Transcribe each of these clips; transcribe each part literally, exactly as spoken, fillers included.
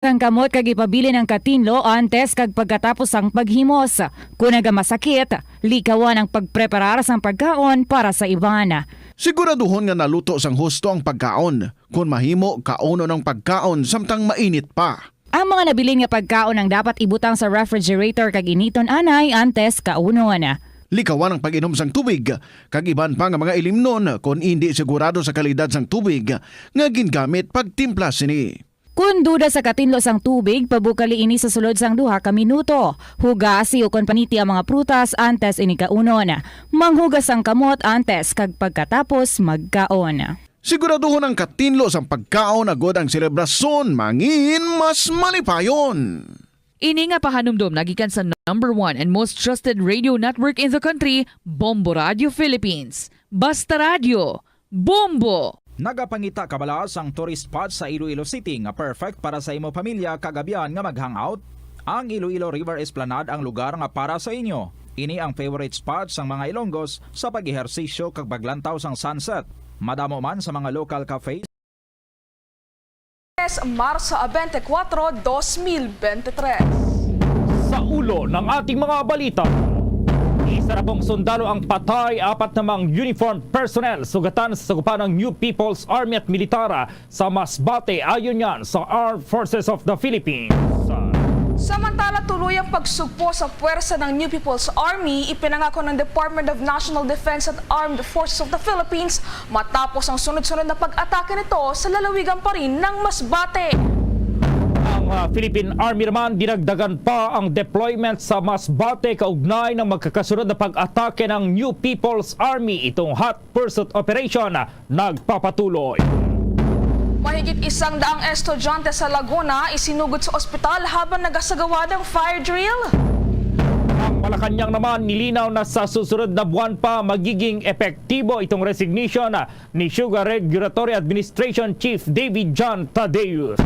sang kamot kag ipabilin ang katinlo antes kag pagkatapos sang paghimos. Kon nagamasakit, likawan ang pagpreparar sang pagkaon para sa iban. Siguraduhon nga naluto sang husto ang pagkaon. Kon mahimo, kaunon ang pagkaon samtang mainit pa. Ang mga nabilin nga pagkaon ang dapat ibutang sa refrigerator kag initon anay antes kaunon. Likawan ang pag-inom sang tubig kag iban pa nga mga ilimnon kon indi sigurado sa kalidad sang tubig nga gingamit pagtimpla sini. Kon duda sa katinlo sang tubig, pabukali ini sa sulod sang duha ka minuto. Hugasi ukon paniti ang mga prutas antes ini kaunon. Manghugas ang kamot antes kag pagkatapos magkaon. Siguraduhon ang katinlo sang pagkaon agod ang selebrasyon mangin mas malipayon. Ini nga pahanumdom nagikan sa number one and most trusted radio network in the country, Bombo Radio Philippines. Basta Radio, Bombo! Nagapangita ka bala sang tourist spot sa Iloilo City nga perfect para sa imo pamilya kag abyan nga mag-hangout? Ang Iloilo River Esplanade ang lugar nga para sa inyo. Ini ang favorite spot sang mga Ilonggos sa pag-ehersisyo kag paglantaw sang sunset. Madamo man sa mga local cafes. Marso twenty-four, twenty twenty-three. Sa ulo ng ating mga balita, isa na pong sundalo ang patay, apat namang uniformed personnel sugatan sa sagupa ng New People's Army at militar sa Masbate, ayon yan sa Armed Forces of the Philippines. Samantala, tuloy ang pagsugpo sa puwersa ng New People's Army, ipinangako ng Department of National Defense at Armed Forces of the Philippines matapos ang sunod-sunod na pag-atake nito sa lalawigan pa rin ng Masbate. Ang, ah, Philippine Army naman, dinagdagan pa ang deployment sa Masbate kaugnay ng magkakasunod na pag-atake ng New People's Army. Itong Hot Pursuit Operation nagpapatuloy. Mahigit isang daang estudyante sa Laguna isinugod sa ospital habang nagasagawa ng fire drill. Ang Malacañang naman nilinaw na sa susunod na buwan pa magiging epektibo itong resignation ni Sugar Regulatory Administration Chief David John Tadeus.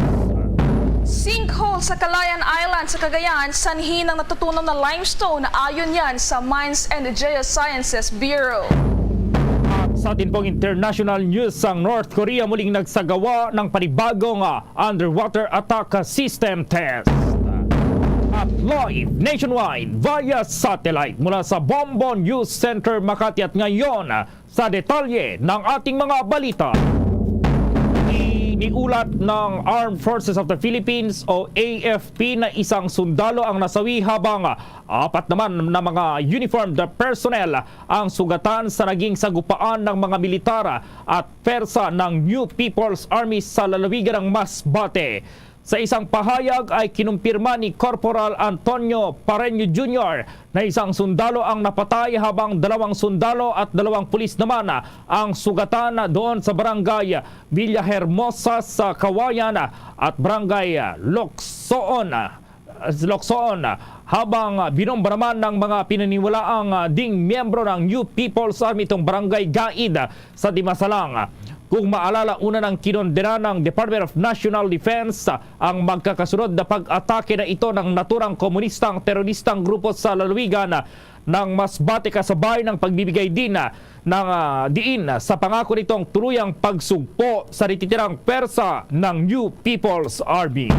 Sinkhole sa Calayan Island sa Cagayan, sanhi ng natutunaw na limestone, ayon yan sa Mines and Geosciences Bureau. At sa atin pong international news, ang North Korea muling nagsagawa ng panibagong, ah, underwater attack system test. At live nationwide via satellite mula sa Bombo News Center, Makati. At ngayon, sa detalye ng ating mga balita. Iniulat ng Armed Forces of the Philippines o A F P na isang sundalo ang nasawi, habang apat naman na mga uniformed personnel ang sugatan sa naging sagupaan ng mga militar at pwersa ng New People's Army sa lalawigan ng Masbate. Sa isang pahayag ay kinumpirma ni Corporal Antonio Pareño Junior na isang sundalo ang napatay, habang dalawang sundalo at dalawang pulis naman ang sugatan doon sa Barangay Villahermosa sa Cauayan at Barangay Locsoon, Locsoon, habang binomba naman ng mga pinaniniwalaang ding miyembro ng New People's Army itong Barangay Gaid sa Dimasalang. Kung maalala, una nang kinondena ng Department of National Defense ang magkakasunod na pag-atake na ito ng naturang komunistang teroristang grupo sa lalawigan ng Masbate, kasabay ng pagbibigay din ng, ah, diin sa pangako nitong tuluyang pagsugpo sa natitirang pwersa ng New People's Army.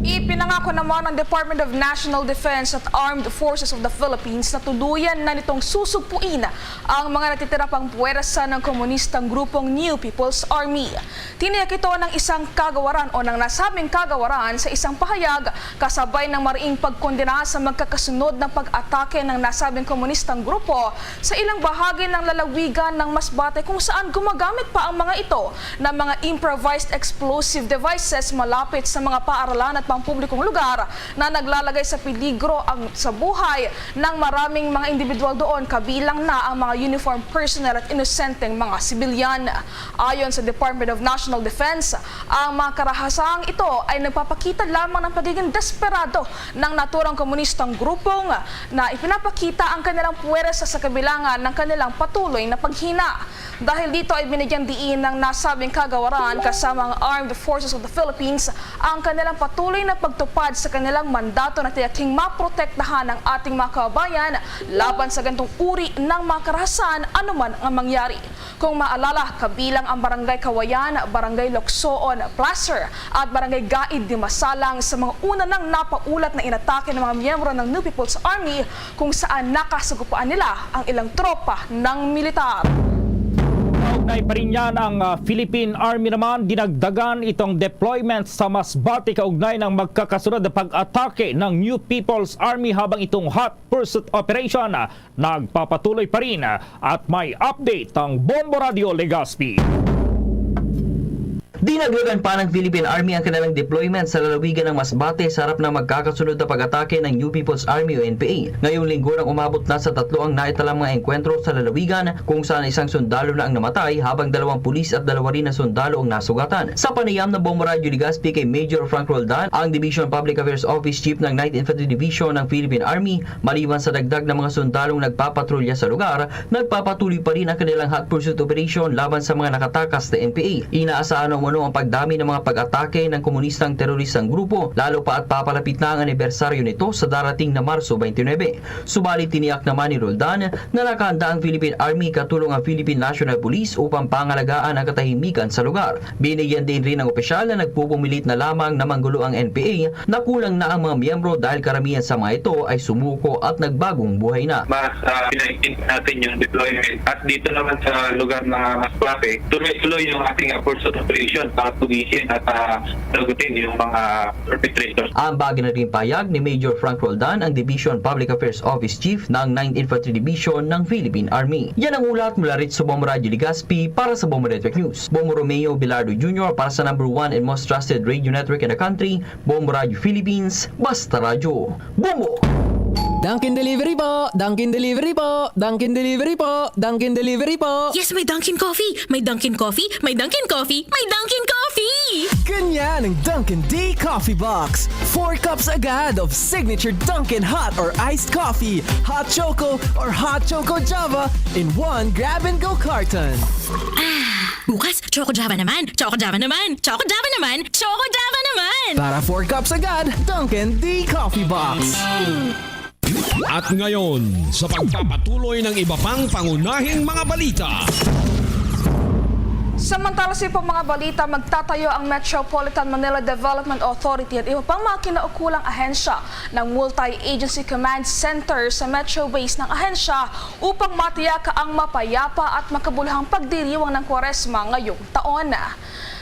Ipinangako naman ng Department of National Defense at Armed Forces of the Philippines na tuluyan na nitong susugpuin ang mga natitira pang puwersa ng komunistang grupong New People's Army. Tiniyak ito ng isang kagawaran o ng nasabing kagawaran sa isang pahayag, kasabay ng mariing pagkondena sa magkakasunod na pag-atake ng nasabing komunistang grupo sa ilang bahagi ng lalawigan ng Masbate, kung saan gumagamit pa ang mga ito ng mga improvised explosive devices malapit sa mga paaralan at pampublikong lugar na naglalagay sa peligro ang, sa buhay ng maraming mga individual doon, kabilang na ang mga uniform personnel at inosenteng mga sibilyan. Ayon sa Department of National Defense, ang mga karahasang ito ay nagpapakita lamang ng pagiging desperado ng naturang komunistang grupong na ipinapakita ang kanilang puwersa sa kabilangan ng kanilang patuloy na paghina. Dahil dito ay binigyan diin ng nasabing kagawaran kasama ang Armed Forces of the Philippines ang kanilang patuloy na pagtupad sa kanilang mandato na tiyaking maprotektahan ang ating mga kababayan laban sa ganitong uri ng mga karahasan anuman ang mangyari. Kung maalala, kabilang ang Barangay Kawayan, Barangay Locsoon, Placer, at Barangay Gaid de Masalang sa mga una nang napaulat na inatake ng mga miyembro ng New People's Army kung saan nakasagupaan nila ang ilang tropa ng militar. Kaugnay pa rin yan, ang, ah, Philippine Army naman dinagdagan itong deployment sa Masbate kaugnay ng magkakasunod na pag-atake ng New People's Army habang itong hot pursuit operation, ah, nagpapatuloy pa rin, ah, at may update ang Bombo Radio Legazpi. Dinagdagan pa ng Philippine Army ang kanilang deployment sa lalawigan ng Masbate sa harap ng magkakasunod na pag-atake ng New People's Army o N P A. Ngayong linggo nang umabot na sa tatlo ang naitalang mga engkwentro sa lalawigan, kung saan isang sundalo na ang namatay habang dalawang pulis at dalawa rin na sundalo ang nasugatan. Sa panayam ng Bombo Radyo Legazpi kay Major Frank Roldan, ang Division Public Affairs Office Chief ng Ninth Infantry Division ng Philippine Army, maliban sa dagdag na mga sundalong nagpapatrolya sa lugar, nagpapatuloy pa rin ang kanilang hot pursuit operation laban sa mga nakatakas na N P A. Inaasahan na umano ang pagdami ng mga pag-atake ng komunistang teroristang grupo, lalo pa at papalapit na ang anibersaryo nito sa darating na Marso twenty-nine. Subalit tiniyak naman ni Roldan na nakahanda ang Philippine Army katulong ang Philippine National Police upang pangalagaan ang katahimikan sa lugar. Binigyan din rin ng opisyal na nagpupumilit na lamang na manggulo ang N P A na kulang na ang mga miyembro dahil karamihan sa mga ito ay sumuko at nagbagong buhay na. Mas, ah, pinaigting natin yung deployment. At dito naman sa lugar na mas traffic, tuloy-tuloy yung ating, ah, pursuit operation para tugisin at, ah, sagutin yung mga perpetrators. Ambag na rin pahayag ni Major Frank Roldan, ang Division Public Affairs Office Chief ng Ninth Infantry Division ng Philippine Army. Yan ang ulat mula rito sa Bombo Radyo Legazpi para sa Bombo Network News. Bombo Romeo Bilardo Junior para sa number one and most trusted radio network in the country, Bombo Radyo Philippines, basta radyo. Bombo! Dunkin Delivery po! Dunkin Delivery po! Dunkin Delivery po! Dunkin Delivery po! Yes, may Dunkin Coffee! May Dunkin Coffee! May Dunkin Coffee! May Dunkin Coffee! Ganyan ang Dunkin D Coffee Box. Four cups agad of signature Dunkin hot or iced coffee, hot choco or hot choco Java in one grab-and-go carton. Ah, bukas, Choco Java naman! Choco Java naman! Choco Java naman! Choco Java naman! Para four cups agad, Dunkin D Coffee Box. At ngayon, sa pagpapatuloy ng iba pang pangunahing mga balita. Samantala sa iba pang mga balita, magtatayo ang Metropolitan Manila Development Authority at iba pang mga kinaukulang ahensya ng Multi-Agency Command Center sa Metro Base ng ahensya upang matiyak ang mapayapa at makabuluhang pagdiriwang ng Kwaresma ngayong taon.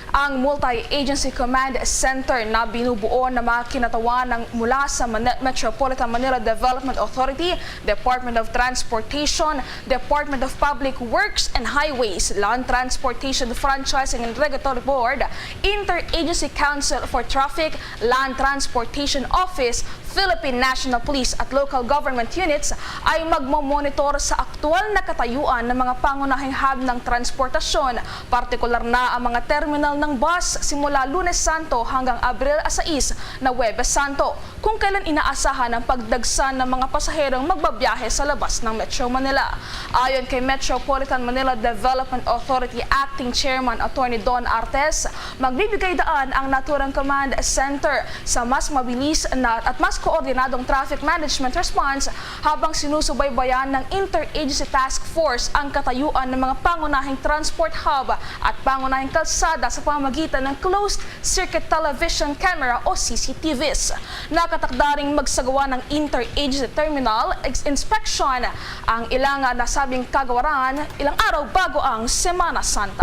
Ang Multi-Agency Command Center na binubuo ng mga kinatawan ng mula sa Mani-, Metropolitan Manila Development Authority, Department of Transportation, Department of Public Works and Highways, Land Transportation Franchising and Regulatory Board, Interagency Council for Traffic, Land Transportation Office, Philippine National Police at local government units ay magmomonitor sa aktual na katayuan ng mga pangunahing hub ng transportasyon, partikular na ang mga terminal ng bus, simula Lunes Santo hanggang Abril sais na Huwebes Santo, kung kailan inaasahan ang pagdagsa ng mga pasaherong magbabiyahe sa labas ng Metro Manila. Ayon kay Metropolitan Manila Development Authority Acting Chairman Attorney Don Artes, magbibigay daan ang naturang command center sa mas mabilis na at mas koordinadong traffic management response, habang sinusubaybayan ng Interagency Task Force ang katayuan ng mga pangunahing transport hub at pangunahing kalsada sa pamamagitan ng closed circuit television camera o C C T Vs. Nakatakda ring magsagawa ng Interagency Terminal ex-, Inspection ang ilang nasabing kagawaran ilang araw bago ang Semana Santa.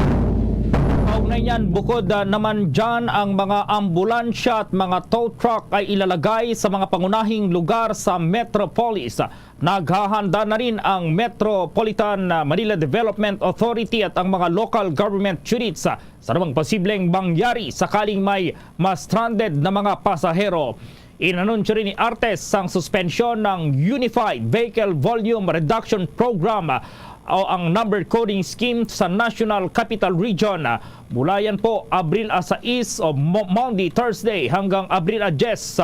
Kaugnay niyan, bukod, ah, naman dyan, ang mga ambulansya at mga tow truck ay ilalagay sa mga pangunahing lugar sa Metropolis. Naghahanda na rin ang Metropolitan, ah, Manila Development Authority at ang mga local government units, ah, sa anumang posibleng mangyari sakaling may ma-stranded na mga pasahero. Inanunsyo rin ni Artes ang suspensyon ng Unified Vehicle Volume Reduction Program o ang number coding scheme sa National Capital Region. Mula yan po Abril a sais o Mo-, Maundy, Thursday, hanggang Abril a diyes,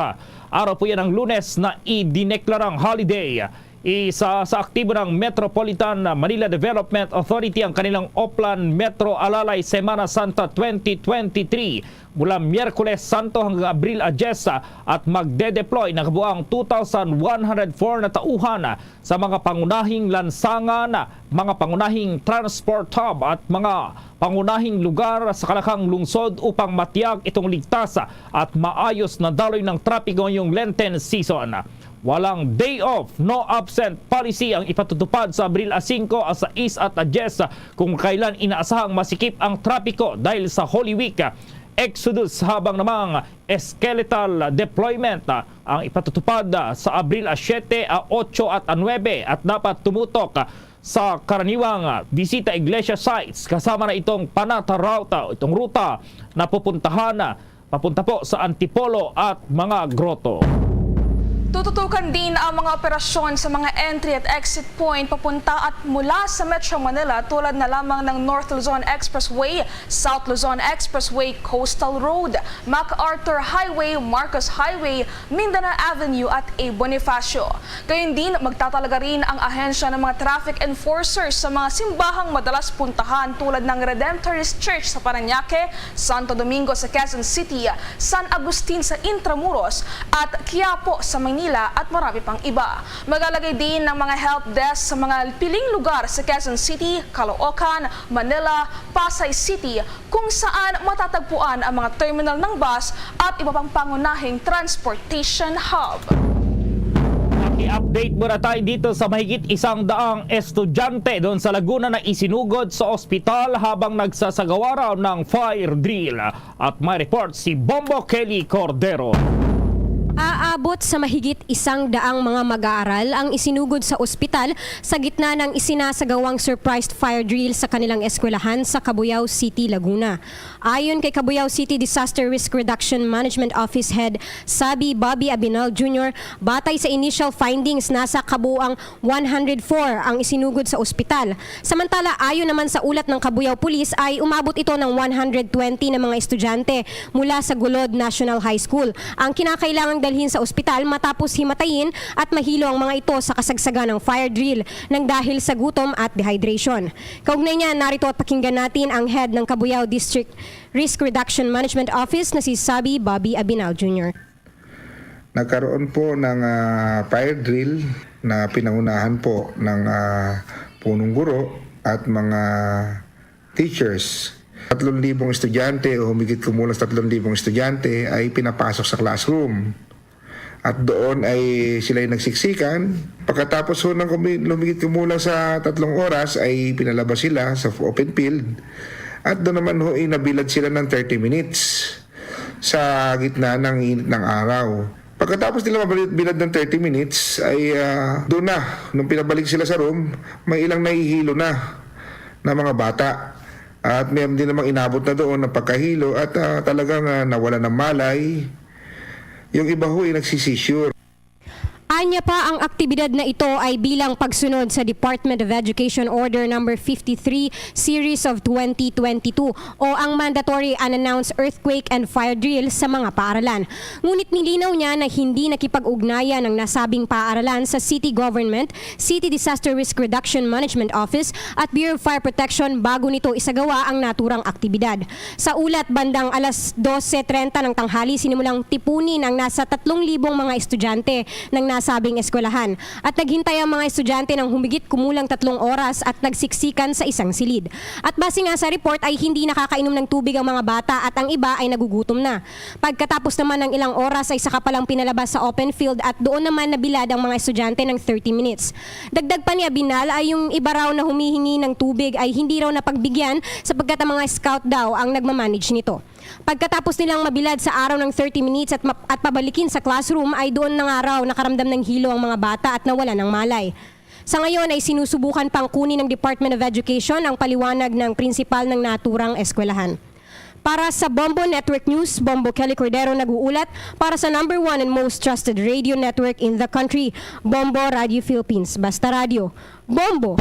araw po yan ng Lunes na idineklarang holiday. Isa sa aktibo ng Metropolitan Manila Development Authority ang kanilang Oplan Metro Alalay Semana Santa twenty twenty-three. Mula Miyerkules Santo hanggang Abril a diyes, at magde-deploy ng kabuang two thousand one hundred four na tauhan sa mga pangunahing lansangan, mga pangunahing transport hub at mga pangunahing lugar sa kalakhang lungsod upang matiyag itong ligtas at maayos na daloy ng trapiko ngayong Lenten season. Walang day off, no absent policy ang ipatutupad sa Abril a singko, a sais at a diyes, kung kailan inaasahang masikip ang trapiko dahil sa Holy Week, Exodus, habang namang skeletal deployment ang ipatutupad sa Abril a siyete, a otso at a nuebe, at dapat tumutok sa karaniwang bisita iglesia sites, kasama na itong Panata Route, itong ruta na pupuntahan papunta po sa Antipolo at mga groto. Tututukan din ang mga operasyon sa mga entry at exit point papunta at mula sa Metro Manila, tulad na lamang ng North Luzon Expressway, South Luzon Expressway, Coastal Road, MacArthur Highway, Marcos Highway, Mindanao Avenue at A Bonifacio. Gayon din, magtatalaga rin ang ahensya ng mga traffic enforcers sa mga simbahang madalas puntahan, tulad ng Redemptorist Church sa Parañaque, Santo Domingo sa Quezon City, San Agustin sa Intramuros, at Quiapo sa Manila, at marami pang iba. Maglalagay din ng mga help desk sa mga piling lugar sa Quezon City, Caloocan, Manila, Pasay City, kung saan matatagpuan ang mga terminal ng bus at iba pang pangunahing transportation hub. Paki-update muna tayo dito sa mahigit isang daang estudyante doon sa Laguna na isinugod sa ospital habang nagsasagawa raw ng fire drill. At may report si Bombo Kelly Cordero. Aabot sa mahigit isang daang mga mag-aaral ang isinugod sa ospital sa gitna ng isinasagawang surprise fire drill sa kanilang eskwelahan sa Cabuyao City, Laguna. Ayon kay Cabuyao City Disaster Risk Reduction Management Office Head Sabi Bobby Abinal Junior, batay sa initial findings, nasa kabuang one hundred four ang isinugod sa ospital. Samantala, ayon naman sa ulat ng Cabuyao Police, ay umabot ito ng one hundred twenty na mga estudyante mula sa Gulod National High School ang kinakailangang dalhin sa ospital matapos himatayin at mahilo ang mga ito sa kasagsagan ng fire drill nang dahil sa gutom at dehydration. Kaugnay niya, narito at pakinggan natin ang head ng Cabuyao District Risk Reduction Management Office na si Sabi Bobby Abinal Junior. Nagkaroon po ng, ah, fire drill na pinangunahan po ng, ah, punong guro at mga teachers. Tatlong libong estudyante o humigit kumulang sa tatlong libong estudyante ay pinapasok sa classroom. At doon ay sila'y nagsiksikan. Pagkatapos ho ng kumi-, humigit kumulang sa tatlong oras ay pinalabas sila sa open field. At doon naman ho ay nabilad sila ng thirty minutes sa gitna ng init ng araw. Pagkatapos nila mabilad ng thirty minutes, ay, ah, doon na, nung pinabalik sila sa room, may ilang nahihilo na na mga bata. At may din namang inabot na doon ng pagkahilo at, ah, talagang, ah, nawala ng malay. Yung iba ho ay nagsisisure. Anya pa, ang aktibidad na ito ay bilang pagsunod sa Department of Education Order Number fifty-three, Series of twenty twenty-two, o ang mandatory unannounced earthquake and fire drill sa mga paaralan. Ngunit nilinaw niya na hindi nakipag-ugnayan ang nasabing paaralan sa city government, City Disaster Risk Reduction Management Office at Bureau of Fire Protection bago nito isagawa ang naturang aktibidad. Sa ulat, bandang alas dose trenta ng tanghali, sinimulang tipunin ang nasa tatlong libong mga estudyante ng nasabing eskwelahan, at naghintay ang mga estudyante ng humigit kumulang tatlong oras at nagsiksikan sa isang silid. At base nga sa report ay hindi nakakainom ng tubig ang mga bata at ang iba ay nagugutom na. Pagkatapos naman ng ilang oras ay saka palang pinalabas sa open field at doon naman nabilad ang mga estudyante ng thirty minutes. Dagdag pa ni Abinal ay yung iba raw na humihingi ng tubig ay hindi raw napagbigyan sapagkat ang mga scout daw ang nagmamanage nito. Pagkatapos nilang mabilad sa araw ng thirty minutes at map-, at pabalikin sa classroom, ay doon na nga raw nakaramdam ng hilo ang mga bata at nawala ng malay. Sa ngayon ay sinusubukan pang kunin ng Department of Education ang paliwanag ng prinsipal ng naturang eskwelahan. Para sa Bombo Network News, Bombo Kelly Cordero nag-uulat para sa number one and most trusted radio network in the country, Bombo Radio Philippines. Basta Radio, Bombo!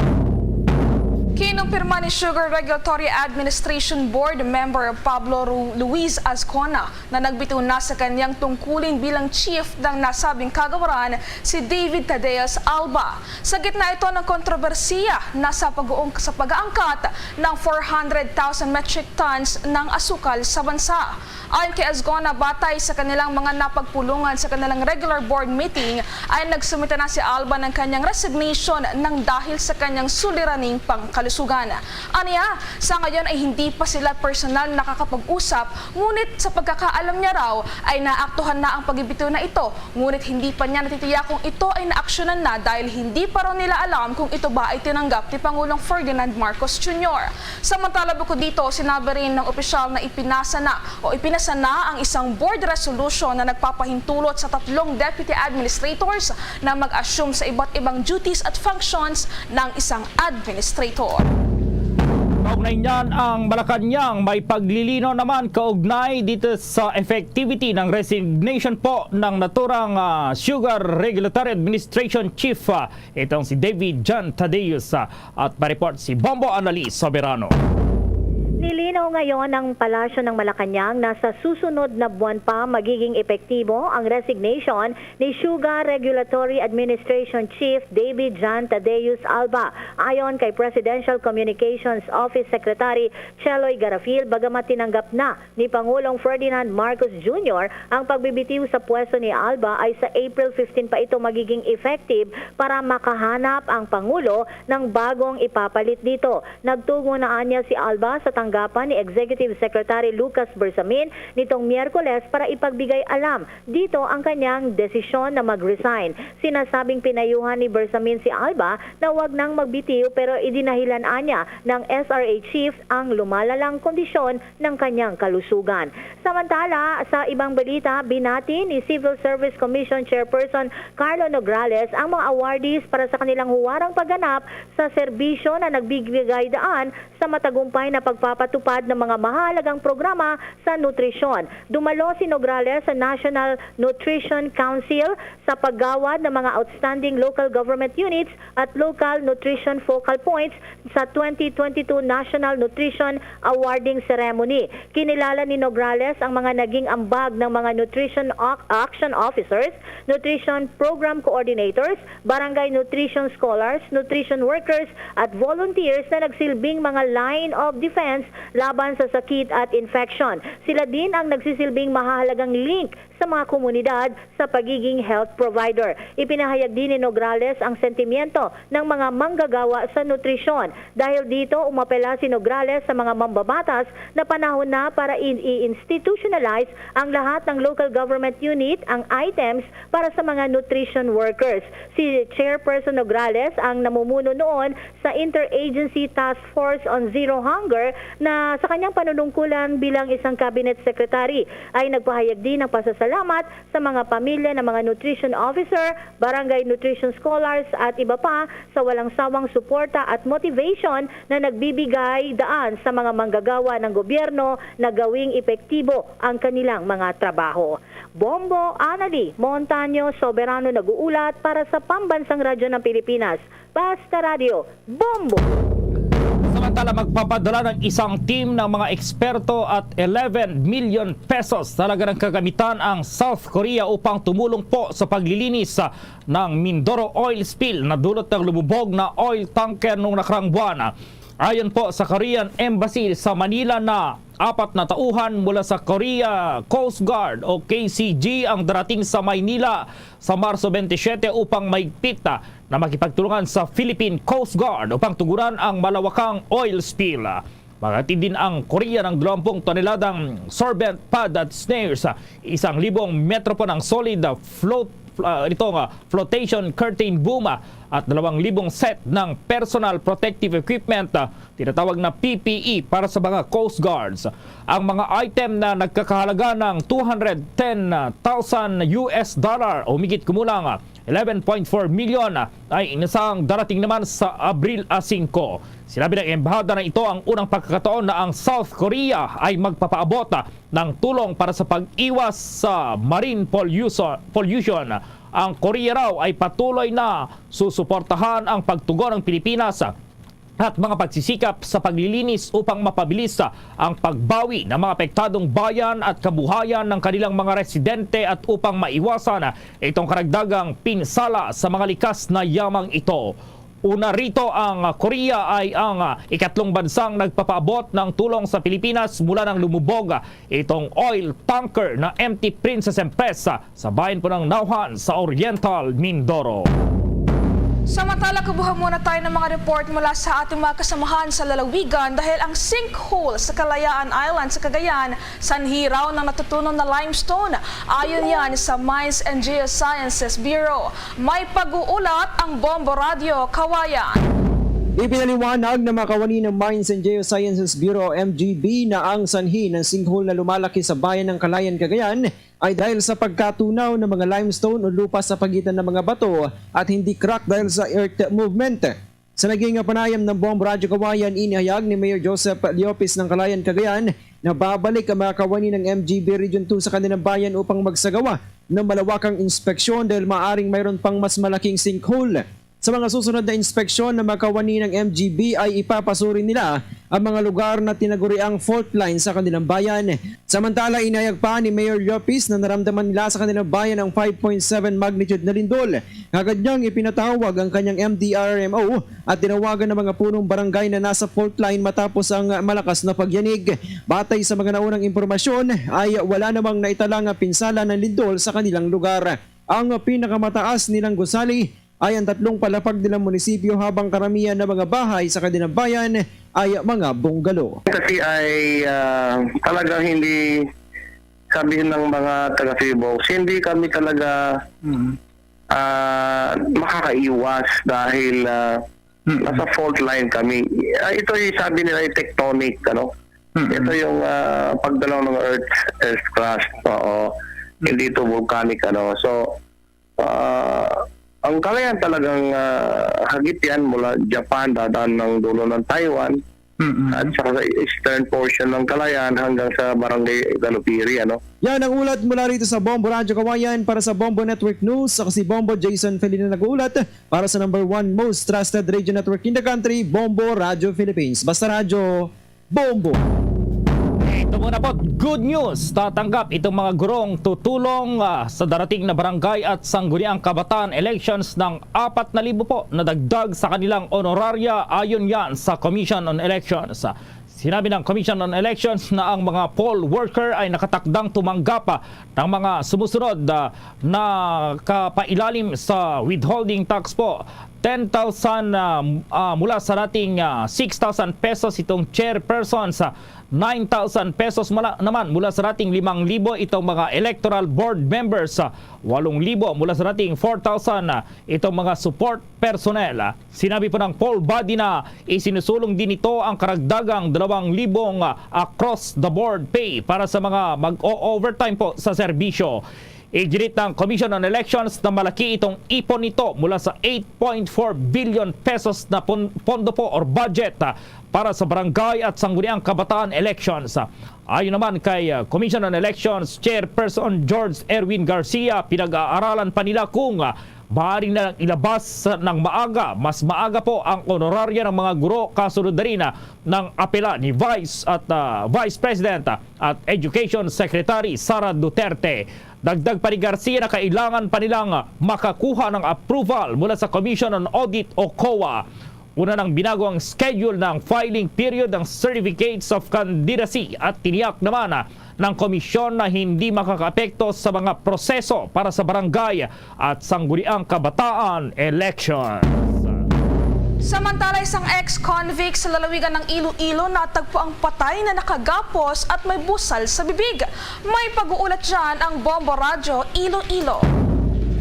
Kinumpirma ni Sugar Regulatory Administration Board member Pablo Ru-, Luis Azcona na nagbitiw na sa kanyang tungkulin bilang chief ng nasabing kagawaran, si David Tadeos Alba. Sa gitna ito ng kontrobersiya na sa pag-uung-, sa pag-aangkat ng four hundred thousand metric tons ng asukal sa bansa. Ayon kay Azcona, batay sa kanilang mga napagpulungan sa kanilang regular board meeting, ay nagsumite na si Alba ng kanyang resignation nang dahil sa kanyang suliraning pangkalusugan. Aniya, sa ngayon ay hindi pa sila personal nakakapag-usap, ngunit sa pagkakaalam niya raw ay naaktuhan na ang pagbibitiw na ito, ngunit hindi pa niya natitiyak kung ito ay naaksyonan na dahil hindi pa raw nila alam kung ito ba ay tinanggap ni Pangulong Ferdinand Marcos Junior. Samantala, bukod dito, sinabi rin ng opisyal na ipinasa na o ipinasa na ang isang board resolution na nagpapahintulot sa tatlong deputy administrators na mag-assume sa iba't ibang duties at functions ng isang administrator. Kaugnay niyan, ang Malacañang may paglilinaw naman kaugnay dito sa effectivity ng resignation po ng naturang, ah, Sugar Regulatory Administration Chief, ah, itong si David John Tadeus, ah, at pa-report si Bombo Annalise Soberano. Nilinaw ngayon ng Palasyo ng Malacañang na sa susunod na buwan pa magiging epektibo ang resignation ni Sugar Regulatory Administration Chief David John Tadeus Alba, ayon kay Presidential Communications Office Secretary Cheloy Garafil, bagamat tinanggap na ni Pangulong Ferdinand Marcos Junior ang pagbibitiw sa pwesto ni Alba, ay sa April fifteen pa ito magiging effective para makahanap ang Pangulo ng bagong ipapalit dito. Nagtugon na anya si Alba sa tanggapan ni Executive Secretary Lucas Bersamin nitong Miyerkules para ipagbigay alam dito ang kanyang desisyon na mag-resign. Sinasabing pinayuhan ni Bersamin si Alba na wag nang magbitiw, pero idinahilan anya ng S R A chief ang lumalalang kondisyon ng kanyang kalusugan. Samantala, sa ibang balita, binati ni Civil Service Commission Chairperson Carlo Nograles ang mga awardees para sa kanilang huwarang pagganap sa serbisyo na nagbibigay daan sa matagumpay na pagpapatupad ng mga mahalagang programa sa nutrisyon. Dumalo si Nograles sa National Nutrition Council sa paggawad ng mga outstanding local government units at local nutrition focal points sa twenty twenty-two National Nutrition Awarding Ceremony. Kinilala ni Nograles ang mga naging ambag ng mga nutrition ac-, action officers, nutrition program coordinators, barangay nutrition scholars, nutrition workers, at volunteers na nagsilbing mga line of defense laban sa sakit at infection. Sila din ang nagsisilbing mahahalagang link sa mga komunidad sa pagiging health provider. Ipinahayag din ni Nograles ang sentimiento ng mga manggagawa sa nutrisyon. Dahil dito, umapela si Nograles sa mga mambabatas na panahon na para i-, i-institutionalize ang lahat ng local government unit ang items para sa mga nutrition workers. Si Chairperson Nograles ang namumuno noon sa Interagency Task Force on Zero Hunger na sa kanyang panunungkulan bilang isang cabinet secretary ay nagpahayag din ng pasasalamat sa mga pamilya ng mga nutrition officer, barangay nutrition scholars at iba pa sa walang sawang suporta at motivation na nagbibigay daan sa mga manggagawa ng gobyerno na gawing epektibo ang kanilang mga trabaho. Bombo Anali Montaño Soberano nag-uulat para sa Pambansang Radyo ng Pilipinas, Basta Radyo, Bombo! Samantala, magpapadala ng isang team ng mga eksperto at eleven million pesos talaga ng kagamitan ang South Korea upang tumulong po sa paglilinis, ah, ng Mindoro oil spill na dulot ng lumubog na oil tanker noong nakarang buwan. Ayon po sa Korean Embassy sa Manila na apat na tauhan mula sa Korea Coast Guard o K C G ang darating sa Maynila sa Marso twenty-seven upang mahigpit na makipagtulungan sa Philippine Coast Guard upang tugunan ang malawakang oil spill. Maghatid din ang Korea ng dalawampung toneladang sorbent pad at snares, isang libong metro po ng solid float, ah, ito nga, flotation curtain boom, ah, at dalawang libong set ng personal protective equipment, ah, tinatawag na P P E para sa mga Coast Guards. Ang mga item na nagkakahalaga ng two hundred ten thousand U S dollar o higit kumulang eleven point four million ay inasahang darating naman sa Abril singko. Sinabi ng embahada na ito ang unang pagkakataon na ang South Korea ay magpapaabot ng tulong para sa pag-iwas sa marine pollution. Pollution. Ang Korea raw ay patuloy na susuportahan ang pagtugon ng Pilipinas at mga pagsisikap sa paglilinis upang mapabilis ang pagbawi ng mga apektadong bayan at kabuhayan ng kanilang mga residente at upang maiwasan itong karagdagang pinsala sa mga likas na yamang ito. Una rito, ang Korea ay ang ikatlong bansang nagpapaabot ng tulong sa Pilipinas mula nang lumubog itong oil tanker na M T Princess Empress sa bayan po ng Nauhan sa Oriental Mindoro. Samantala, kubuha muna tayo ng mga report mula sa ating mga kasamahan sa lalawigan dahil ang sinkhole sa Kalayaan Island sa Cagayan, sanhi raw ng natutunaw na limestone. Ayon yan sa Mines and Geosciences Bureau. May pag-uulat ang Bombo Radyo Kawayan. Ipinaliwanag ng mga kawani ng Mines and Geosciences Bureau o M G B na ang sanhi ng sinkhole na lumalaki sa bayan ng Calayan, Cagayan ay dahil sa pagkatunaw ng mga limestone o lupa sa pagitan ng mga bato at hindi crack dahil sa earth movement. Sa naging panayam ng Bombo Radyo Kawayan, inihayag ni Mayor Joseph Leopis ng Calayan, Cagayan na babalik ang mga kawani ng M G B Region two sa kanilang bayan upang magsagawa ng malawakang inspeksyon dahil maaring mayroon pang mas malaking sinkhole. Sa mga susunod na inspeksyon ng mga kawani ng M G B ay ipapasuri nila ang mga lugar na tinaguriang fault line sa kanilang bayan. Samantala, inayag pa ni Mayor Lopez na naramdaman nila sa kanilang bayan ang five point seven magnitude na lindol. Agad niyang ipinatawag ang kanyang M D R M O at tinawagan ng mga punong barangay na nasa fault line matapos ang malakas na pagyanig. Batay sa mga naunang impormasyon, ay wala namang naitala nga pinsala ng lindol sa kanilang lugar. Ang pinakamataas nilang gusali ay ang tatlong palapag nilang munisipyo, habang karamihan ng mga bahay sa kanilang bayan ay mga bungalo. Kasi ay, ah, talagang hindi, sabihin ng mga taga Cebu, hindi kami talaga, Mm. ah, makakaiwas dahil, ah, Mm. nasa fault line kami. Ah, ito yung sabi nila yung tectonic, ano? Mm. Ito yung, ah, pagdalaw ng earth, earth crust. Oo. Mm. Hindi ito volcanic, ano. So, ah, ang Kalayaan talagang, ah, hagip yan mula Japan, dadaan ng dulo ng Taiwan, Mm-mm. at saka sa eastern portion ng Kalayaan hanggang sa Barangay Galupiri, ano? Yan ang ulat mula rito sa Bombo Radyo Kawayan. Para sa Bombo Network News, ako si Bombo Jason Felina nag-uulat para sa number one most trusted radio network in the country, Bombo Radyo Philippines. Basta Radyo, Bombo! Ito muna po, good news. Tatanggap itong mga gurong tutulong, ah, sa darating na barangay at sangguniang kabataan elections ng apat na libo po na dagdag sa kanilang honoraria, ayon yan sa Commission on Elections. Sinabi ng Commission on Elections na ang mga poll worker ay nakatakdang tumanggap, ah, ng mga sumusunod, ah, na kapailalim sa withholding tax po. Ten thousand, ah, ah, mula sa dating, ah, six thousand pesos itong chairpersons, ah, nine thousand pesos mula, naman mula sa dating limang libo itong mga electoral board members, ah, walong libo mula sa dating four thousand, ah, itong mga support personnel. Sinabi po ng poll body na isinusulong din nito ang karagdagang dalawang libong, ah, across the board pay para sa mga mag-o-overtime po sa serbisyo. Iginit ng Commission on Elections na malaki itong ipon nito mula sa eight point four billion pesos na pon-, pondo po or budget, ah, para sa barangay at sangguniang kabataan elections. Ayon naman kay, ah, Commission on Elections Chairperson George Erwin Garcia, pinag-aaralan pa nila kung, ah, maaari na ilabas ng maaga, mas maaga po ang honoraria ng mga guro, kasunod na rin, ah, ng apela ni Vice at, ah, Vice President, ah, at Education Secretary Sara Duterte. Dagdag pa ni Garcia na kailangan pa nilang makakuha ng approval mula sa Commission on Audit o COA. Una nang binago ang schedule ng filing period ng certificates of candidacy at tiniyak naman, ah, ng komisyon na hindi makakaapekto sa mga proseso para sa barangay at sangguniang kabataan elections. Samantala, isang ex-convict sa lalawigan ng Iloilo natagpo ang patay na nakagapos at may busal sa bibig. May pag-uulat dyan ang Bombo Radyo Iloilo.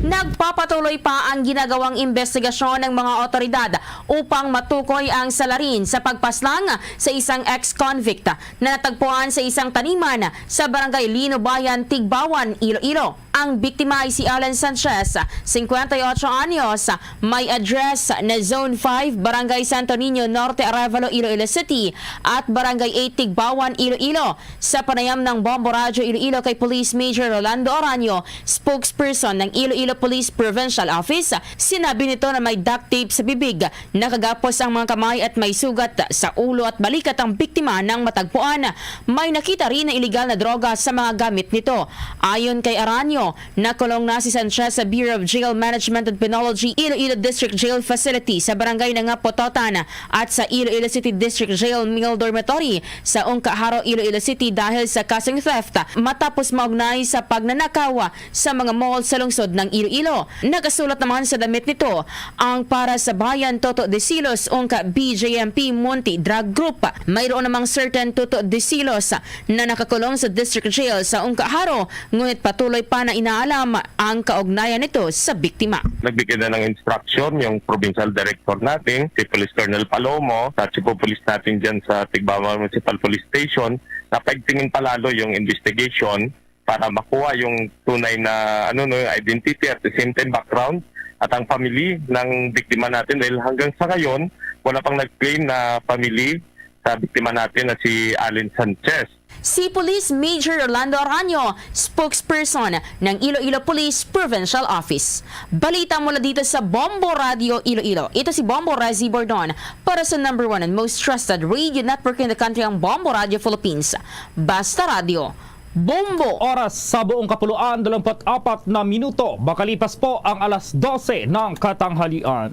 Nagpapatuloy pa ang ginagawang investigasyon ng mga otoridad upang matukoy ang salarin sa pagpaslang sa isang ex-convict na natagpuan sa isang taniman sa Barangay Linubayan, Tigbawan, Iloilo. Ang biktima ay si Alan Sanchez, singkwenta y ocho anyos, may address na Zone five, Barangay Santo Niño Norte, Arevalo, Iloilo City, at Barangay eight, Tigbawan, Iloilo. Sa panayam ng Bombo Radyo Iloilo kay Police Major Rolando Araño, spokesperson ng Iloilo Police Provincial Office, sinabi nito na may duct tape sa bibig, nakagapos ang mga kamay at may sugat sa ulo at balikat ang biktima nang matagpuan. May nakita rin na iligal na droga sa mga gamit nito. Ayon kay Araño, nakulong na si Sanchez sa Bureau of Jail Management and Penology Iloilo District Jail Facility sa Barangay Nangapototan at sa Iloilo City District Jail Male Dormitory sa Ungkaharo, Iloilo City dahil sa kasong theft matapos maugnay sa pagnanakaw sa mga mall sa lungsod ng Iloilo. Nakasulat naman sa damit nito ang Para sa Bayan Toto Desilos, Ungka B J M P Monte Drug Group. Mayroon namang certain Toto Desilos na nakakulong sa District Jail sa Ungkaharo, ngunit patuloy pa na inaalam ang kaugnayan nito sa biktima. Nagbigay na ng instruction yung provincial director natin, si Police Colonel Palomo, at si po police natin dyan sa Tigbaba Municipal Police Station, na paigtingin palalo yung investigation para makuha yung tunay na, ano, no, identity, at the same time background at ang family ng biktima natin, dahil hanggang sa ngayon wala pang nag-claim na family sa biktima natin na si Allen Sanchez. Si Police Major Rolando Araño, spokesperson ng Iloilo Police Provincial Office. Balita mula dito sa Bombo Radio Iloilo. Ito si Bombo Rezi Bordon para sa number one and most trusted radio network in the country, ang Bombo Radio Philippines. Basta Radio, Bombo! Oras sa buong kapuluan, dalawampu't apat na minuto, makalipas po ang alas dose ng katanghalian.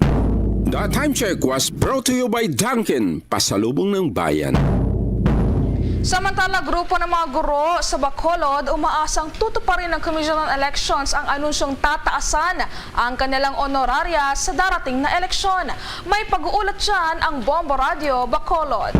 The Time Check was brought to you by Dunkin, Pasalubong ng Bayan. Samantala, grupo ng mga guro sa Bacolod umaasang tutuparin ng Commission on Elections ang anunsyong tataasan ang kanilang honoraria sa darating na eleksyon. May pag-uulat dyan ang Bombo Radio Bacolod.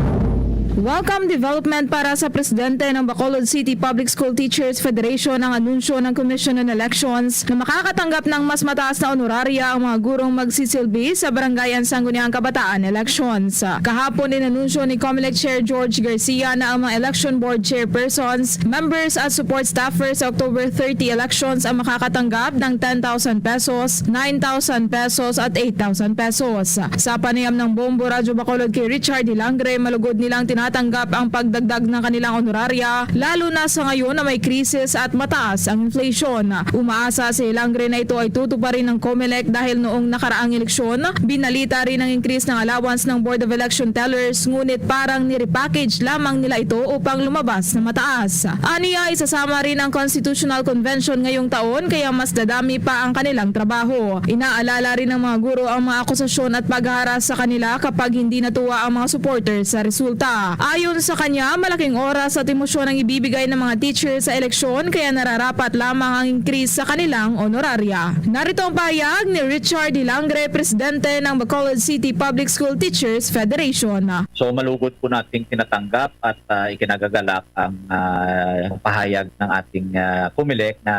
Welcome development para sa presidente ng Bacolod City Public School Teachers Federation ang anunsyo ng Commission on Elections na makakatanggap ng mas mataas na honoraria ang mga gurong magsisilbi sa Barangay Sangguniang Kabataan elections. Kahapon, inanunsyo ni Comelec Chair George Garcia na ang mga election board chairpersons, members at support staffers sa October thirty elections ang makakatanggap ng ten thousand pesos, nine thousand pesos at eight thousand pesos. Sa panayam ng Bombo Radyo Bacolod kay Richard Hilangre, malugod nilang tinatanggap ang pagdagdag ng kanilang honoraria, lalo na sa ngayon na may krisis at mataas ang inflation. Umaasa si Hilangre na ito ay tutuparin ng Comelec dahil noong nakaraang eleksyon, binalita rin ang increase ng allowance ng Board of Election Tellers, ngunit parang nire-package lamang nila ito upang lumabas na mataas. Aniya, isasama rin ang Constitutional Convention ngayong taon, kaya mas dadami pa ang kanilang trabaho. Inaalala rin ng mga guro ang mga akusasyon at paghaharas sa kanila kapag hindi natuwa ang mga supporters sa resulta. Ayon sa kanya, malaking oras at emosyon ang ibibigay ng mga teacher sa eleksyon, kaya nararapat lamang ang increase sa kanilang honoraria. Narito ang pahayag ni Richard Hilangre, presidente ng Bacolod City Public School Teachers Federation. So, malugod po nating tinatanggap at, ah, ikinagagalak ang, ah, pahayag ng ating, ah, Comelec na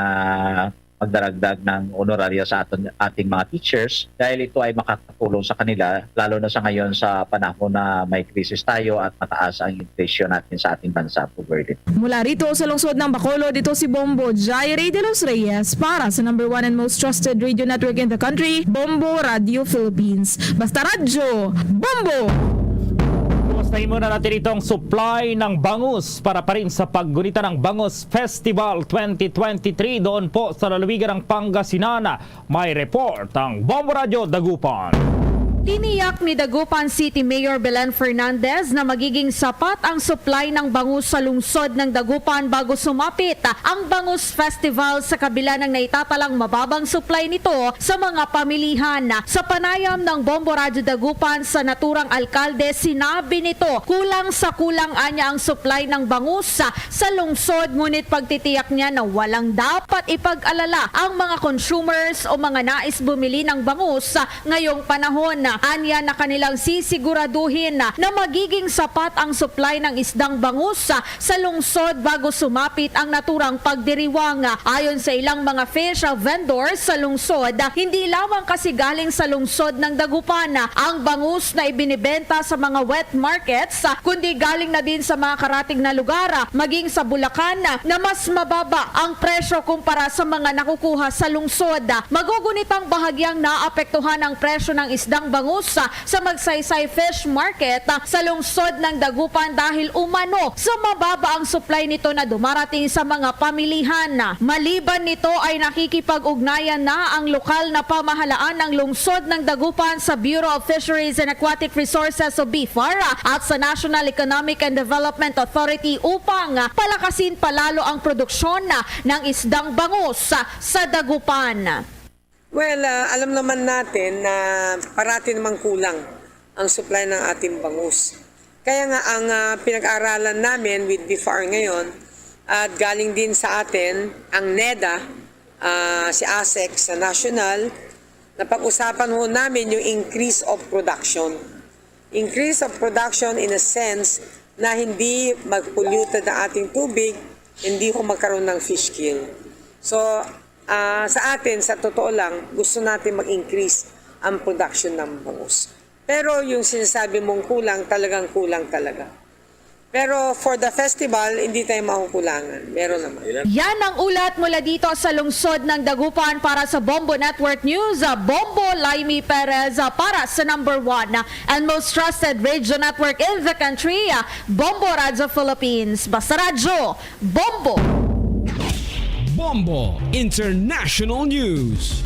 magdaragdag ng honoraria sa aton, ating mga teachers, dahil ito ay makakatulong sa kanila, lalo na sa ngayon sa panahon na may krisis tayo at mataas ang inflation natin sa ating bansa, Pugwerte. Mula rito sa lungsod ng Bacolod, ito si Bombo Jaire de los Reyes para sa number one and most trusted radio network in the country, Bombo Radio Philippines. Basta Radyo, Bombo! Kumustahin muna natin itong supply ng bangus para pa rin sa paggunita ng Bangus Festival twenty twenty-three doon po sa lalawigan ng Pangasinan. May report ang Bombo Radyo Dagupan. Tiniyak ni Dagupan City Mayor Belen Fernandez na magiging sapat ang supply ng bangus sa lungsod ng Dagupan bago sumapit ang Bangus Festival sa kabila ng naitatalang mababang supply nito sa mga pamilihan. Sa panayam ng Bombo Radyo Dagupan sa naturang alkalde, sinabi nito, kulang sa kulang anya ang supply ng bangus sa lungsod, ngunit pagtitiyak niya na walang dapat ipag-alala ang mga consumers o mga nais bumili ng bangus ngayong panahon. Anya na kanilang sisiguraduhin na magiging sapat ang supply ng isdang bangus sa lungsod bago sumapit ang naturang pagdiriwang. Ayon sa ilang mga fish vendors sa lungsod, hindi lamang kasi galing sa lungsod ng Dagupan ang bangus na ibinibenta sa mga wet markets, kundi galing na din sa mga karatig na lugar, maging sa Bulacan, na mas mababa ang presyo kumpara sa mga nakukuha sa lungsod. Magugunit ang bahagyang naapektuhan ang presyo ng isdang bangus sa Magsaysay Fish Market sa lungsod ng Dagupan dahil umano sa mababa ang supply nito na dumarating sa mga pamilihan. Maliban nito ay nakikipag-ugnayan na ang lokal na pamahalaan ng lungsod ng Dagupan sa Bureau of Fisheries and Aquatic Resources o BFAR at sa National Economic and Development Authority upang palakasin pa lalo ang produksyon ng isdang bangus sa Dagupan. Well, ah, alam naman natin na parati namang kulang ang supply ng ating bangus. Kaya nga ang ah, pinag-aaralan namin with BFAR ngayon at galing din sa atin ang NEDA, ah, si ASEC sa national, napag-usapan ho namin yung increase of production. Increase of production in a sense na hindi mag-polluted ang ating tubig, hindi ho magkaroon ng fish kill. So, ah, sa atin, sa totoo lang, gusto natin mag-increase ang production ng bangus. Pero yung sinasabi mong kulang, talagang kulang talaga. Pero for the festival, hindi tayo makukulangan. Meron naman. Yan ang ulat mula dito sa lungsod ng Dagupan. Para sa Bombo Network News, ah, Bombo Laimi Perez, ah, para sa number one, ah, and most trusted radio network in the country, ah, Bombo Radyo Philippines. Basta Radyo, Bombo! Bombo International News.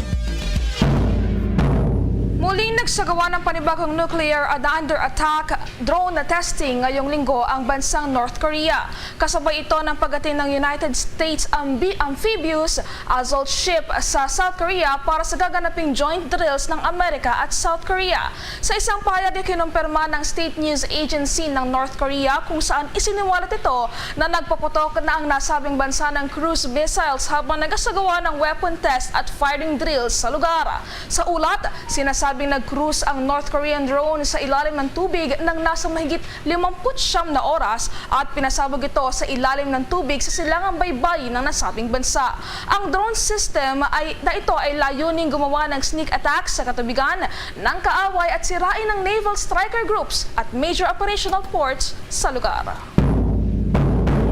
Muling nagsagawa ng panibagong nuclear under attack drone testing ngayong linggo ang bansang North Korea. Kasabay ito ng pag-atin ng United States ambi- amphibious assault ship sa South Korea para sa gaganaping joint drills ng Amerika at South Korea. Sa isang pahayag, ikinumpirma ng State News Agency ng North Korea kung saan isiniwalat ito na nagpaputok na ang nasabing bansa ng cruise missiles habang nagasagawa ng weapon test at firing drills sa lugar. Sa ulat, sinasabing nag-cruise ang North Korean drone sa ilalim ng tubig ng nasa mahigit limampu't siyam na oras at pinasabog ito sa ilalim ng tubig sa silangang baybayin ng nasabing bansa. Ang drone system ay, na ito ay layuning gumawa ng sneak attack sa katubigan ng kaaway at sirain ang naval striker groups at major operational ports sa lugar.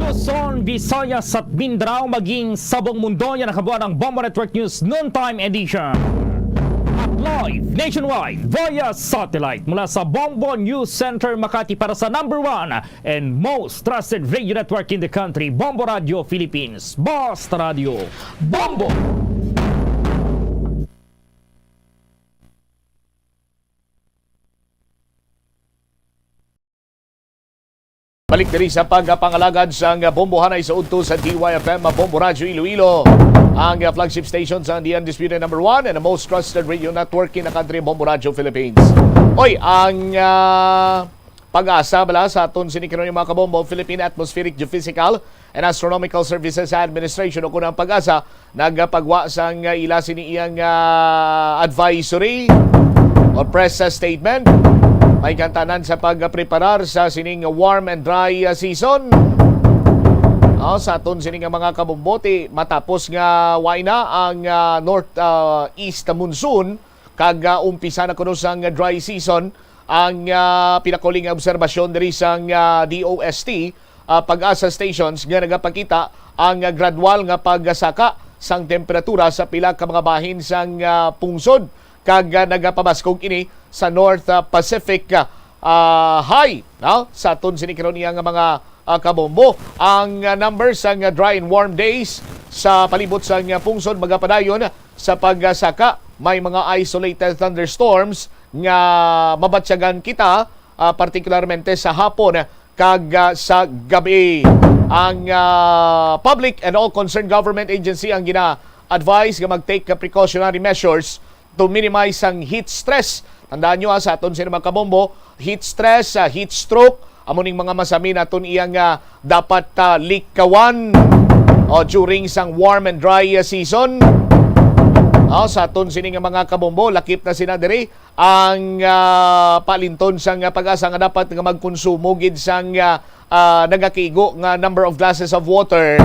Luzon, Visayas at Mindanao, maging sa buong mundo, yan ang kabuuan ng Bombo Network News Noontime Edition. At live nationwide via satellite mula sa Bombo News Center Makati para sa number one and most trusted radio network in the country, Bombo Radio Philippines. Basta Radio, Bombo! Balik diri sa pagpangalagad sang bombohanay sa udto sa D Y F M, Bombo Radyo Iloilo, ang flagship station sang the undisputed number one and the most trusted radio network in the country, Bombo Radyo Philippines. Oy, ang ah, pag-asa bala sa aton sini karon, mga kabombo, Philippine Atmospheric Geophysical and Astronomical Services Administration o kun ang pag-asa nagapagwa sang ila sini iyang ah, advisory or press statement. May kantanan sa pagpreparar sa sining warm and dry ah, season. Ah, sa aton sini nga mga kabumboti, matapos nga way na ang ah, north ah, east monsoon, kag ah, umpisa na kuno sang dry season ang ah, pinakauling nga obserbasyon diri sang ah, D O S T, ah, pag-asa stations nga nagapakita ang ah, gradual nga pagsaka sang temperatura sa pila ka mga bahin sang ah, pungsod, kag ah, nagapabaskog ini sa North ah, Pacific ah, ah, High, no? Sa aton sini karon iya nga mga ah, kabombo, ang ah, number sang ah, dry and warm days sa palibot sang ah, pungsod magapadayon sa pagsaka. May mga isolated thunderstorms nga mabatyagan kita, ah, partikularmente sa hapon kag ah, sa gabi. Ang ah, public and all concerned government agency ang gina-advise nga mag-take precautionary measures to minimize ang heat stress. Tandaan nyo, ah, sa aton sini mga kabombo, heat stress, ah, heat stroke, amo ning mga masami naton iyang ah, dapat ah, likawan o during sang warm and dry ah, season. Oh, sa aton sini nga mga kabombo, lakip na sina diri ang ah, palinton sang ah, PAGASA nga dapat nga magkonsumo gid sang ah, ah, nagakigo nga number of glasses of water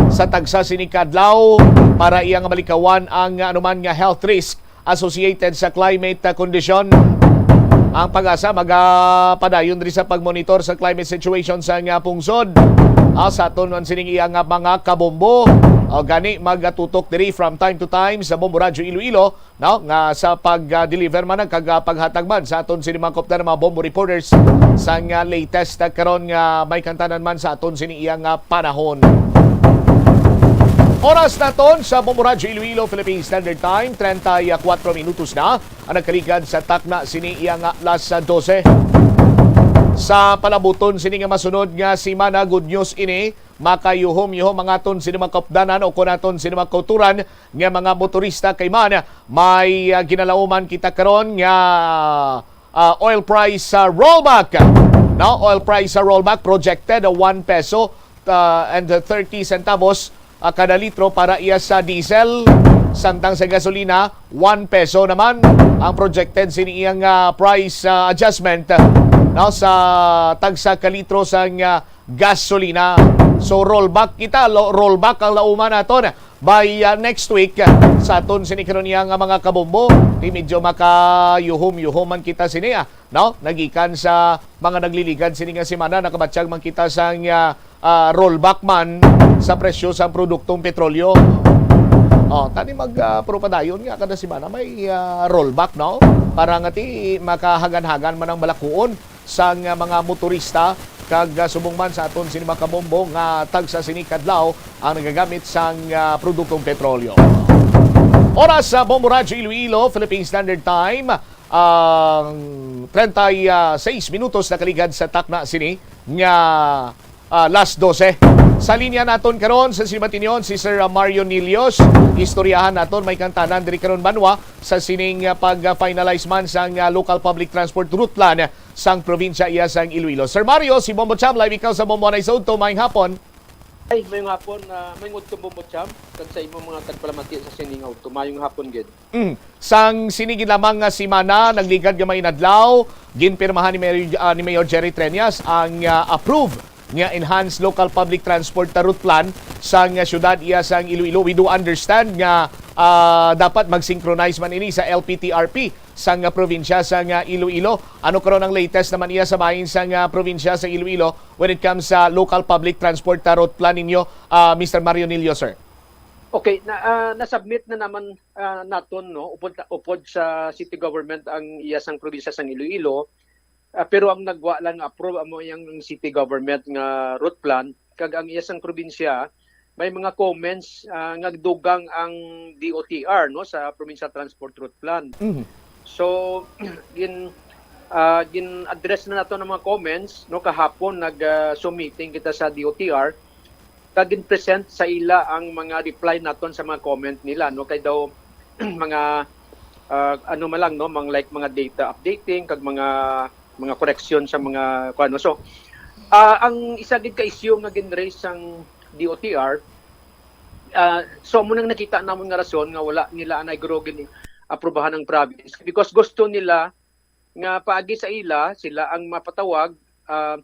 sa tagsa sini kadlaw para iya nga malikawan ang ah, anuman nga health risk associated sa climate ah, condition. Ang PAGASA magapadayon diri sa pagmonitor sa climate situation sa nga pungsod. Ah, sa aton man sining iya nga mga kabombo. O gani magatutok diri from time to time sa Bombo Radyo Iloilo, no, nga sa pag-deliver man kag ah, paghatag man sa aton sini mga kopdan nga mga Bombo reporters sa nga latest ah, karon nga may kantanan man sa aton sini iya nga panahon. Oras naton sa Bombo Radyo Iloilo, Philippine Standard Time, treinta y cuatro minutos na ang nagkaligad sa takna sini iya nga alas dose. Sa palabuton sini nga masunod nga semana, good news ini, makayuhom-yuhom ang aton sini mga kaupdanan o kon aton sini mga kauturan nga mga motorista kay man may ah, ginalauman kita karon nga ah, oil price ah, rollback. No, oil price ah, rollback projected ah, one peso ah, and thirty centavos ah, kada litro para iya sa diesel, samtang sa gasolina, one peso naman ang projected sini iyang ah, price ah, adjustment, no, sa tagsa ka litro sang ah, gasolina. So rollback kita, lo- rollback ang lauman naton by ah, next week ah, sa aton sini karon iya nga mga kabombo. Di medyo makayuhom-yuhom man kita sini ah, no? Nagikan sa mga nagliligad sini nga semana, nakabatyag man kita sang ah, ah, rollback man sa presyo sa produktong petrolyo. Oh, tani mag ah, pero padayon nga kada semana may ah, rollback, no? Para nga ti makahagan-hagan man ang balakuon sang ah, mga motorista kag ah, subong man sa aton sini mga kabombo nga tagsa sini kadlaw ang nagagamit sang ah, produktong petrolyo. Oras sa Bombo Radyo Iloilo, Philippine Standard Time, ang treinta y seis minutos nakaligad sa takna sini nga ah, alas dose. Sa linya naton karon sa Simatinyon si Sir ah, Mario Nilios. Istoryahan naton may kantanan diri karon banwa sa sining ah, pag-finalize man sang ah, local public transport route plan sang probinsya iya sang Iloilo. Sir Mario, si Bombo Cham, live ikaw sa Bombo Anay sa Udto. Maayong hapon. Ay, mayong hapon, ah, mayong udto, Bombo Cham, kag sa imong mga tagpalamati sa sining udto. Mayong hapon gid. Mm. Sang sini gid lamang nga semana, nagligad nga mainadlaw, ginpirmahan ni Mayor, ah, ni Mayor Jerry Treñas ang ah, approve nga enhanced local public transport route plan sang ah, syudad iya sang Iloilo. We do understand nga ah, dapat mag-synchronize man ini sa L P T R P sang ah, probinsya sang ah, Iloilo. Ano karon ang latest naman iya sa bahin sang ah, probinsya sang Iloilo when it comes sa local public transport route plan ninyo, ah, Mister Mario Nilio, sir? Okay, na, ah, na-submit na naman ah, naton, no, upod, upod sa city government ang iya sang probinsya sang Iloilo. Ah, pero ang nagwa lang nga approve amo yang city government nga route plan, kag ang iya sang probinsya may mga comments ah, nga dugang ang D O T R, no, sa Provincial Transport Route Plan. Mhm. So gin ah, gin-address na nato ang mga comments, no, kahapon nag ah, so meeting kita sa D O T R, kag gin-present sa ila ang mga reply naton sa mga comment nila, no, kay daw mga ah, ano man lang, no, mga like mga data updating kag mga mga correction sa mga kuan, no. So ah, ang isa gid ka issue nga gin-raise sang D O T R, ah, so amo nang nakita namon nga rason nga wala nila anay guro gin-aprobahan ang province because gusto nila nga paagi sa ila, sila ang mapatawag ah,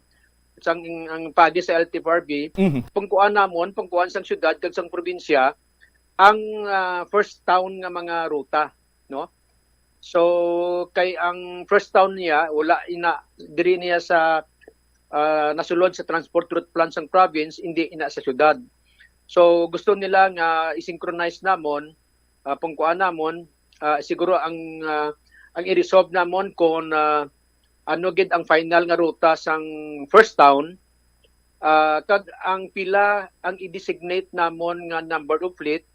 sang ang paagi sa L T F R B, Mhm. pangkuan namon, pangkuan sang syudad kag sang probinsya ang ah, first town nga mga ruta, no? So kay ang first town niya wala ina diri niya sa ah, nasulod sa transport route plan sang province, hindi ina sa syudad. So gusto nila nga i-synchronize namon, ah, pangkuan namon, ah, siguro ang ah, ang i-resolve namon kung ah, ano gid ang final nga ruta sang first town, ah, kag ang pila ang i-designate namon nga number of fleet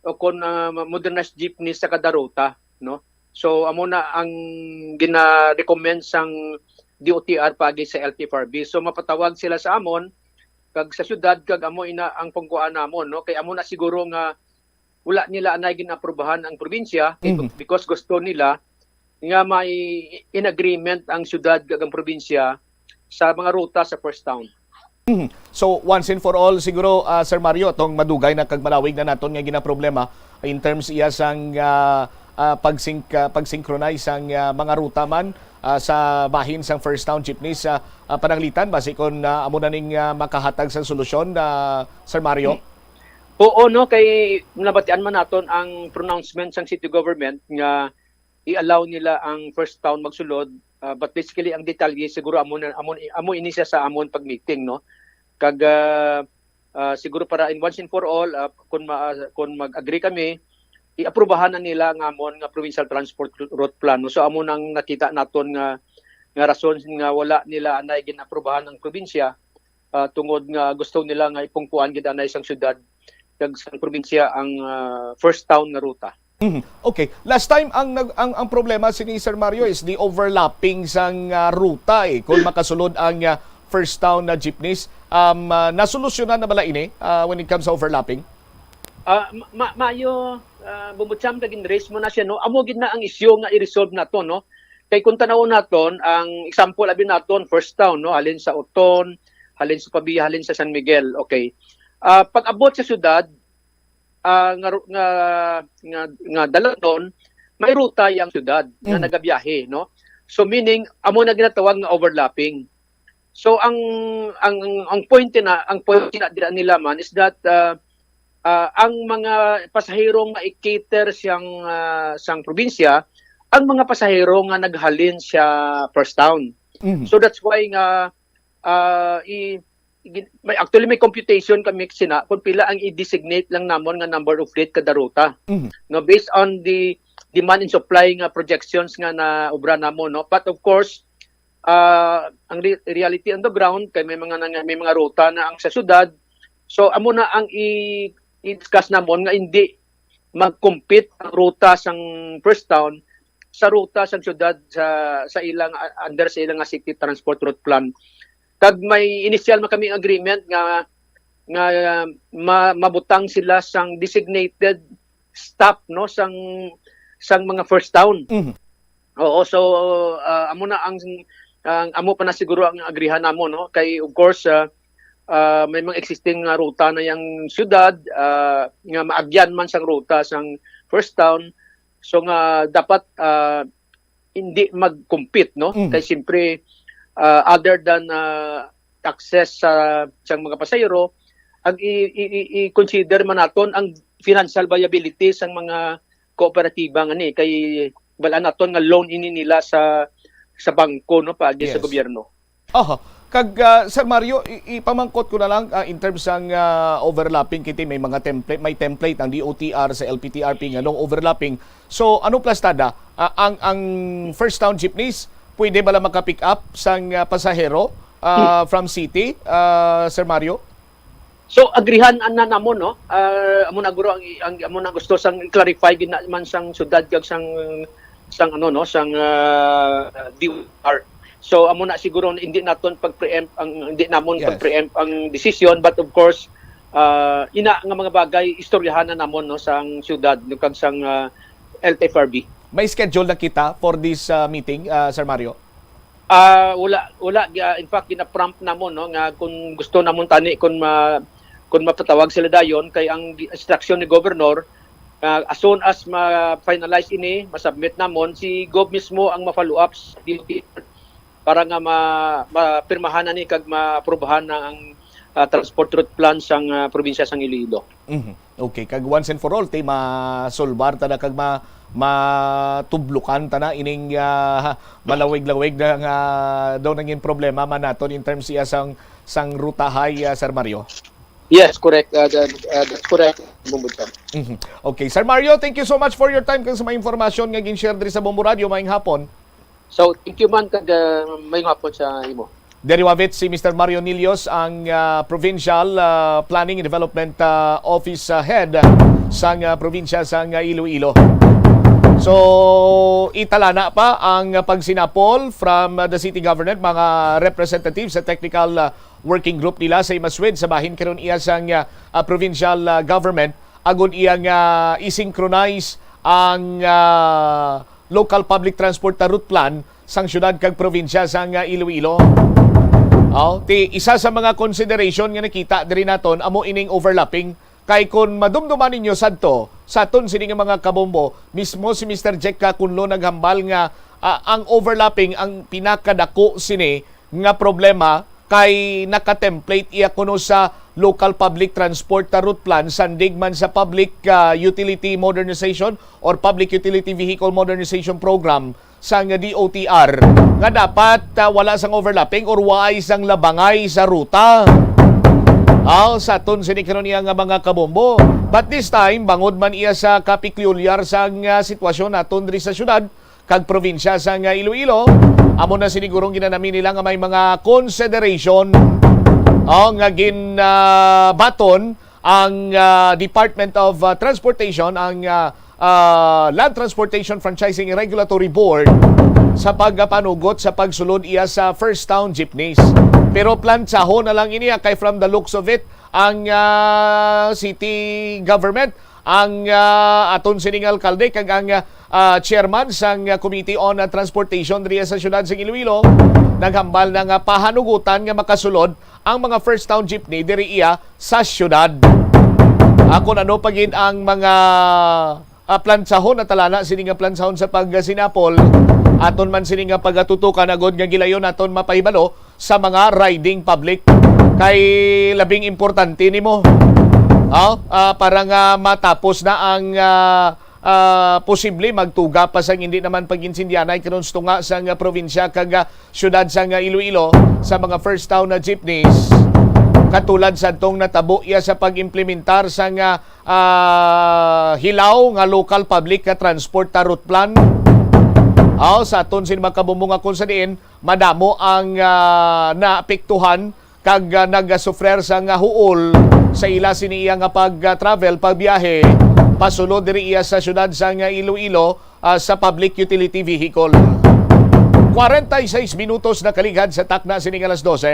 o kon ah, modernized jeepney sa kada ruta, no? So amo na ang gina-recommend sang D O T R paagi sa L T F R B. So mapatawag sila sa amon kag sa syudad kag amo ina ang pangkuan namon, no? Kay amo na siguro nga wala nila anay ginaprobahan ang probinsya kay Mhm. because gusto nila nga may in agreement ang syudad kag ang probinsya sa mga ruta sa first town. Mhm. So, once and for all, siguro, ah, Sir Mario, tong madugay na kag malawig na naton nga ginaproblema, In terms iya sang, ah, ah, pagsync-, ah, pag-synchronize sang, ah, mga ruta man, ah, sa bahin sang First Town Jeepneys, ah, ah, pananglitan, basi kon, ah, amo na ning, ah, makahatag sang solusyon, ah, Sir Mario? Oo, no, kay nabatian man naton ang pronouncement sang city government nga i-allow nila ang First Town magsulod, ah, but basically ang detalye siguro amo na, amo, amo ini siya sa amon pag-meeting, no? Kag, ah, ah, siguro para in once and for all, ah, kung ma-, kung mag-agree kami, i-aprubahan na nila ang amon nga provincial transport route plan, no? So amo nang nakita naton nga, nga rason nga wala nila anay gin-aprubahan ang probinsya, ah, tungod nga gusto nila nga ipungkuan gid anay sang syudad kag sang probinsya ang, ah, First Town nga ruta. Mhm. Okay. Last time, ang nag-, ang, ang problema sini, Sir Mario, is the overlapping sang, ah, ruta, eh. Kung makasulod ang, ah, First Town na jeepneys, um, ah, nasolusyonan na bala ini, ah, when it comes sa overlapping? Ah, ma-, ma-, maayo, ah, Bumbutsam, kag gin-raise mo na siya, no? Amo gid na ang isyu nga i-resolve nato, no? Kay kung tanawon naton, ang example abi naton, First Town, no? Halin sa Oton, halin sa Pavia, halin sa San Miguel. Okay. Ah, pag-abot sa syudad, ah, nga ru-, nga, nga, nga dalan ron, may ruta yang syudad nga Mm. nagabiyahe, no? So meaning, amo na ginatawag nga overlapping. So ang, ang, ang point na, ang point na dira nila man is that, ah, ah, ang mga pasahero nga i-cater siyang, ah, sang probinsya, ang mga pasahero nga naghalin siya First Town. Mhm. So that's why nga, ah, i-, i-, may, actually may computation kami sina kung pila ang i-designate lang namon nga number of fleet kada ruta. Mhm. No, based on the demand and supply nga projections nga na obra namon, no? But of course, ah, ang re-, reality on the ground kay may mga nang-, may mga ruta na ang sa syudad. So amo na ang i-, i-discuss namon nga hindi mag-compete ang ruta sang First Town sa ruta sang syudad sa, sa ilang, under sa ilang nga city transport route plan. Kag may initial man kami agreement nga, nga ma-, mabutang sila sang designated stop, no, sang, sang mga First Town. Mhm. Oo, so, ah, amo na ang, ang amo pa na siguro ang agrihan namo, no, kay of course, ah, ah, may mga existing nga ruta na yang syudad, ah, nga maagyan man sang ruta sang First Town. So nga dapat, ah, hindi mag-compete, no? Mm. Kay siyempre, ah, other than, ah, access sa, sa mga pasahero, ang i-, i-, i-, i-consider man naton ang financial viability sang mga kooperatiba nga ni kay balaan naton nga loan ini nila sa, sa bangko, no, paagi sa Yes. gobyerno. Aha. Kag, ah, Sir Mario, i-, ipamangkot ko na lang, ah, in terms sang, ah, overlapping, kiti may mga template, may template ang D O T R sa L P T R P nga no overlapping. So, ano plastada? Ah, ang, ang First Town jeepneys, pwede bala maka-pick up sang, ah, pasahero, ah, Hmm. from city, ah, Sir Mario? So, agrihan na namon, no? Ah, amo na guro ang, ang amo na gusto sang i-clarify gid na man sang syudad kag sang, sang ano, no, sang, ah, D O T R. So amo na siguro, hindi naton pag-preempt ang, hindi namon Yes. pag-preempt ang decision, but of course, ah, ina nga mga bagay istoryahan na namon, no, sang syudad, no, kag sang, ah, L T F R B. May schedule na kita for this, ah, meeting, ah, Sir Mario? Ah, wala, wala. Ah, in fact, gina-prompt namon, no, nga kung gusto namon tani, kung ma-, kung mapatawag sila dayon, kay ang gi-, instruction ni Governor, ah, as soon as ma-finalize ini, ma-submit namon, si Gov mismo ang ma-follow up sa D O T R para nga ma-, mapirmahan na ni kag maaprubahan na ang, ah, transport route plan sang, ah, probinsya sang Iloilo. Mhm. Okay, kag once and for all, ti masulbar ta na kag ma-, matublukan ta na ining, ah, malawig-lawig na nga daw nangin problema man naton in terms iya sang, sang rutahay, ah, Sir Mario. Yes, correct. Uh, that, uh, that's correct, Bumbutan. Mhm. Okay, Sir Mario, thank you so much for your time kag sa mga impormasyon nga gin-share diri sa Bombo Radio. Maayong hapon. So, thank you man kag, uh, maayong hapon sa imo. Diri wavit si Mister Mario Nilios, ang, ah, Provincial, ah, Planning and Development, ah, Office, ah, Head sang, ah, probinsya sang, ah, Iloilo. So, italana pa ang pagsinapol from, ah, the city government, mga representatives sa technical, ah, working group nila sa Imaswid sa bahin karon iya sang, ah, ah, provincial, ah, government agud iya nga i-synchronize ang, ah, local public transport na route plan sang syudad kag probinsya sang, ah, Iloilo. Oh, ti isa sa mga consideration nga nakita diri naton amo ining overlapping, kay kon madumduman ninyo sadto, Sa aton sini nga mga kabombo, mismo si Mister Jack Cacunlo naghambal nga, ah, ang overlapping ang pinakadako sini nga problema kay naka-template iya kuno sa local public transport route plan, sandig man sa public, ah, utility modernization or public utility vehicle modernization program sang D O T R nga dapat, ah, wala sang overlapping or waay sang labangay sa ruta. Aw, sa aton sini karon iya nga mga kabombo. But this time, bangod man iya sa kapikulyar sang, ah, sitwasyon naton diri sa syudad kag probinsya sang, ah, Iloilo, amo na sinigurong ginanami nila nga may mga consideration, oh, nga gin, ah, baton ang, ah, Department of, ah, Transportation, ang, ah, ah, Land Transportation Franchising Regulatory Board sa pagpanugot sa pagsulod iya sa First Town Jeepneys. Pero plantsahon na lang ini, ah, kay from the looks of it, ang, ah, city government, ang, ah, aton sining alkalde kag ang, ah, chairman sang, ah, Committee on, ah, Transportation diri sa siyudad sang Iloilo, naghambal na nga pahanugutan nga makasulod ang mga First Town Jeepney diri iya sa siyudad. Ah, kung ano pa gid ang mga, ah, plantsahon, natalana sini nga plantsahon sa pagsinapol, aton man sini nga pagatutukan agod nga gilayon naton mapahibalo sa mga riding public. Kay labing importante nimo, ah, ah, para nga matapos na ang, ah, ah, posible magtuga pa sang hindi naman pag-insindyanay karon sa tunga sang, ah, probinsya kag, ah, siyudad sang, ah, Iloilo sa mga First Town na jeepneys, katulad sa tong natabo iya sa pag-implementar sang, ah, ah, hilaw nga local public nga transport, ah, route plan. Aw, sa aton sin mga kabombo nga kung sa diin madamo ang, ah, naapektuhan kag, ah, nagasufrer sang huol sa ila sini iya nga pag-travel, pagbiyahe, pasulod diri iya sa siyudad sang Iloilo, ah, sa public utility vehicle. Kwarenta y seis minutos na kaligad sa takna sini nga alas dose.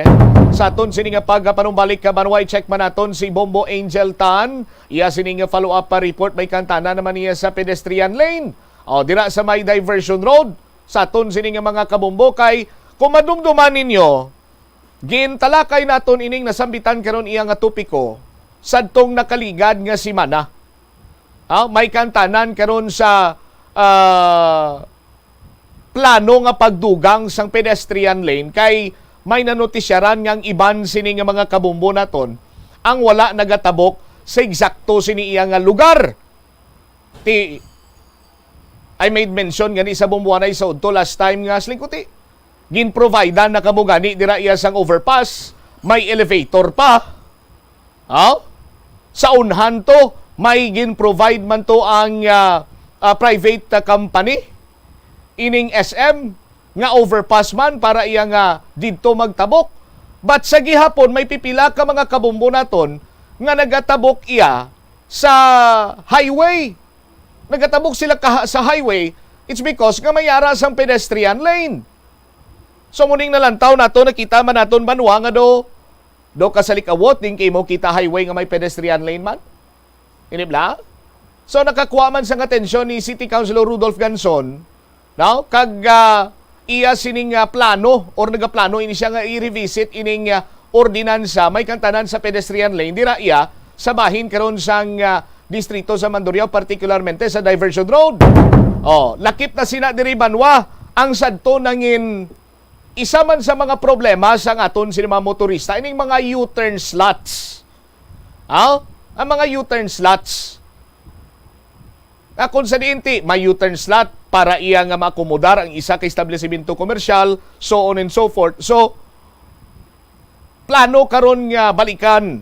Sa aton sini nga pagpanumbalik ka banwa, i-check man naton si Bombo Angel Tan. Iya sini nga follow-up pa report, may kantana naman niya sa pedestrian lane. O, dira sa may diversion road. Sa aton sini nga mga kabombo, kay kung madumduman ninyo, gintalakay naton ining nasambitan karon iya nga topiko sadtong nakaligad nga semana. Ah, may kantanan karon sa, ah, plano nga pagdugang sang pedestrian lane, kay may nanotisyaran nga ang iban sini nga mga kabombo naton ang wala nagatabok sa eksakto sini iya nga lugar. Ti, I made mention gani sa Bomboanay sa udto last time nga, Slingkuti, gin-providean na kamo gani dira iya sang overpass, may elevator pa. Aw? Sa unhan to, may gin-provide man to ang, ah, ah, private, ah, company, ining S M, nga overpass man para iya nga didto magtabok. But sa gihapon, may pipila ka mga kabombo naton nga nagatabok iya sa highway. Nagatabok sila kaha-, sa highway, it's because nga may ara sang pedestrian lane. So, muning nalantaw nato, nakita man naton banwa nga do, do ka sa likawot, din kay mo kita highway nga may pedestrian lane man. Ini bala? So, nakakuha man sang atensyon ni City Councilor Rudolph Ganson, no? Kag, ah, iya sining, ah, plano or nagaplano ini siya nga i-revisit ining, ah, ordinansa may kantanan sa pedestrian lane. Dira iya sa bahin karon sang, ah, distrito sa Mandurriao, particularmente sa diversion road. Oh, lakip na sina diri banwa ang sadto nangin isa man sa mga problema sang aton sini mga motorista, ining mga U-turn slots. Ah, ang mga U-turn slots. Akon sa diin ti, may U-turn slot para iya nga maakomodar ang isa ka establesimentu komersyal, so on and so forth. So, plano karon nga balikan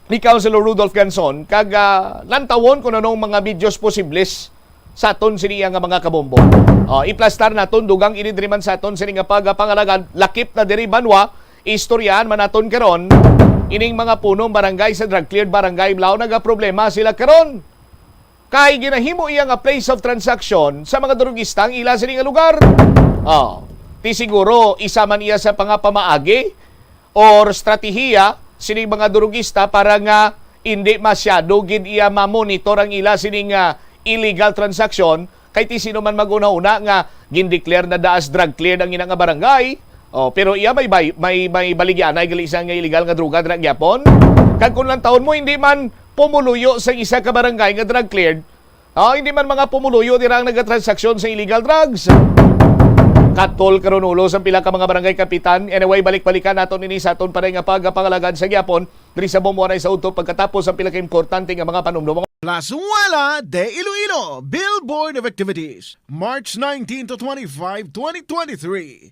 ni Councilor Rudolph Ganson kag, ah, lantawon kung anong mga medyos posibles sa aton sini iya nga mga kabombo. Oh, iplastar naton dugang ini diri man sa aton sini nga pagapangalagad, lakip na diri banwa, istoryahan man naton karon ining mga punong barangay sa drug cleared barangay Blao, nagaproblema sila karon. Kay ginahimo iya nga place of transaction sa mga drugista ang ila sini nga lugar. Oh, ti siguro isa man iya sa pangapamaagi or estratehiya sining mga drugista para nga hindi masyado gid iya ma-monitor ang ila sining, ah, illegal transaction, kay ti sino man mag-una-una nga gin-declare na da as drug cleared ang ina nga barangay. Oh, pero iya may bay-, may, may baligyanay gali siya nga illegal nga droga dira gyapon. Kag kung lantawon mo, hindi man pumuluyo sang isa ka barangay nga drug cleared. Ah, hindi man mga pumuluyo dira ang nagatransaksyon sa illegal drugs. Katol karon ulo sang pila ka mga barangay kapitan. Anyway, balik-balikan naton ini sa aton pa nga pagapangalagad sa gihapon diri sa Bombo Anay sa udto pagkatapos ang pila ka importante nga mga panumdom. Plazuela de Iloilo, Billboard of Activities, March nineteen to twenty-five, twenty twenty-three.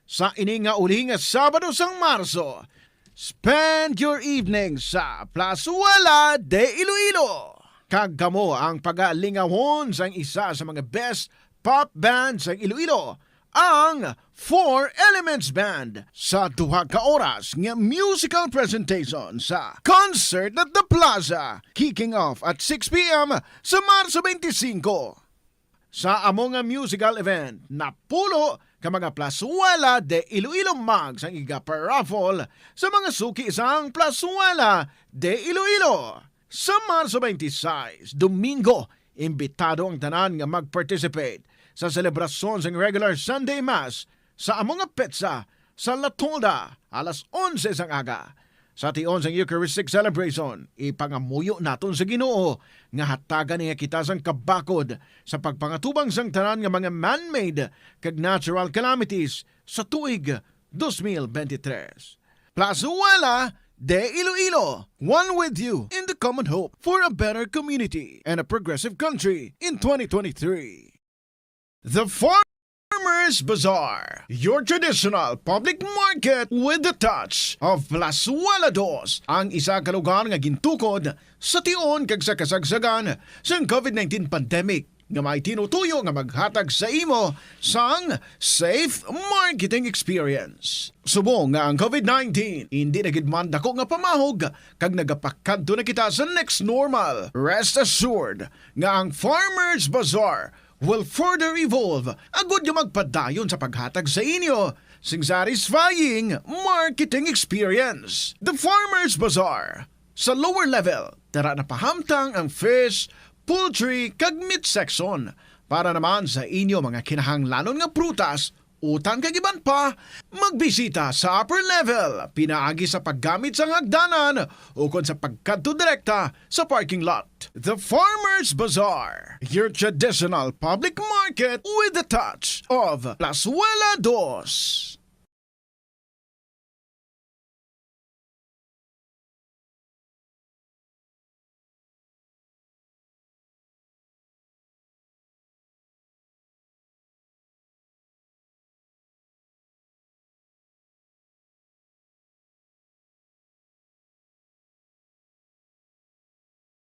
Sa ini nga uli nga Sabado sang Marso, spend your evening sa Plazuela de Iloilo. Kag kamo ang pagalingawon sang isa sa mga best pop band sang Iloilo, ang Four Elements Band, sa duha ka oras nga musical presentation sa Concert at the Plaza, kicking off at six p m sa Marso twenty-five. Sa amo nga musical event, napulo ka mga Plazuela de Iloilo mugs ang iga-paraffle sa mga suki sang Plazuela de Iloilo. Sa Marso twenty-six, Domingo, imbitado ang tanan nga mag-participate sa selebrasyon sang regular Sunday Mass sa amo nga petsa sa La Tolda, alas onse sang aga. Sa tion sang Eucharistic celebration, ipangamuyo naton sa Ginoo nga hatagan niya kita sang kabakod sa pagpangatubang sang tanan nga mga man-made kag natural calamities sa tuig dos mil bente tres. Plazuela de Iloilo, one with you in the common hope for a better community and a progressive country in twenty twenty-three. The Farmers Bazaar, your traditional public market with the touch of Plazuela Dos, ang isa ka lugar nga gintukod sa tion kag sa kasagsagan sang covid nineteen pandemic, nga may tinutuyo nga maghatag sa imo sang safe marketing experience. Subong nga ang covid nineteen hindi na gid man dako nga pamahog kag nagapakadto na kita sa next normal, rest assured nga ang Farmers Bazaar will further evolve agud nga magpadayon sa paghatag sa inyo sing satisfying marketing experience. The Farmers Bazaar, sa lower level, tara na pahamtang ang fish, poultry, kag meat section. Para naman sa inyo mga kinahanglanon nga prutas, utang kag iban pa, magbisita sa upper level pinaagi sa paggamit sang hagdanan ukon sa pagkadto direkta sa parking lot. The Farmers Bazaar, your traditional public market with a touch of Plazuela Dos.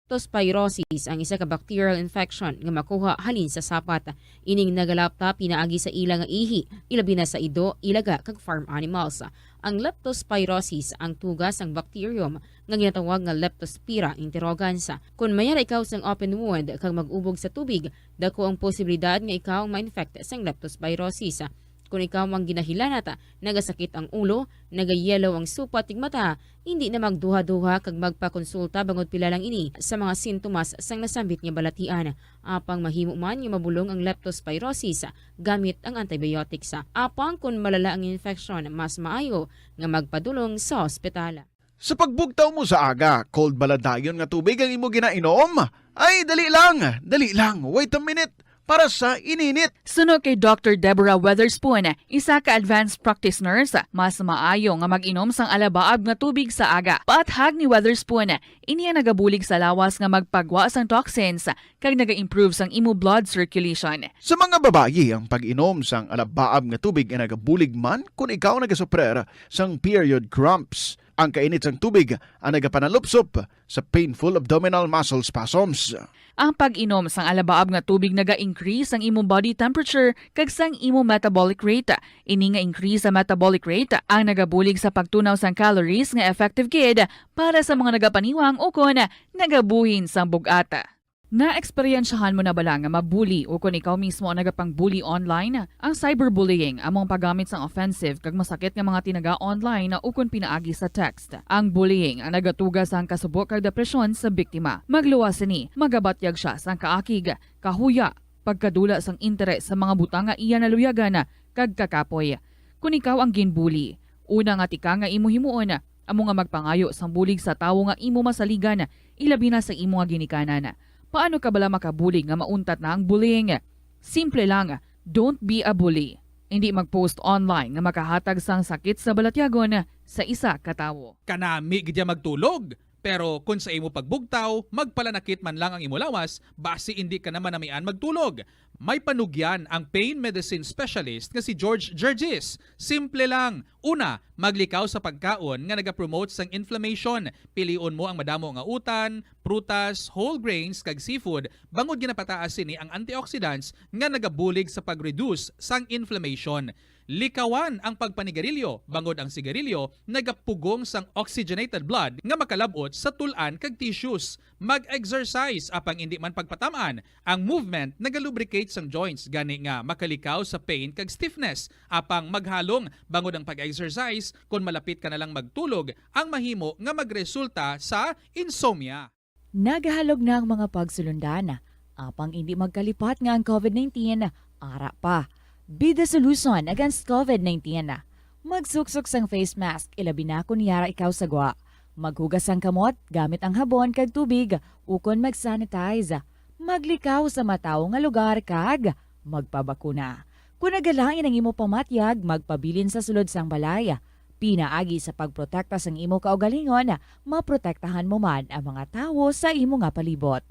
Leptospirosis ang isa ka bacterial infection nga makuha halin sa sapat. Ining nagalapta pinaagi sa ila nga ihi, ilabi na sa ido, ilaga, kag farm animals. Ang leptospirosis ang tuga sang bacterium nga ginatawag nga Leptospira interrogans. Kon mayara ikaw sang open wound kag mag-ubog sa tubig, dako ang posibilidad nga ikaw ma-infect sang leptospirosis. Kon ikaw ang ginahilanat, nagasakit ang ulo, nagayellow ang supat kag mata, hindi na magduha-duha kag magpakonsulta bangod pila lang ini sa mga sintomas sang nasambit nga balatian. Apang mahimo man nga mabulong ang leptospirosis gamit ang antibiotics. Apang kon malala ang infection, mas maayo nga magpadulong sa ospital. Sa pagbugtaw mo sa aga, cold bala dayon nga tubig ang imo ginainom? Ay, dali lang, dali lang, wait a minute. Para sa ininit. Suno kay Doctor Deborah Weatherspoon, isa ka advanced practice nurse, mas maayo nga mag-inom sang alabaab nga tubig sa aga. Paathag ni Weatherspoon, ini ang nagabulig sa lawas nga magpagwa sang toxins kag naga-improve sang imo blood circulation. Sa mga babayi, ang pag-inom sang alabaab nga tubig ay nagabulig man kon ikaw nagasuprer sang period cramps. Ang kainit sang tubig ang nagapanalupsop sa painful abdominal muscle spasms. Ang pag-inom sang alabaab nga tubig naga-increase sang imo body temperature kag sang imo metabolic rate. Ini nga increase sa metabolic rate ang nagabulig sa pagtunaw sang calories nga effective gid para sa mga nagapaniwang ukon nagabuhin sang bug-at. Naeksperyensyahan mo na bala nga ma-bully ukon ikaw mismo ang nagapang-bully online? Ang cyberbullying amo ang paggamit sang offensive kag masakit nga mga tinaga online ukon pinaagi sa text. Ang bullying ang nagatuga sang kasubo kag depresyon sa biktima. Magluwas sini, magabatyag sia sang kaakig, kahuya, pagkadula sang interes sa mga butang nga iya naluyagan, kag kakapoy. Kon ikaw ang ginbully, una nga tikang nga imo himuon, Amo nga magpangayo sang bulig sa tawo nga imo masaligan, ilabi na sa imo nga ginikanan. Paano ka bala makabulig nga mauntat na ang bullying? Simple lang, don't be a bully. Indi mag-post online nga makahatag sang sakit sa balatyagon sa isa ka tawo. Kanami gid ya magtulog, pero kon sa imo pagbugtaw, magpalanakit man lang ang imo lawas, basi indi ka na manamian magtulog. May panugyan ang pain medicine specialist nga si George Gergis. Simple lang. Una, maglikaw sa pagkaon nga nagapromote sang inflammation. Pilion mo ang madamo nga utan, prutas, whole grains, kag seafood, bangod ginapataas sini ang antioxidants nga nagabulig sa pag-reduce sang inflammation. Likawan ang pagpanigarilyo, bangod ang sigarilyo nagapugong sang oxygenated blood nga makalab-ot sa tul-an kag tissues. Mag-exercise, apang indi man pagpatam-an. Ang movement nagalubricate sang joints, gani nga makalikaw sa pain kag stiffness. Apang maghalong, bangod ang pag-exercise, kon malapit ka na lang magtulog, ang mahimo nga magresulta sa insomnia. Nagahalog na ang mga pagsulundan, apang indi magkalipat nga ang covid nineteen ara pa. Be the solution against covid nineteen. Magsuksok sang face mask, ilabi na kon yara ikaw sa gwa. Maghugas sang kamot gamit ang habon kag tubig, ukon mag-sanitize. Maglikaw sa matawo nga lugar kag magpabakuna. Kon nagalain ang imo pamatyag, magpabilin sa sulod sang balay. Pinaagi sa pagprotekta sang imo kaugalingon, maprotektahan mo man ang mga tawo sa imo nga palibot.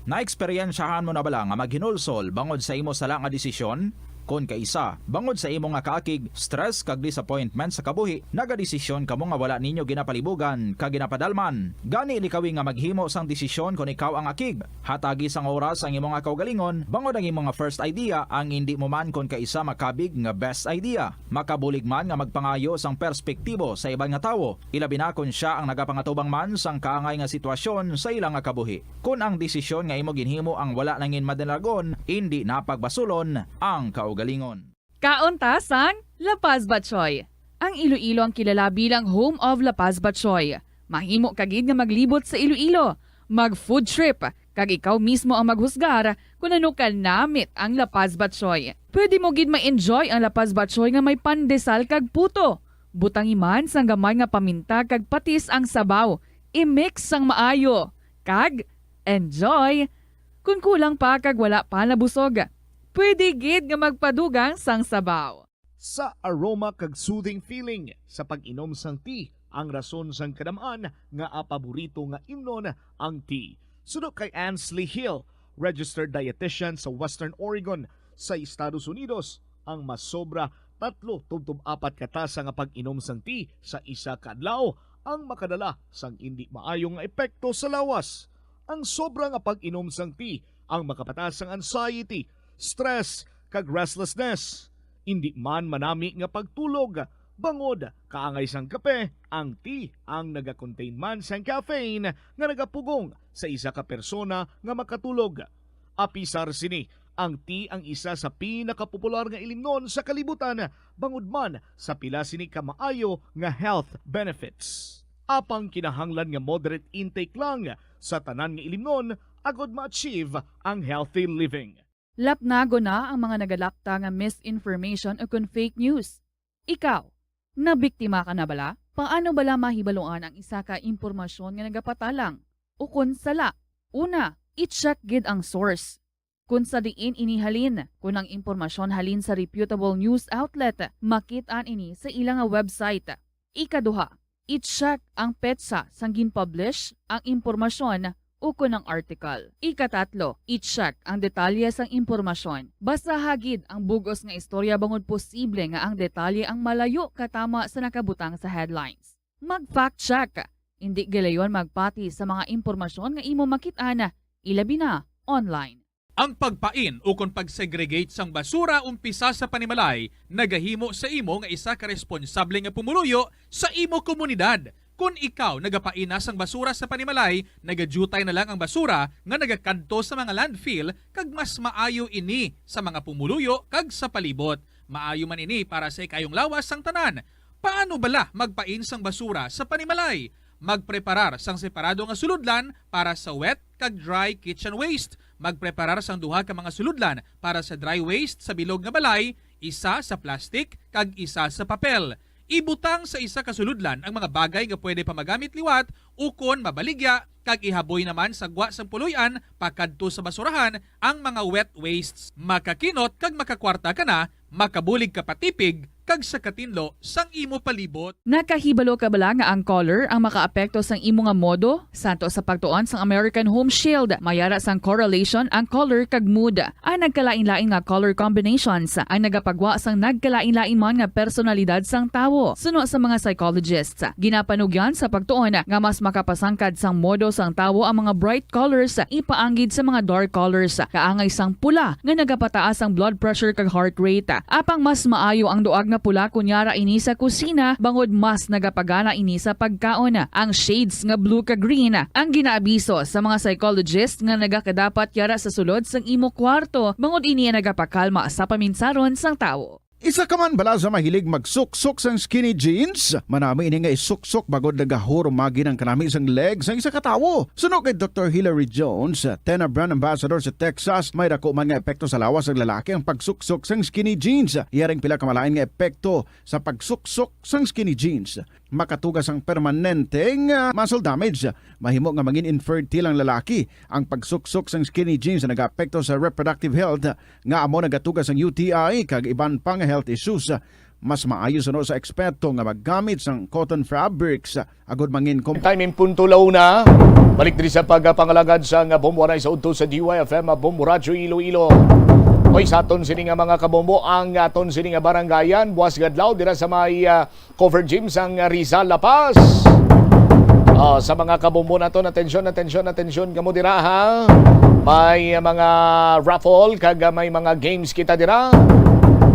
Naeksperyensyahan mo na bala nga maghinulsol bangod sa imo sala nga desisyon? Kon kaisa, bangod sa imo nga kaakig, stress kag disappointment sa kabuhi, nagadesisyon kamo nga wala ninyo ginapalibugan kag ginapadalman. Gani, likawi nga maghimo sang desisyon kon ikaw ang akig. Hatagi sang oras ang imo nga kaugalingon, bangod ang imo nga first idea ang indi mo man kon kaisa makabig nga best idea. Makabulig man nga magpangayo sang perspektibo sa iban nga tawo, ilabi na kon sia ang nagapangatubang man sang kaangay nga sitwasyon sa ila nga kabuhi. Kon ang desisyon nga imo ginhimo ang wala nangin madalagon, indi na pagbasulon ang kaugalingon. Kaon ta sang La Paz Batchoy. Ang Iloilo ang kilala bilang home of La Paz Batchoy. Mahimo ka gid nga maglibot sa Iloilo, mag-food trip, kag ikaw mismo ang maghusgar kon ano ka namit ang La Paz Batchoy. Pwede mo gid ma-enjoy ang La Paz Batchoy nga may pandesal kag puto. Butangi man sang gamay nga paminta kag patis ang sabaw. I-mix sang maayo. Kag enjoy! Kon kulang pa kag wala pa nabusog, pwede gid nga magpadugang sang sabaw. Sa aroma kag soothing feeling sa pag-inom sang tea ang rason sang kadam-an nga paborito nga imnon ang tea. Suno kay Ansley Hill, registered dietitian sa Western Oregon sa Estados Unidos, ang masobra tatlo tubtob apat ka tasa nga pag-inom sang tea sa isa ka adlaw ang makadala sang indi maayo nga epekto sa lawas. Ang sobra nga pag-inom sang tea ang makapataas sang anxiety, stress, kag restlessness. Indi man manami nga pagtulog, bangod kaangay sang kape, ang tea ang nagakontain man sang caffeine nga nagapugong sa isa ka persona nga makatulog. Apisar sini, ang tea ang isa sa pinakapopular nga ilimnon sa kalibutan, bangod man sa pila sini ka maayo nga health benefits. Apang kinahanglan nga moderate intake lang sa tanan nga ilimnon agod ma-achieve ang healthy living. Lapnagon na ang mga nagalapta nga misinformation ukon fake news. Ikaw, nabiktima ka na bala? Paano bala mahibaluan ang isa ka impormasyon nga nagapatalang ukon sala? Una, i-check gid ang source. Kon sa diin ini halin, kon ang impormasyon halin sa reputable news outlet, makit-an ini sa ila nga website. Ikaduha, i-check ang petsa sang gin-publish ang impormasyon ukon ang article. Ikatatlo, i-check ang detalye sang impormasyon. Basaha gid ang bug-os nga istorya bangod posible nga ang detalye ang malayo katama sa nakabutang sa headlines. Mag-fact check. Indi gilayon magpati sa mga impormasyon nga imo makit-an, ilabi na online. Ang pagpain ukon pag-segregate sang basura umpisa sa panimalay nagahimo sa imo nga isa ka responsable nga pumuluyo sa imo komunidad. Kon ikaw nagapain na sang basura sa panimalay, nagadyutay na lang ang basura nga nagakadto sa mga landfill, kag mas maayo ini sa mga pumuluyo kag sa palibot. Maayo man ini para sa ikayong lawas sang tanan. Paano bala magpain sang basura sa panimalay? Magpreparar sang separado nga sulodlan para sa wet kag dry kitchen waste. Magpreparar sang duha ka mga sulodlan para sa dry waste sa bilog nga balay, isa sa plastic kag isa sa papel. Ibutang sa isa ka sulodlan ang mga bagay nga pwede pa magamit liwat ukon mabaligya, kag ihaboy naman sa gwa sang puloy-an pakadto sa basurahan ang mga wet wastes. Makakinot kag makakwarta ka na, makabulig ka patipig, kag sa katinlo sang imo palibot. Nakahibalo ka bala nga ang color ang makaapekto sang imo nga modo? Santo sa pagtuon sang American Home Shield, may ara sang correlation ang color kag mood. Ang nagkalain-lain nga color combinations ang nagapagwa sang nagkalain-lain man nga personalidad sang tawo. Suno sa mga psychologists, ginapanugyan sa pagtuon nga mas makapasangkad sang modo sang tawo ang mga bright colors ipaanggid sa mga dark colors, kaangay sang pula nga nagapataas ang blood pressure kag heart rate. Apang mas maayo ang duag nga pula kon yara ini sa kusina, bangod mas nagapagana ini sa pagkaon. Ang shades nga blue kag green ang ginaabiso sa mga psychologist nga nagakadapat yara sa sulod sang imo kwarto, bangod ini ang nagapakalma sa paminsaron sang tawo. Isa ka man bala sa mahilig magsuksok sang skinny jeans? Manami ini nga isuksok bangod nagahurumagi ang kanami sang leg sang isa ka tawo. Suno kay Doktor Hilary Jones, Tena brand ambassador sa Texas, may dako man nga epekto sa lawas sang lalaki ang pagsuksok sang skinny jeans. Iya ring pila ka malain nga epekto sa pagsuksok sang skinny jeans. Makatuga sang permanente nga muscle damage. Mahimo nga mangin infertile ang lalaki. Ang pagsuksok sang skinny jeans nagaapekto sa reproductive health, nga amo nagatuga sang U T I kag iban pa nga health issues. Mas maayo suno sa eksperto nga maggamit sang cotton fabrics agud mangin kom- Time in punto la una. Balik diri sa pagpangalagad sang Bombo Anay sa udto sa D Y F M Bombo Radyo Iloilo. Oy, sa aton sini nga mga kabombo, ang aton sini nga barangayan, buwas nga adlaw dira sa may, ah, cover gym sang Rizal, La Paz. Ah, sa mga kabombo naton, atensyon, atensyon, atensyon kamo dira, ha. May, ah, mga raffle kag, ah, may mga games kita dira.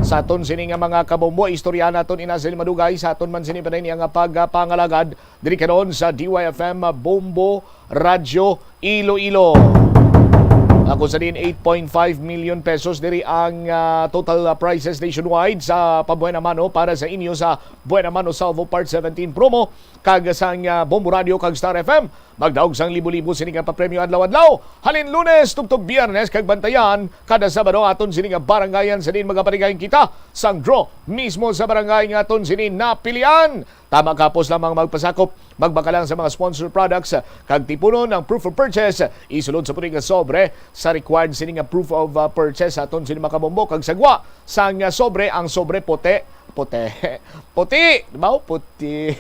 Sa aton sini nga mga kabombo, istorya naton ina sa madugay, sa aton man sini pa nga pagpangalagad diri karon sa D Y F M Bombo Radyo Iloilo. Ako sa din eight point five million pesos diri ang, ah, total, ah, prizes nationwide sa Pabuena Mano para sa inyo sa Buena Mano Salvo Part seventeen promo kag sang, ah, Bombo Radio kag Star F M. Magdaog sang libo-libo sini nga papremyo adlaw-adlaw. Halin Lunes tubtob Biyernes kag bantayan kada Sabado aton sini nga barangayan sa din magapatigayon kita sang draw mismo sa barangay nga aton sini napilian. Tama kapos lamang magpasakop, magbaka lang sa mga sponsor products, kag tipunon ang proof of purchase. Isulod sa puti nga sobre sa required sini nga proof of, uh, purchase sa aton sini makabombo, kag sagwa sang, uh, sobre, ang sobre puti, puti, puti, di ba? Puti,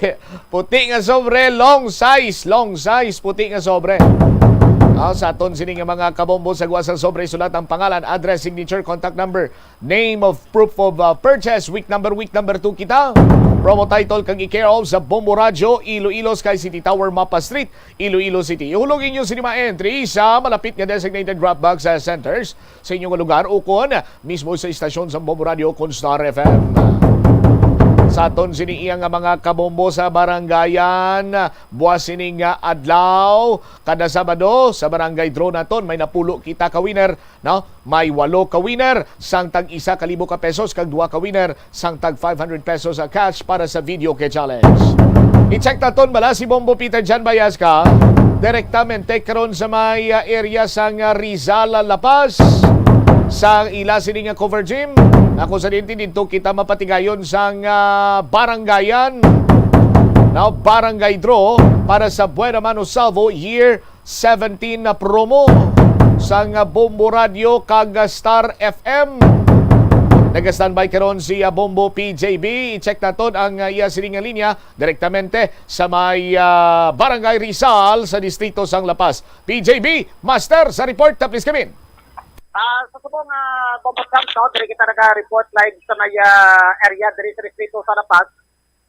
puti nga sobre, long size, long size, puti nga sobre. Ah, sa aton sini nga mga kabombo, sagwa sang sobre, sulat ang pangalan, address, signature, contact number, name of proof of, uh, purchase. Week number, week number two kita. Promo title kag i-care of sa Bombo Radyo, Iloilo, Sky City Tower, Mapa Street, Iloilo City. Ihulog inyo sini mga entry sa malapit nga designated drop box, uh, centers sa inyo nga lugar ukon mismo sa istasyon sa Bombo Radyo kon Star F M. Sa aton sini iya nga mga kabombo sa barangayan, buwas sini nga adlaw, kada Sabado, sa barangay draw naton, may napulo kita ka winner, no? May walo ka winner sang tag isa ka libo ka pesos kag duha ka winner sang tag five hundred pesos a cash para sa video key challenge. I-check naton bala si Bombo Peter Jan Bayasca direktamente karon sa may, ah, area sang, ah, Rizal, La Paz, sa ila sini nga cover gym. Ako sa dinti dito kita mapatigayon sang, ah, barangayan, now barangay draw para sa Buena Mano Salvo Year seventeen na promo sang Bombo Radio kag Star F M. Naga-standby karon si, ah, Bombo P J B. I-check naton ang, ah, iya sini nga linya direktamente sa may, ah, Barangay Rizal sa distrito sang La Paz. P J B, master, sa report, ah, please come in. Ah, sa subong, ah, Bombo Camp, no, diri kita naga-report live sa may, ah, area diri sa distrito sa La Paz.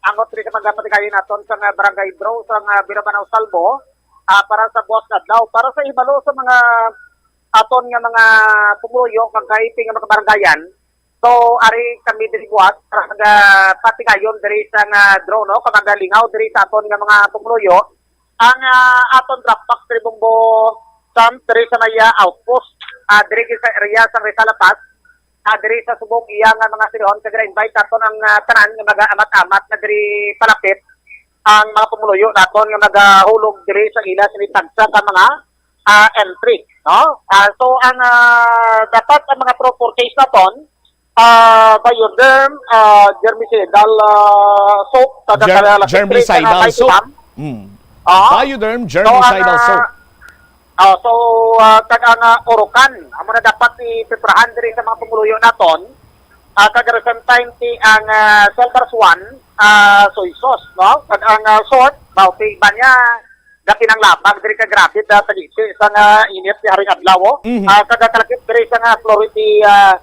Angot diri sa pagpatigayon naton sa nga barangay draw sa nga Buena Mano Salvo, ah, para sa buwas nga adlaw. Para sa hibalo sa mga aton nga mga pumuluyo kag kahipi nga mga kabarangayan, so ari kami diri buwas para sa patigayon diri sa nga draw, no, kag magalingaw diri sa aton nga mga pumuluyo ang, ah, aton drop box diri Bombo Camp diri sa may, ah, outpost, ah, diri sa area sa Rizal, La Paz. Ah, diri sa subong iya nga mga silihon, kag invite naton ang, ah, tanan nga mag-aamat-amat na diri palapit ang mga pumuluyo naton nga magahulog diri sa ila sini tagsa ka mga, ah, entry, no? Ah, so ang, ah, dapat ang mga pro purchase naton, Ah, Bioderm, ah, germicidal, ah, soap, taga Ger-, Kalala City, germicidal taga soap. Kaitimam. Mm. Ah. Bioderm So, ang, germicidal ah, soap. ah, so, ah, kag ang, ah, Orocan, amo na dapat ipreparahan diri sa mga pumuluyo naton. Ah, kag recent time ti ang, ah, Silver Swan, ah, soy sauce, no? Kag ang, ah, short, mao ti iba niya, dapi nang labag diri ka grabe da tagisi sa nga init ni haring adlaw, oh. Mhm. Ah, kag kalakip diri sa nga Flority, ah,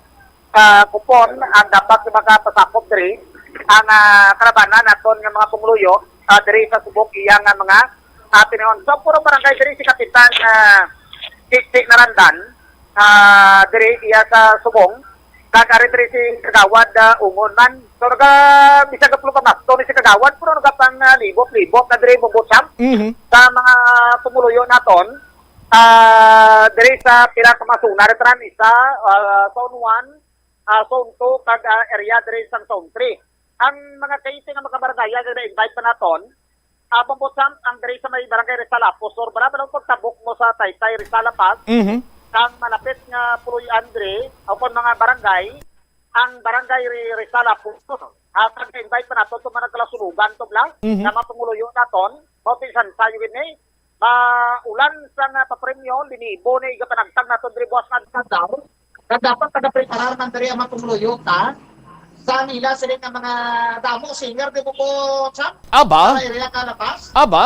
ah, kupon ang dapat nga makapasakop diri ang, ah, kalabanan naton nga mga pumuluyo, ah, diri sa subok iya nga mga, ah, tinahon. So, puro barangay diri si Kapitan, ah, Chichi Narandan, ah, diri iya sa subong. Kag ari diri si Kagawad, ah, Ungon man. So, naga, bisag ka pulo ka maston ni si Kagawad, pero naga pang, ah, libot-libot na diri, Bumbot Sam, Mhm. sa mga pumuluyo naton. Ah, diri sa pila ka mga zona, diri tanan, isa, ah, zone one, ah, zone two, kag, ah, area diri sa zone three. Ang mga kaisi nga mga barangay nga na-invite pa naton, ah, Bumbot Sam, ang diri sa may barangay Rizal Apos, or bala, bala, pagtabok mo sa Taytay, Rizal Pass, Mhm. kang malapit nga puloy-an diri, o kon mga barangay, ang barangay Ri-, Rizal Apos, ah, pag-invite pa naton, itong mga nagkalasunugan, to, bla, Mhm. nga mga pumuluyo naton, mao ti sansayo gid ni, maulan sa nga papremyo, linibo ni igapanagtag naton diri buwas nga adlaw. Kag dapat nagapreparar man diri ang mga pumuluyo ta sa nila sila nga mga damo singer, di ba po, Chang? Aba? Sa area ka, La Paz? Aba?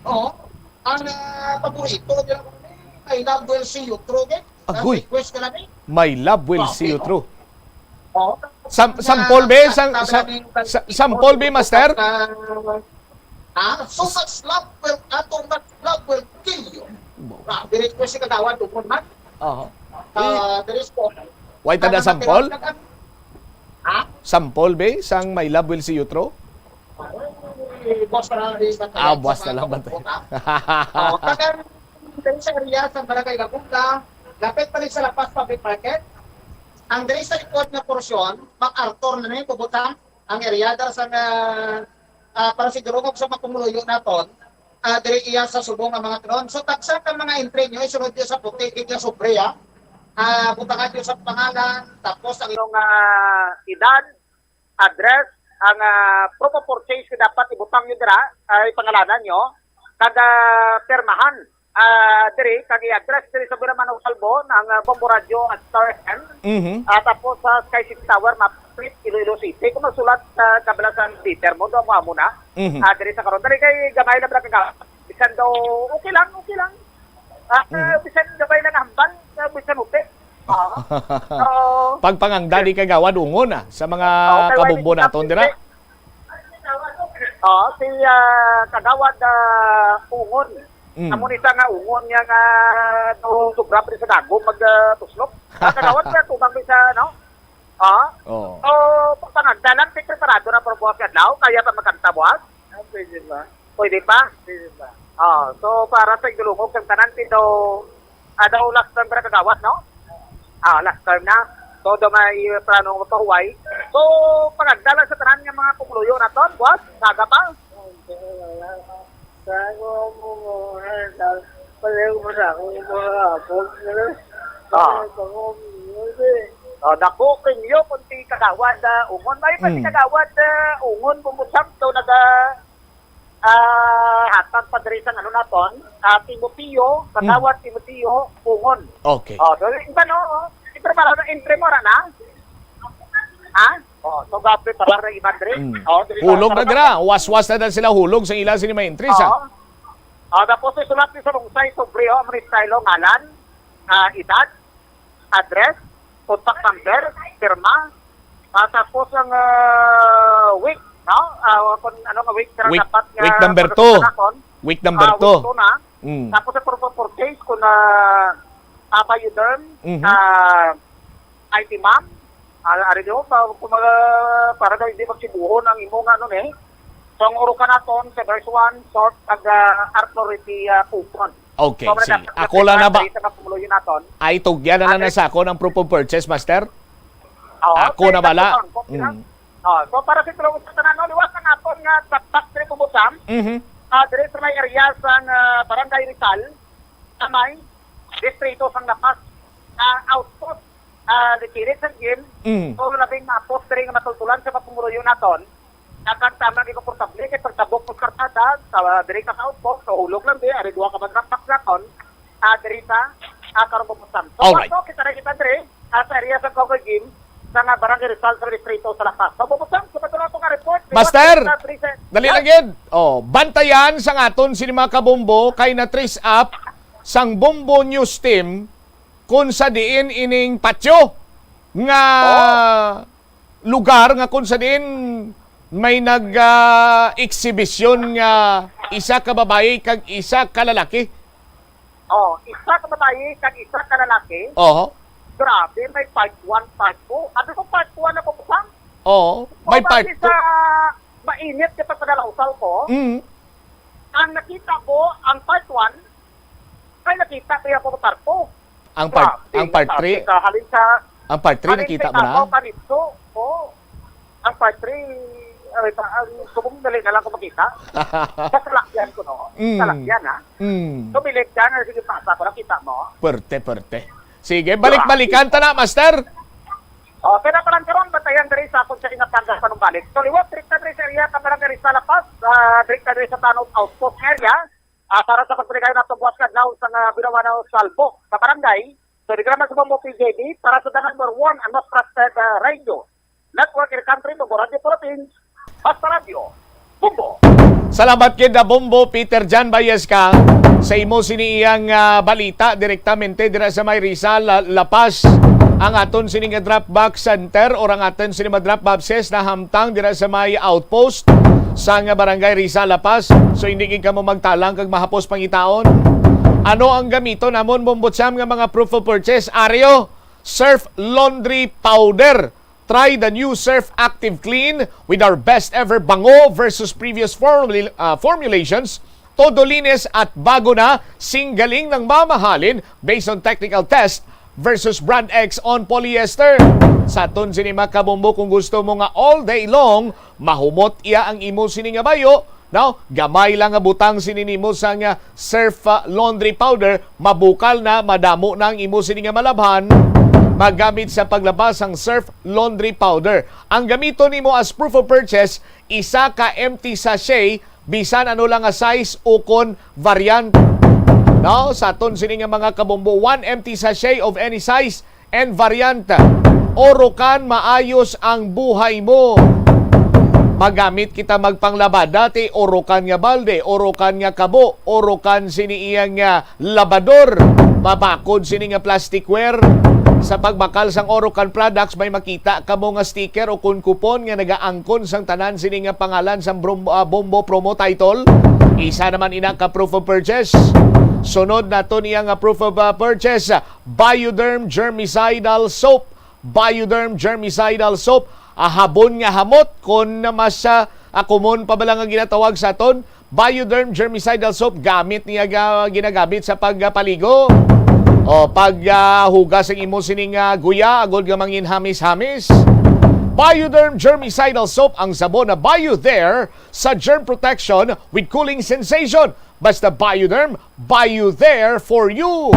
Oo. Ang, ah, paborito nila, I love will see you through, eh. Agoy. Ang request ka lang, eh. My love will see you through. Oo. Sam-, Na, sample, be, sa, sang, sa, sa, sa, sample, be, master? Sa, ha? So much love will, ah, too much love will kill you. Bo. Grabe, request si Kagawad, Ungon man. Aha. Ah, Eh, there is po. Why tada Sana sample? Matilaw na ka. Ha? Sample, be, sang My Love Will See You Through? Ay, buwas na lang, di ba? Ah, buwas na lang ba tayo? Oh, taga diri sa area sa Barangay Laguna, lapit pa rin sa La Paz Public Market. Ang diri sa likod nga porsyon, MacArthur na ni, Bubutan, ang area dar sa nga, ah, para siguro kung sa mga pumuluyo naton, ah, diri iya sa subong nga mga tron. So, tagsa ka mga entry nyo, isunod nyo sa puti, di nga sobre, ah. Ah, butangan nyo sa pangalan, tapos ang inyong, ah, edad, address, ang, ah, proof of purchase nga dapat ibutang nyo dira, ay pangalanan nyo, kag, ah, pirmahan, ah, diri, kag i-address diri sa Biraman of Salbo, ang, ah, Bombo Radio at Star F M. Mhm. Ah, tapos sa Sky City Tower, Map Street, Iloilo City. Kung magsulat sa kabalasan Peter mo, do mo amo na. Mhm. Ah, diri sa karon. Dali kay gamay na bala ka. Bisan daw, okay lang, okay lang. Ah, Mhm. ah, bisan gamay na nahambal, ah, bisan uti. Ah. So, Pagpangandali kay Gawad Ungon, ah, sa mga Ah, okay, kabumbo wala naton dira. Ah, si, ah, Kagawad, ah, Ungon. Mm. Amo ni sa nga Ungon niya nga, ah, daw sobra pa sa dagom mag, ah, tuslok. Ang Kagawad, kaya tubang mi sa, no? Ah? Oo. So, pagpanganda lang, ti preparado na para buwas nga adlaw, kaya pa makanta buwas? Ah, pwede ba? Pwede pa? Pwede ba? Ah, so, para sa igdulungog sa tanan, ti daw, ah, daw last term ka na Kagawad, no? Ah, last term na. So, daw may plano nga pahuway. So, panganda lang sa tanan nga mga pumuluyo naton, buwas, saga pa. Sa ako mo, mo, eh, sa, pareho mo sa ako, yung mga apo, ano? Ah. Pareho pa ko, hindi. Oh, dako kinyo kung ti Kagawad, ah, Ungon. May pa si Mm. Kagawad, ah, Ungon, kung mo sakto, naga, ah, hatag pa diri sa ano naton, ah, Timoteo, Mm. Kagawad Timoteo, Ungon. Okay. Oh, so, iba, no? Oh, pero para na entry mo, ra na? Ha? Oh, so gabi pa lang na iban diri. Mm. Oh, diri Hulog sa na dira. Waswas na, na sila hulog sa ila sini may entries, ah. Oo. Ah, tapos isulat ni sa lungsay, sobre, oh, ang style, oh, ngalan, ah, edad, address, contact number, pirma, ah, tapos ang, ah, week, no? Ah, kung ano nga week, pero Week, dapat nga week number two. pagkakataon, Week number ah, two. week two na. Mm. Tapos sa proof of purchase, kung, ah, ah, Bioderm, Mhm. ah, I T ma'am, ah, ari nyo, pa, kung mga, para daw hindi magsibuhon ang imo nga ano, eh. So, ang urukan naton, sa verse one, short, ag, ah, authority, ah, coupon. Okay, So, mga sige. dapat Ako lang na ba? sa mga pumuluyo naton. Ay, tugyan na lang na Address. sa ako ng proof of purchase, master? Oo, Ako sa na bala. Coupon, coupon lang. Mm. Oh, so, para sa tulong sa tanan, no, liwas ang aton nga backpack trip, Bumbot Sam. Mhm. Ah, dire sa may area sa, ah, Barangay Rizal, sa may distrito sang La Paz, ah, outpost, ah, Retire sa game. Mm. So, labing mapos diri nga matultulan sa mga pumuruyo naton. Nakagtama di komportable kay pagtabok ko sa kartada, sa, diri ka sa outpost, sa hulog lang di, ari duha ka man backpack naton. Ah, diri sa, ah, karong Bubusang. So, Alright. Ato, kita na kita diri, ah, sa area sa Cover Game, sa nga Barangay Rizal sa distrito sa La Paz. So, Bubusang, sa patuloy nga report. Master, Report sa Three Sen-, dali Yes. lang gid. Oh, bantayan sang aton sini mga kabombo kay na trace up sang Bombo News Team kung sa diin ining patio nga Oh. lugar nga kung sa diin may nag, ah, eksibisyon nga isa ka babayi kag isa ka lalaki. Oh, isa ka babayi kag isa ka lalaki. Oho. Grabe, may part one, part two. Abi ko part one na po, Bubusang. Oo, may Mao part bali sa two. Mainit nga pagpadalaw ko. Mm. Ang nakita ko, ang part one, ay nakita ko yung part two. Ang part, Grabe, ang part grabe three, ka. Halin sa, ang part three halin nakita sa mo na? Davao, Calypso. Oo. Ang part three, ay, sa, ang subong dali na lang ko makita. Sa salakyan ko, no? Mm. Salakyan, ha? Mm. So, bilib ka na, sige, pasa ko, nakita mo? Perte, perte. Sige, balik-balikan ta na, master. Oh, pero parang karon, batayan diri sa akong sa ingat tanggal panumbalik. So, liwat, trip na diri sa area, sa barangay Rizal La Paz, ah, trip na diri sa Tanod Outpost area. Ah, para sa pagpaligay na tugwas kadlaw sa nga Binawana Salvo, sa barangay. So, di ka naman sa Bombo P J D, para sa The Number One, ang most trusted, ah, radio network in the country, Bombo Radio Philippines, Basta Radio, Bombo. Salamat gid na Bombo Peter Jan Bayes ka sa imo sini iyang, ah, balita direktamente dira sa may Rizal, La, La Paz. Ang aton sini nga drop box center or ang aton sini nga drop boxes na hamtang dira sa may outpost sa nga barangay Rizal, La Paz. So hindi gid kamo magtalang kag mahapos pangitaon. Ano ang gamiton namon, Bombo Cham, nga mga proof of purchase? Ario, Surf Laundry Powder. Try the new Surf Active Clean with our best ever bango versus previous formula-, ah, formulations. Todo linis at bago na, sing galing ng mamahalin based on technical test versus brand X on polyester. Sa aton sini mga kabombo, kung gusto mo nga all day long, mahumot iya ang imo sini nga bayo, no? Gamay lang nga butang sini nimo sang, ah, Surf, ah, laundry powder, mabukal na, madamo na ang imo sini nga malabhan, magamit sa paglaba sang Surf laundry powder. Ang gamiton nimo as proof of purchase, isa ka empty sachet, bisan ano lang nga size ukon variant. No? Sa aton sini nga mga kabombo, one empty sachet of any size and variant. Orokan maayos ang buhay mo. Magamit kita magpanglaba. Dati, orokan nga balde, orokan nga kabo, orokan sini iyang, ah, labador, mabakod sini nga plasticware. Sa pagbakal sang Orocan products, may makita kamo nga sticker o kun kupon nga nagaangkon sang tanan sini nga pangalan sang brom-, ah, Bombo promo title. Isa naman ina ka proof of purchase. Sunod nato niya nga proof of, ah, purchase, Bioderm Germicidal Soap. Bioderm Germicidal Soap, ah, habon nga hamot kon mas, ah, ah, common pa bala nga ginatawag sa aton. Bioderm Germicidal Soap, gamit niya ga-, ginagamit sa pagpaligo o pag, ah, hugas ang imo sining, ah, guya agod nga mangin hamis-hamis. Bioderm Germicidal Soap, ang sabon na Bio There sa germ protection with cooling sensation. Basta Bioderm, Bio There for you.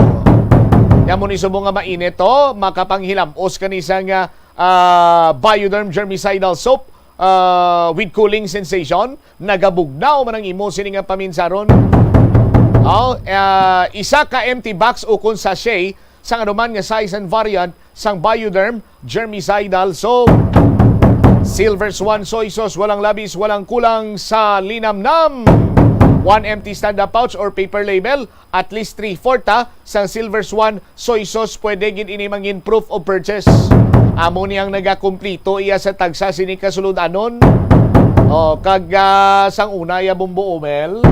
Nya mo ni subong nga mainit to, makapanghilamos ka ni sang, ah, ah, Bioderm Germicidal Soap, ah, with cooling sensation. Nagabugnaw man ang imo sini nga paminsaron. Oh, ah, isa ka empty box ukon sachet sang anuman nga size and variant sang Bioderm Germicidal Soap. Silver Swan Soy Sauce, walang labis, walang kulang sa linamnam. One empty stand-up pouch or paper label, at least three-fourth, ha, sang Silver Swan Soy Sauce, pwede gid ini mangin proof of purchase. Amo ni ang nagakumplito iya sa tagsa sini ka sulod-anon. Oh, kag, ah, sang una, ya Bombo Umel,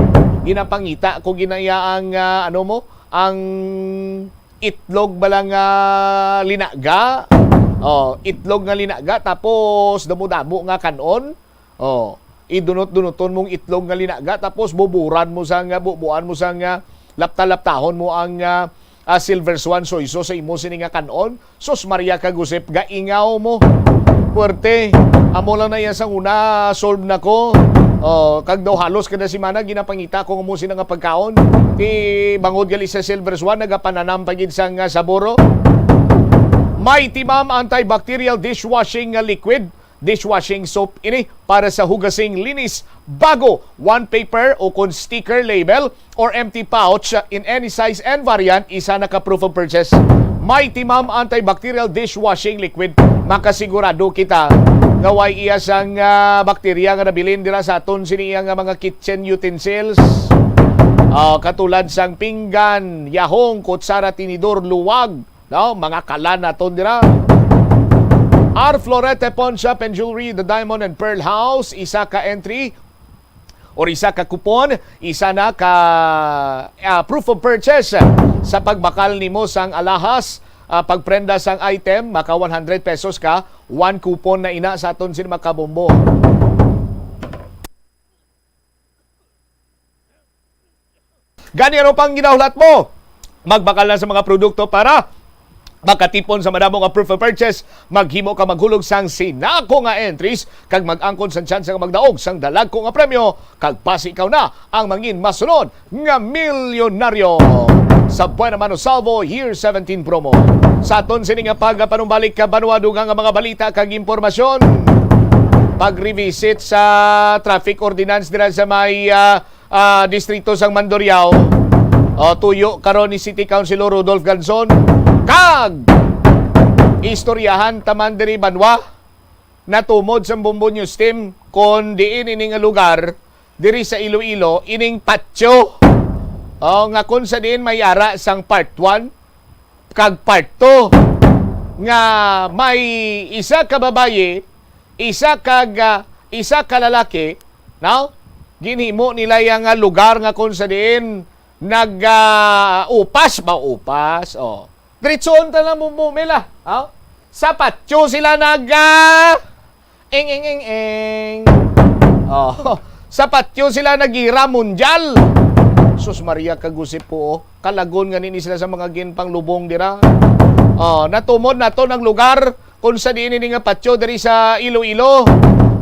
ginapangita ko ginaya ang, ah, ano mo, ang itlog bala nga linaga. Oh, itlog nga linaga, tapos damo-damo nga kan-on. Oh, idunot-dunoton mong itlog nga linaga, tapos buburan mo sa nga, bubuan mo sa nga, lapta-laptahon mo ang, ah, ah, Silver Swan Soy Sauce sa imo sini nga kan-on. Sus Maria kag Josep, gaingaw mo. Puwerte. Amo lang na iya sang una, solve na ko. Oh, kag daw halos kada semana ginapangita ko nga mo sina nga pagkaon. Ti bangod gali sa Silver Swan, nagapananam pa gid sang, ah, sabor, oh. Mighty Mom antibacterial dishwashing nga liquid, dishwashing soap ini para sa hugasing linis bago, one paper o kon sticker label or empty pouch in any size and variant, isa na ka proof of purchase. Mighty Mom antibacterial dishwashing liquid, makasigurado kita nga way iya sang ah, bakterya nga nabilin dira sa aton sini iya nga mga kitchen utensils. Ah, katulad sang pinggan, yahong, kutsara, tinidor, luwag, no? Mga kalan naton dira. Ar Florete Pawn Shop and Jewelry, The Diamond and Pearl House, isa ka entry or isa ka kupon, isa na ka ah, proof of purchase sa pagbakal nimo sang alahas, ah, pagprenda sang item, maka one hundred pesos ka, one coupon na ina sa aton sini mga kabombo. Gani, ano pang ginahulat mo? Magbakal na sa mga produkto para makatipon sa madamo nga proof of purchase. Maghimo ka maghulog sang sinako nga entries kag mag-angkon sang tsansa nga magdaog sang dalagko nga premyo, kag basi ikaw na ang mangin masunod nga milyonaryo sa Buena Mano Salvo Year seventeen promo. Sa aton sini nga pagpanumbalik ka banwa, dugang nga mga balita kag impormasyon, pag-revisit sa traffic ordinance dira sa may ah, ah, distrito sang Mandurriao. O, tuyo karon ni City Councilor Rodolph Ganzon. Kag istoryahan ta man diri banwa, natumod sang Bombo News Team kon diin ini nga lugar diri sa Iloilo, ining patio. O, nga kon sa diin may ara sang part one kag part two nga may isa ka babayi, isa kag, ah, isa ka lalaki, no? Ginhimo nila yang, ah, lugar nga kon sa diin nag, ah, upas ba, upas, oh. Diretsoon ta lang mo, mo, Mela, oh. Sa patio sila nag, ah, ing, ing, ing, ing. Oh, sa patio sila nagira mundial. Sus Maria, kagusip po, oh. Kalagon nga nini sila sa mga ginpanglubong dira. Oh, natumod nato ang lugar kung sa diin ini nga patio diri sa Iloilo.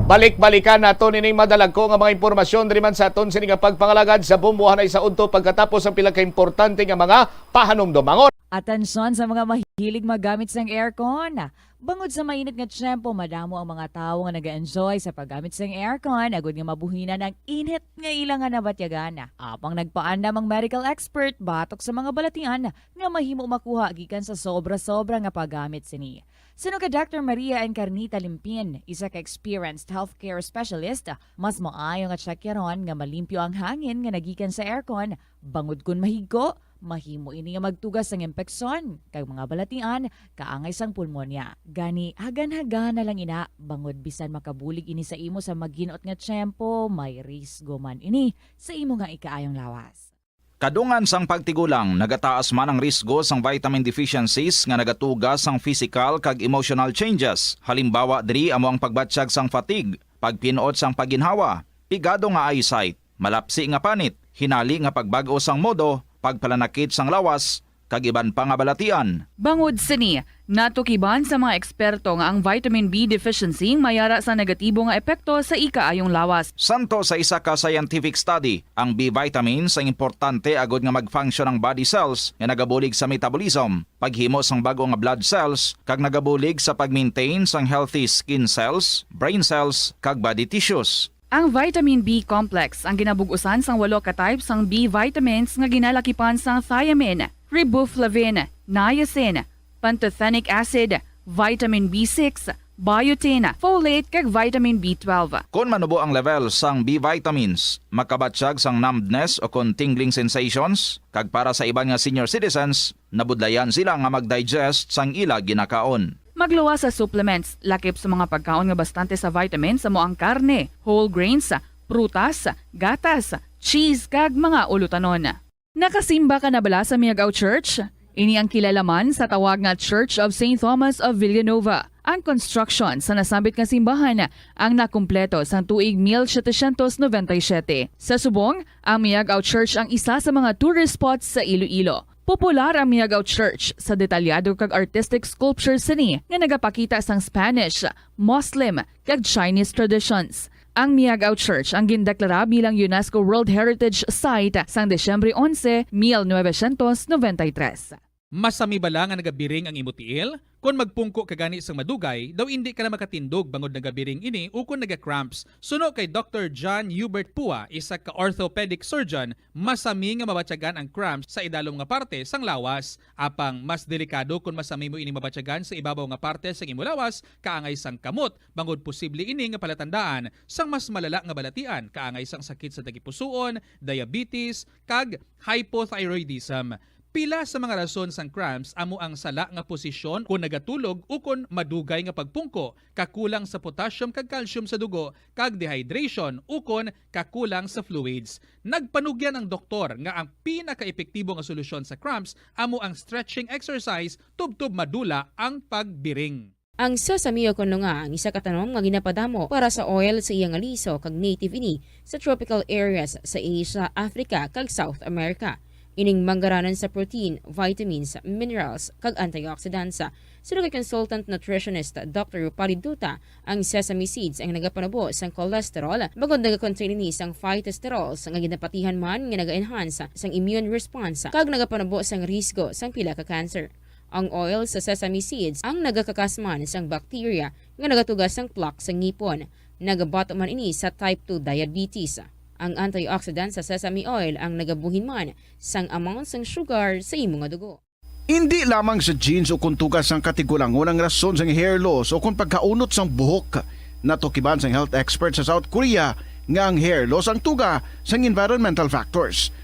Balik-balikan nato nining madalagko nga mga impormasyon diri man sa aton sini nga pagpangalagad sa bumbuhanay sa udto pagkatapos ang pila ka importante nga mga pahanumdomangon. Atensyon sa mga mahilig magamit sang aircon. Bangod sa mainit nga tiyempo, madamo ang mga tawo nga nag-enjoy sa paggamit sang aircon agud nga mabuhinan ang init nga ila nga nabatyagan. Apang nagpaandam ang medical expert batok sa mga balatian nga mahimo makuha gikan sa sobra-sobra nga paggamit sini. Suno kay Doctor Maria Encarnita Limpin, isa ka experienced healthcare specialist, mas maayo nga tiyakyaron nga malimpyo ang hangin nga nagikan sa aircon, bangod kon mahigko, mahimo ini nga magtuga sang impeksyon kag mga balatian kaangay sang pulmonya. Gani, hagan-hagana lang ina, bangod bisan makabulig ini sa imo sa maginot nga tiyempo, may risgo man ini sa imo nga ikaayong lawas. Kadungan sang pagtigulang, nagataas man ang risgo sang vitamin deficiencies nga nagatuga sang physical kag emotional changes. Halimbawa diri amo ang pagbatyag sang fatigue, pagpin-ot sang pagginhawa, pigado nga eyesight, malapsi nga panit, hinali nga pagbag-o sang modo, pagpalanakit sang lawas, kag iban pa nga balatian. Bangod sini, natukiban sa mga eksperto nga ang vitamin B deficiency may ara sa negatibo nga epekto sa ikaayong lawas. Santo sa isa ka scientific study, ang B vitamins ang importante agud nga mag-function ang body cells nga nagabulig sa metabolism, paghimo sang bag-o nga blood cells, kag nagabulig sa pag-maintain sang healthy skin cells, brain cells, kag body tissues. Ang vitamin B complex ang ginabug-usan sang walo ka type sang B vitamins nga ginalakipan sang thiamine, riboflavin, niacin, pantothenic acid, vitamin B six, biotin, folate, kag vitamin B twelve. Kon manubo ang level sang B vitamins, makabatyag sang numbness o kon tingling sensations, kag para sa iban nga senior citizens, nabudlayan sila nga mag-digest sang ila ginakaon. Magluwas sa supplements, lakip sa mga pagkaon nga bastante sa vitamins amo ang karne, whole grains, prutas, gatas, cheese, kag mga ulutanon. Nakasimba ka na bala sa Miagao Church? Ini ang kilala man sa tawag nga Church of Saint Thomas of Villanueva. Ang construction sa nasambit nga simbahan ang nakumpleto sang tuig mil setecientos noventa y siete. Sa subong, ang Miagao Church ang isa sa mga tourist spots sa Iloilo. Popular ang Miagao Church sa detalyado kag artistic sculptures sini nga nagapakita sang Spanish, Muslim, kag Chinese traditions. Ang Miagao Church ang gindeklara bilang UNESCO World Heritage Site sang Disyembre onse, mil novecientos noventa y tres. Masami bala nga nagabiring ang imo tiil? Kon magpungko ka gani sang madugay, daw indi ka na makatindog bangod nagabiring ini ukon naga-cramps. Suno kay Doktor John Hubert Pua, isa ka orthopedic surgeon, masami nga mabatyagan ang cramps sa idalom nga parte sang lawas. Apang mas delikado kon masami mo ini mabatyagan sa ibabaw nga parte sang imo lawas, kaangay sang kamot, bangod posible ini nga palatandaan sang mas malala nga balatian, kaangay sang sakit sa tagipusoon, diabetes, kag hypothyroidism. Pila sa mga rason sang cramps amo ang sala nga posisyon kon nagatulog ukon madugay nga pagpungko, kakulang sa potassium kag calcium sa dugo, kag dehydration ukon kakulang sa fluids. Nagpanugyan ang doktor nga ang pinakaepektibo nga solusyon sa cramps amo ang stretching exercise tubtob madula ang pagbiring. Ang sesame o kon lunga ang isa ka tanom nga ginapadamo para sa oil sa iya nga liso kag native ini sa tropical areas sa Asia, Africa, kag South America. Ining manggaranan sa protein, vitamins, minerals, kag antioxidants. Suno kay consultant nutritionist Doctor Rupali Duta, ang sesame seeds ang nagapanubo sang cholesterol bangod nagakontain ini sang phytosterols nga ginapatihan man nga naga-enhance sang immune response kag nagapanubo sang risgo sang pila ka cancer. Ang oil sa sesame seeds ang nagakakas man sang bacteria nga nagatuga sang plaque sa ngipon. Nagabato man ini sa type two diabetes. Ang antioxidant sa sesame oil ang nagabuhin man sang amount sang sugar sa imo nga dugo. Indi lamang sa genes o kon tuga sang katigulangon ang rason sang hair loss o kon pagkaunot sang buhok. Natukiban sang health expert sa South Korea nga ang hair loss ang tuga sang environmental factors.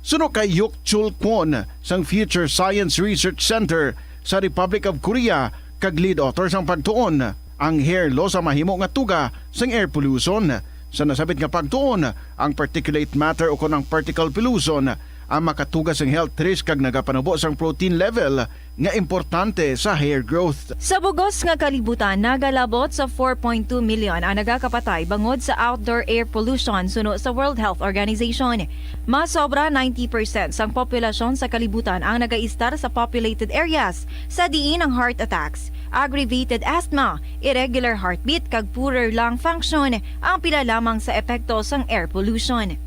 Suno kay Hyuk Chul Kwon sang Future Science Research Center sa Republic of Korea kag lead author sang pagtuon, ang hair loss ang mahimo nga tuga sang air pollution. Sa nasabit nga pagtuon, ang particulate matter o kon ang particle pollution ang makatuga sang health risk kag nagapanubo sang protein level nga importante sa hair growth. Sa bugos nga kalibutan, nagalabot sa four point two million ang nagakapatay bangod sa outdoor air pollution suno sa World Health Organization. Mas sobra ninety percent sang populasyon sa kalibutan ang nagaistar sa populated areas, sa diin ang heart attacks, aggravated asthma, irregular heartbeat, kag poorer lung function ang pila lamang sa epekto sang air pollution.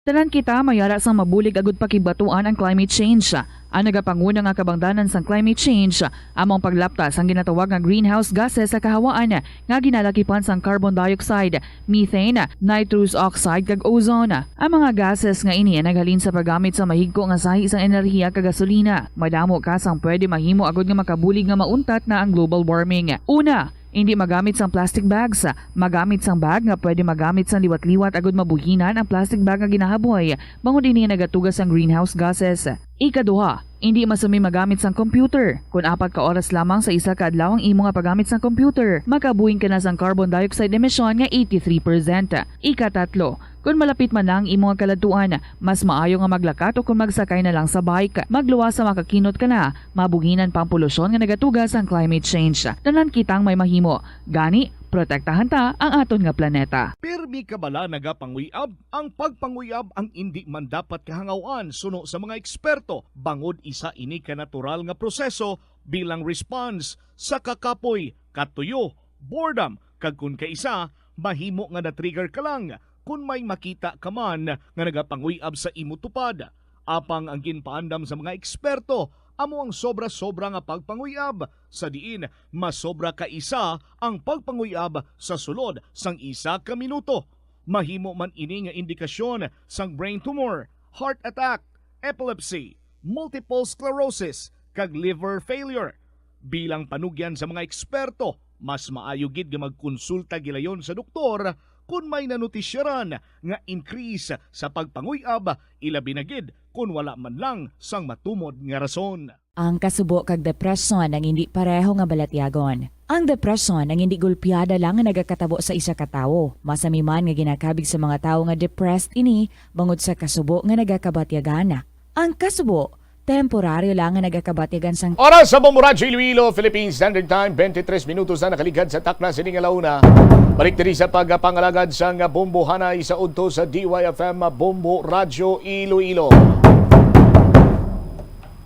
Tanan kita may ara sang mabulig agud pakigbatuan ang climate change. Ang nagapanguna nga kabangdanan sang climate change amo ang paglapta sang ginatawag nga greenhouse gases sa kahawaan nga ginalakipan sang carbon dioxide, methane, nitrous oxide, kag ozone. Ang mga gases nga ini ang naghalin sa paggamit sa mahigko nga sahi sang enerhiya kag gasolina. Madamo ka sang pwede mahimo agud nga makabulig nga mauntat na ang global warming. Una, indi magamit sang plastic bags. Magamit sang bag nga pwede magamit sang liwat-liwat agud mabuhinan ang plastic bag nga ginahaboy, bangod ini nagatuga sang greenhouse gases. Ikaduha, indi masumi magamit sang computer. Kon apat ka oras lamang sa isa ka adlaw ang imo nga paggamit sang computer, makabuhin ka na sang carbon dioxide emission nga eighty-three percent. Ikatatlo, kon malapit man lang ang imo nga kaladtuan, mas maayo nga maglakat o kon magsakay na lang sa bike. Magluwas sa makakinot ka na, mabuhinan pa ang polusyon nga nagatuga sang climate change. Tanan kitang may mahimo. Gani, protektahan ta ang aton nga planeta. Pirmi ka bala nagapanguyab? Ang pagpanguyab ang indi man dapat kahangaw-an suno sa mga eksperto, bangod isa ini ka natural nga proseso bilang response sa kakapoy, katuyo, boredom, kag kon kaisa, mahimo nga na-trigger ka lang kon may makita ka man nga nagapanguyab sa imo tupad. Apang ang ginpaandam sa mga eksperto amo ang sobra-sobra nga pagpanguyab, sa diin mas sobra ka isa ang pagpanguyab sa sulod sang isa ka minuto. Mahimo man ini nga indikasyon sang brain tumor, heart attack, epilepsy, multiple sclerosis, kag liver failure. Bilang panugyan sa mga eksperto, mas maayo gid nga magkonsulta gilayon sa doktor kon may nanotisyaran nga increase sa pagpanguyab, ilabi na gid kon wala man lang sang matumod nga rason. Ang kasubo kag depresyon ang indi pareho nga balatyagon. Ang depresyon ang indi gulpiada lang nga nagakatabo sa isa ka tawo. Masami man nga ginakabig sa mga tawo nga depressed ini bangod sa kasubo nga nagakabatyagan. Ang kasubo, temporaryo lang nga nagakabatyagan sang Oras sa Bombo Radyo Iloilo, Philippine Standard Time, twenty-three minutos na nakaligad sa takna sining alauna. Balik diri sa pagpangalagad sang Bombo Hanay sa udto sa D Y F M Bombo Radyo Iloilo.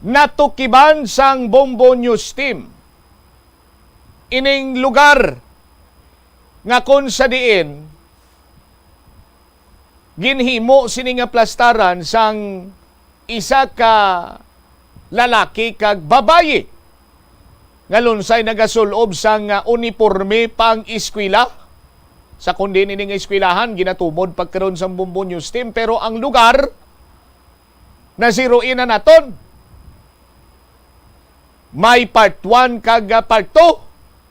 Natukiban sang Bombo News Team ining lugar nga kon sa diin ginhimo sini nga plastaran sang isa ka lalaki kag babayi nga lunsay nagasul-ob sang, ah, uniporme pang-eskwela. Sa kundi nining eskwelahan, ginatumod pa karon sang Bombo News Team, pero ang lugar na zero in na naton. May part one kag, ah, part two,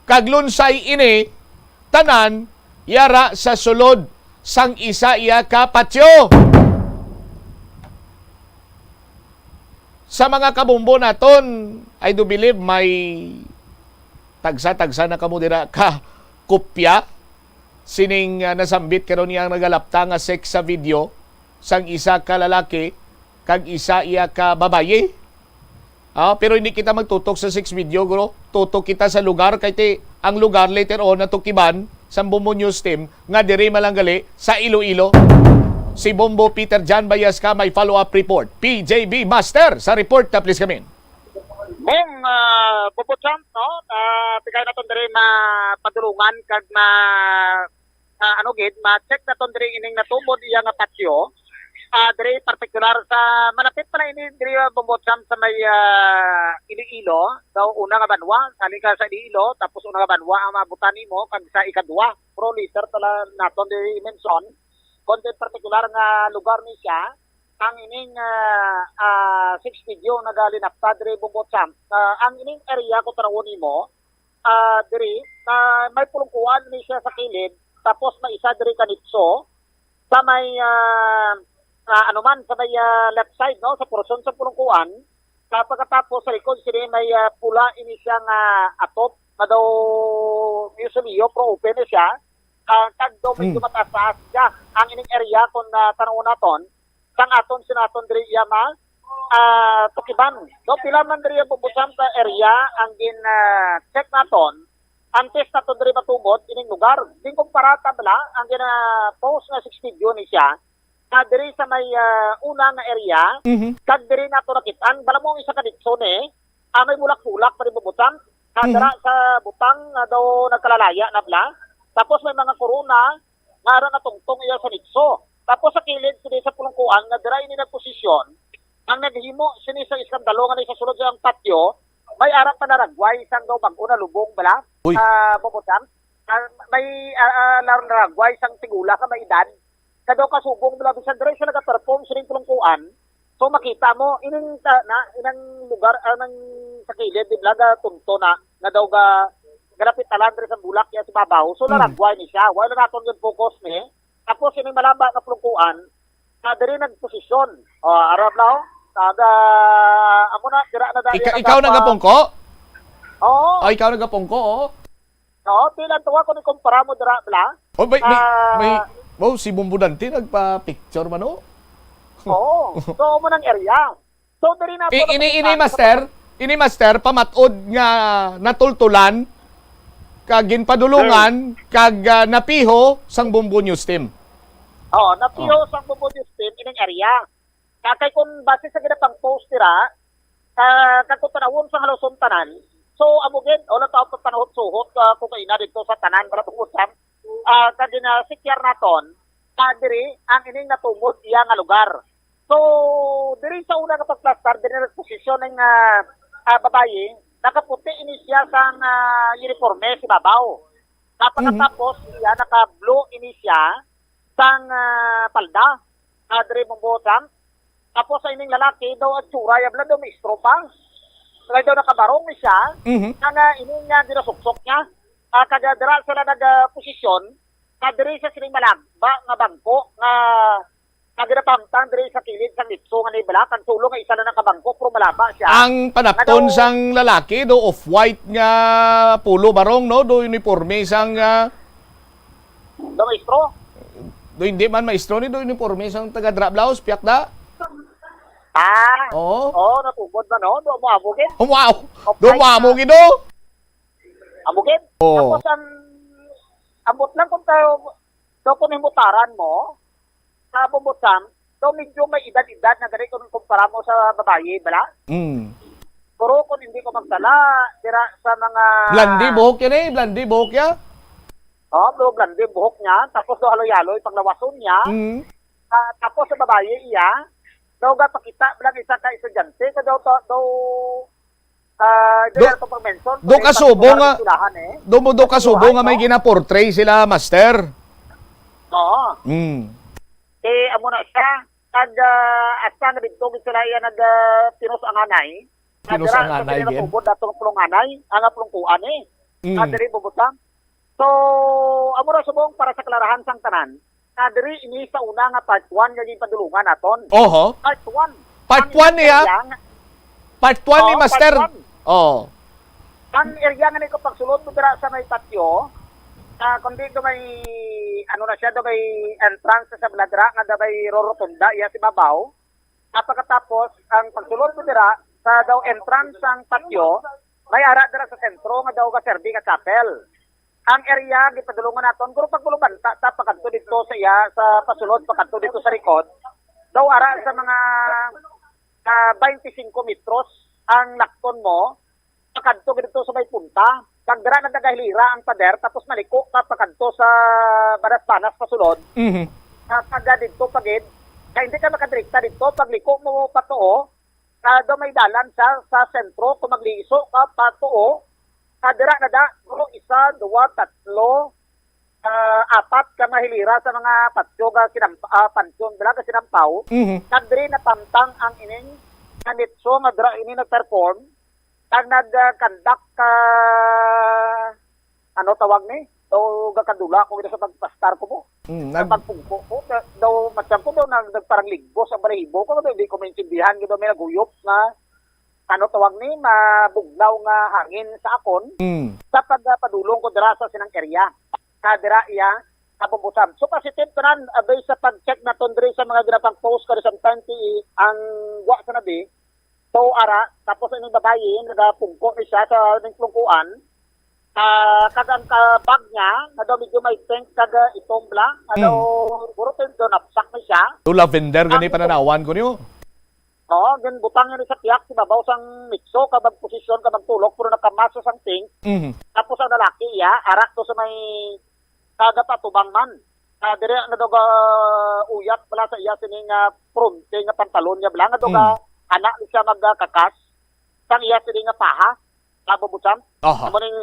kag lunsay ini tanan yara sa sulod sang isa iya ka patyo. Sa mga kabombo naton, I do believe may tagsa-tagsa na kamo dira ka kopya sining, ah, nasambit karon niya ang nagalapta nga sex sa video sang isa ka lalaki kag isa iya ka babayi. Ah, pero hindi kita magtutok sa sex video, bro. Tutok kita sa lugar kay ti ang lugar later on natukiban sa Bombo News Team nga diri malanggali sa Iloilo. Si Bombo Peter John Bayasca may follow-up report. P J B Master sa report na please kami. Bong, ah, Bobo Champ, no? Ah, pigay naton diri mapadulungan kag ma, ah, ano gid, ma-check naton diri ining natumod iya nga patyo. Ah, diri partikular sa malapit pa na ini diri, ah, Bobo Champ, sa may, ah, Iloilo, daw una nga banwa, sali ka sa Iloilo, tapos una nga banwa ang maabutan nimo kag sa ikadua. Pero later pala naton diri i-mention kung di partikular nga lugar ni siya, ang ining, ah, ah, six video nagalinapta diri, Bobo Champ. Ah, ang ining area kung tanawon nimo, ah, diri, ah, may pulungkuan ni siya sa kilid, tapos may isa diri kanitso, sa may, ah, ah, ano man, sa may, ah, left side, no, sa portion sa pulungkuan. Sa pagkatapos, sa likod sini may, ah, pula ini siya nga atop, nga daw usually, pero open na siya. Ah, kag daw medyo Mm. mataas-taas siya. Ang ining area, kung, ah, tanawon naton, sang aton, sinaton diri iya ma, ah, tukiban. Daw pila man diri ang Bobo Champ sa area ang gin, ah, check naton, antes naton diri matubod ining lugar. Ginkumpara ta bala ang gina-post nga six video ni siya, ah, diri sa may, ah, una nga area, Mhm. kag diri nato nakit-an, bala mo ang isa ka ditso ni, ah, may bulak-bulak pa rin, Bobo Champ. Ah, Mhm. dara sa butang nga daw nagkalalaya na bala. Tapos may mga korona nga ara natungtong iya sa nitso. Tapos sa kilid sini sa pulungkuan nga dira ini nagposisyon, ang naghimo sini sa iskandalo nga sa sulod sa ang patio, may ara pa naragway sang daw bag-o na lubong bala. Uy. Ah, Bobo Champ. Ah, may, ah, ah, lar-, naragway sang tigula ka may edad. Sa daw kasubong bala, bisan dira siya nagaperform sining pulungkuan. So, makita mo, ining ta-, na, inang lugar, ah, nang sa kilid, di bala, ga tunto na, nga daw ga, galapit talan diri sa bulak, ya sa babaw. So, Hmm. naragway ni siya. Wala naton yung focus ni. Tapos, ining malaba nga pulungkuan, na diri nagposisyon. O, ara bala, o. Taga, amo na, dira na, dira Ika-, na ikaw nagapa- nagapungko? Oo. O, ikaw nagapungko, o. Oo, pila tuwa kung ikumpara mo dira, bala. Oh, may, may, Ah. may, oh, si Bombo Dante nagpa-picture man, oh. Oo. So, amo nang area. So, diri na I-, to ini, ini, nakita master, sa ini, master, pamatod nga natultulan, kag ginpadulungan, Hmm. kag, ah, napiho sang Bombo News Team. Oo, napiho Oh. sang Bombo News Team, ining area. Ah, kay kung base sa ginapang post dira, ah, kag kung tanawon sa haluson tanan, so, amo gid, wala tao pagpanuhot-suhot, ah, kung kaina dito sa tanan, para bukod sa, ah, kag gina-secure naton, ah, diri, ang ining natumod iya nga lugar. So, diri sa una nga pagplastar, diri nagposisyon ang, ah, ah, babayi, nakaputi ini siya sang, ah, uniforme sa babaw. Mhm. Pagkatapos, iya naka-blue ini siya sang, ah, palda. Ah, diri mong buotan. Tapos sa ining lalaki, daw ang tsura, ya bala daw maestro pa. Kaya daw nakabarong ni siya, Mhm. nga, nga ini nga ginasuksok niya. Ah, kag dira sila nag, ah, posisyon, nga diri sa sining malagba nga bangko, nga, nga ginapahamtang diri sa kilid sang litso nga ni bala, kag tulo nga isa na nakabangko, pero malaba siya. Ang panapton Ano? sang lalaki, do off-white nga polo barong, no? Do uniforme sang, ah, Do maestro? Do hindi man maestro ni, do uniforme sang taga Drop Blouse, piyak da? Ah, Oo. Oo, natubod na, no? Do mo amo gid? Oh, wow! Off-white Do mo amo na. gid, oh! Amo gid? Oo. Tapos ang, ambot lang kung tayo, do kung himutaran mo, sa bumbot sam, do medyo may edad-edad na gani kung kumpara mo sa babayi, bala? Mm. Pero kung hindi ko magsala, dira sa mga Blondie buhok yan eh, blondie buhok ya? Oh, bro, blondie buhok niya, tapos do haloy-haloy panglawason niya. Mm. Ah, tapos sa babayi iya, daw gapakita lang isa ka estudyante, ka daw, daw, daw, ah, Do, dili na to pag-mention, do kung kasubo nga, eskwelahan, eh. Do mo do kasubo nga may gina-portray sila, master? Oo. Mm. Eh, amo na siya. Kag, ah, hasta nga didto gid sila iya nag, ah, pinos-anganay. Pinos-anganay gid. Nga dira sa pinakatubod natong pulong-anay, ang pulong-kuan, eh. Mm. Nga diri bubutang. So, amo ra subong para sa kalarahan sang tanan, nga diri ini sa una nga part one nga ginpadulungan naton. Oho. Part one. Part one niya? Part one ni Master. Oo, part one. Oh. Ang area nga nagpagsulod mo dira sa may patio, ah, kundi do may, ano na siya, do may entrance sa bala dira, nga do may rorotonda iya sa ibabaw. At pagkatapos, ang pagsulod mo dira sa daw entrance sang patio, may ara dira sa sentro nga daw gaserbi nga chapel. Ang area gipadulungan naton, guro, pag bulubanta ta pakadto dito sa iya, sa pasulod pakadto dito sa likod, daw ara sa mga, ah, twenty-five metros ang lakton mo pakadto dito sa may punta. Kag dira na nagahilira ang pader, tapos maliko ka pakadto sa Banas-Banas pasulod. Mhm. Ah, taga dito pa gid, kay hindi ka makadirekta dito, pagliko mo patuo, ah, do may dalan sa, sa sentro, kung magliso ka patuo, ah, dira na da, guro, isa, duwa, tatlo, ah, apat ka mahilira sa mga patyo nga sinamp-, ah, pansyon, dira nga sinampaw. Mhm. Kag diri napamtang ang ining kanitso nga dira ini nag-perform, kag nag, ah, conduct ka, ano tawag ni? Daw gakadula ko gid sa pagpastar ko mo. Mm, sa nag- pagpungko ko, da-, daw matyang ko daw nag-, nagparang ligbos ang balahibo ko, daw di ko maintindihan, daw may naguyop nga, ano tawag ni, mabugnaw nga hangin sa akon, Mm. sa pagpadulong ko dira sa sinang area. Sa dira iya, sa Bumbusan. So, positive tanan, ah, based sa pag-check naton diri sa mga ginapang post, kay sometimes ti-, ang wa sa nabi, so, ara, tapos ang babayi, nagapungko ni siya sa ning plungkuan. Ah, kag ang ka-, bag niya, nga daw medyo may pink kag, ah, itom bla, nga Mm. daw, siguro to, daw napsak ni siya. To lavender gani Ang pananawan ko niyo. Oo, ginbutang niya sa piyak, sa babaw sang mitso, kag magposisyon, kag magtulok, pero nakamaso sang pink. Mhm. Tapos ang lalaki, iya, ara to sa may kada patubang man. Ah, diri nga daw ga-, uyat pala sa iya sini nga fronte nga pantalon niya bala, nga daw Mm. ga-, ana ni siya magkakas sang iya sini nga paha, nga bubutsan. Aha. Amo ning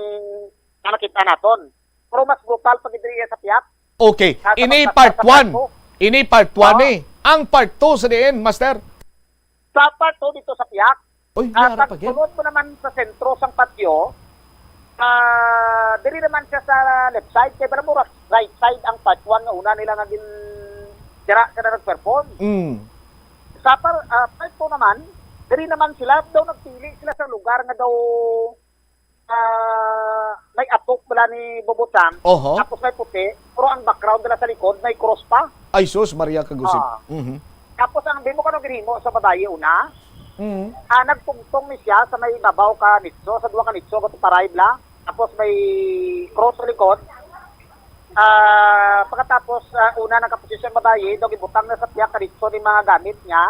nakita naton. Pero mas brutal pa gid diri iya sa piyak. Okay. Sa Ini pagpastar part sa one. Barko. Ini part one Oo. ni. Ang part two sa diin, Master? Sa part two dito sa piyak, Uy, ah, yara pa gid. Pagsunod mo naman sa sentro sang patio, ah, diri naman siya sa left side, kay bala mo ra-, right side ang part one nga una nila nga gin-, dira sila nag-perform. Mm. Sa par-, ah, part two naman, diri naman sila, daw nagpili sila sa lugar nga daw ah, may atok bala ni Bobo Chang, Oho. tapos may puti, pero ang background nila sa likod, may cross pa. Ay, sus, Maria Kagusip. Ah. Mhm. Tapos ang bimo kano ginhimo sa babayi una, Mhm. ah, nagtungtong ni siya sa may babaw ka nitso, sa duwa ka nitso, katuparay bla. Tapos may cross sa likod. Ah, pagkatapos, ah, una nagkaposisyon babayi, daw gibutang na sa piyak ka nitso ni mga gamit niya.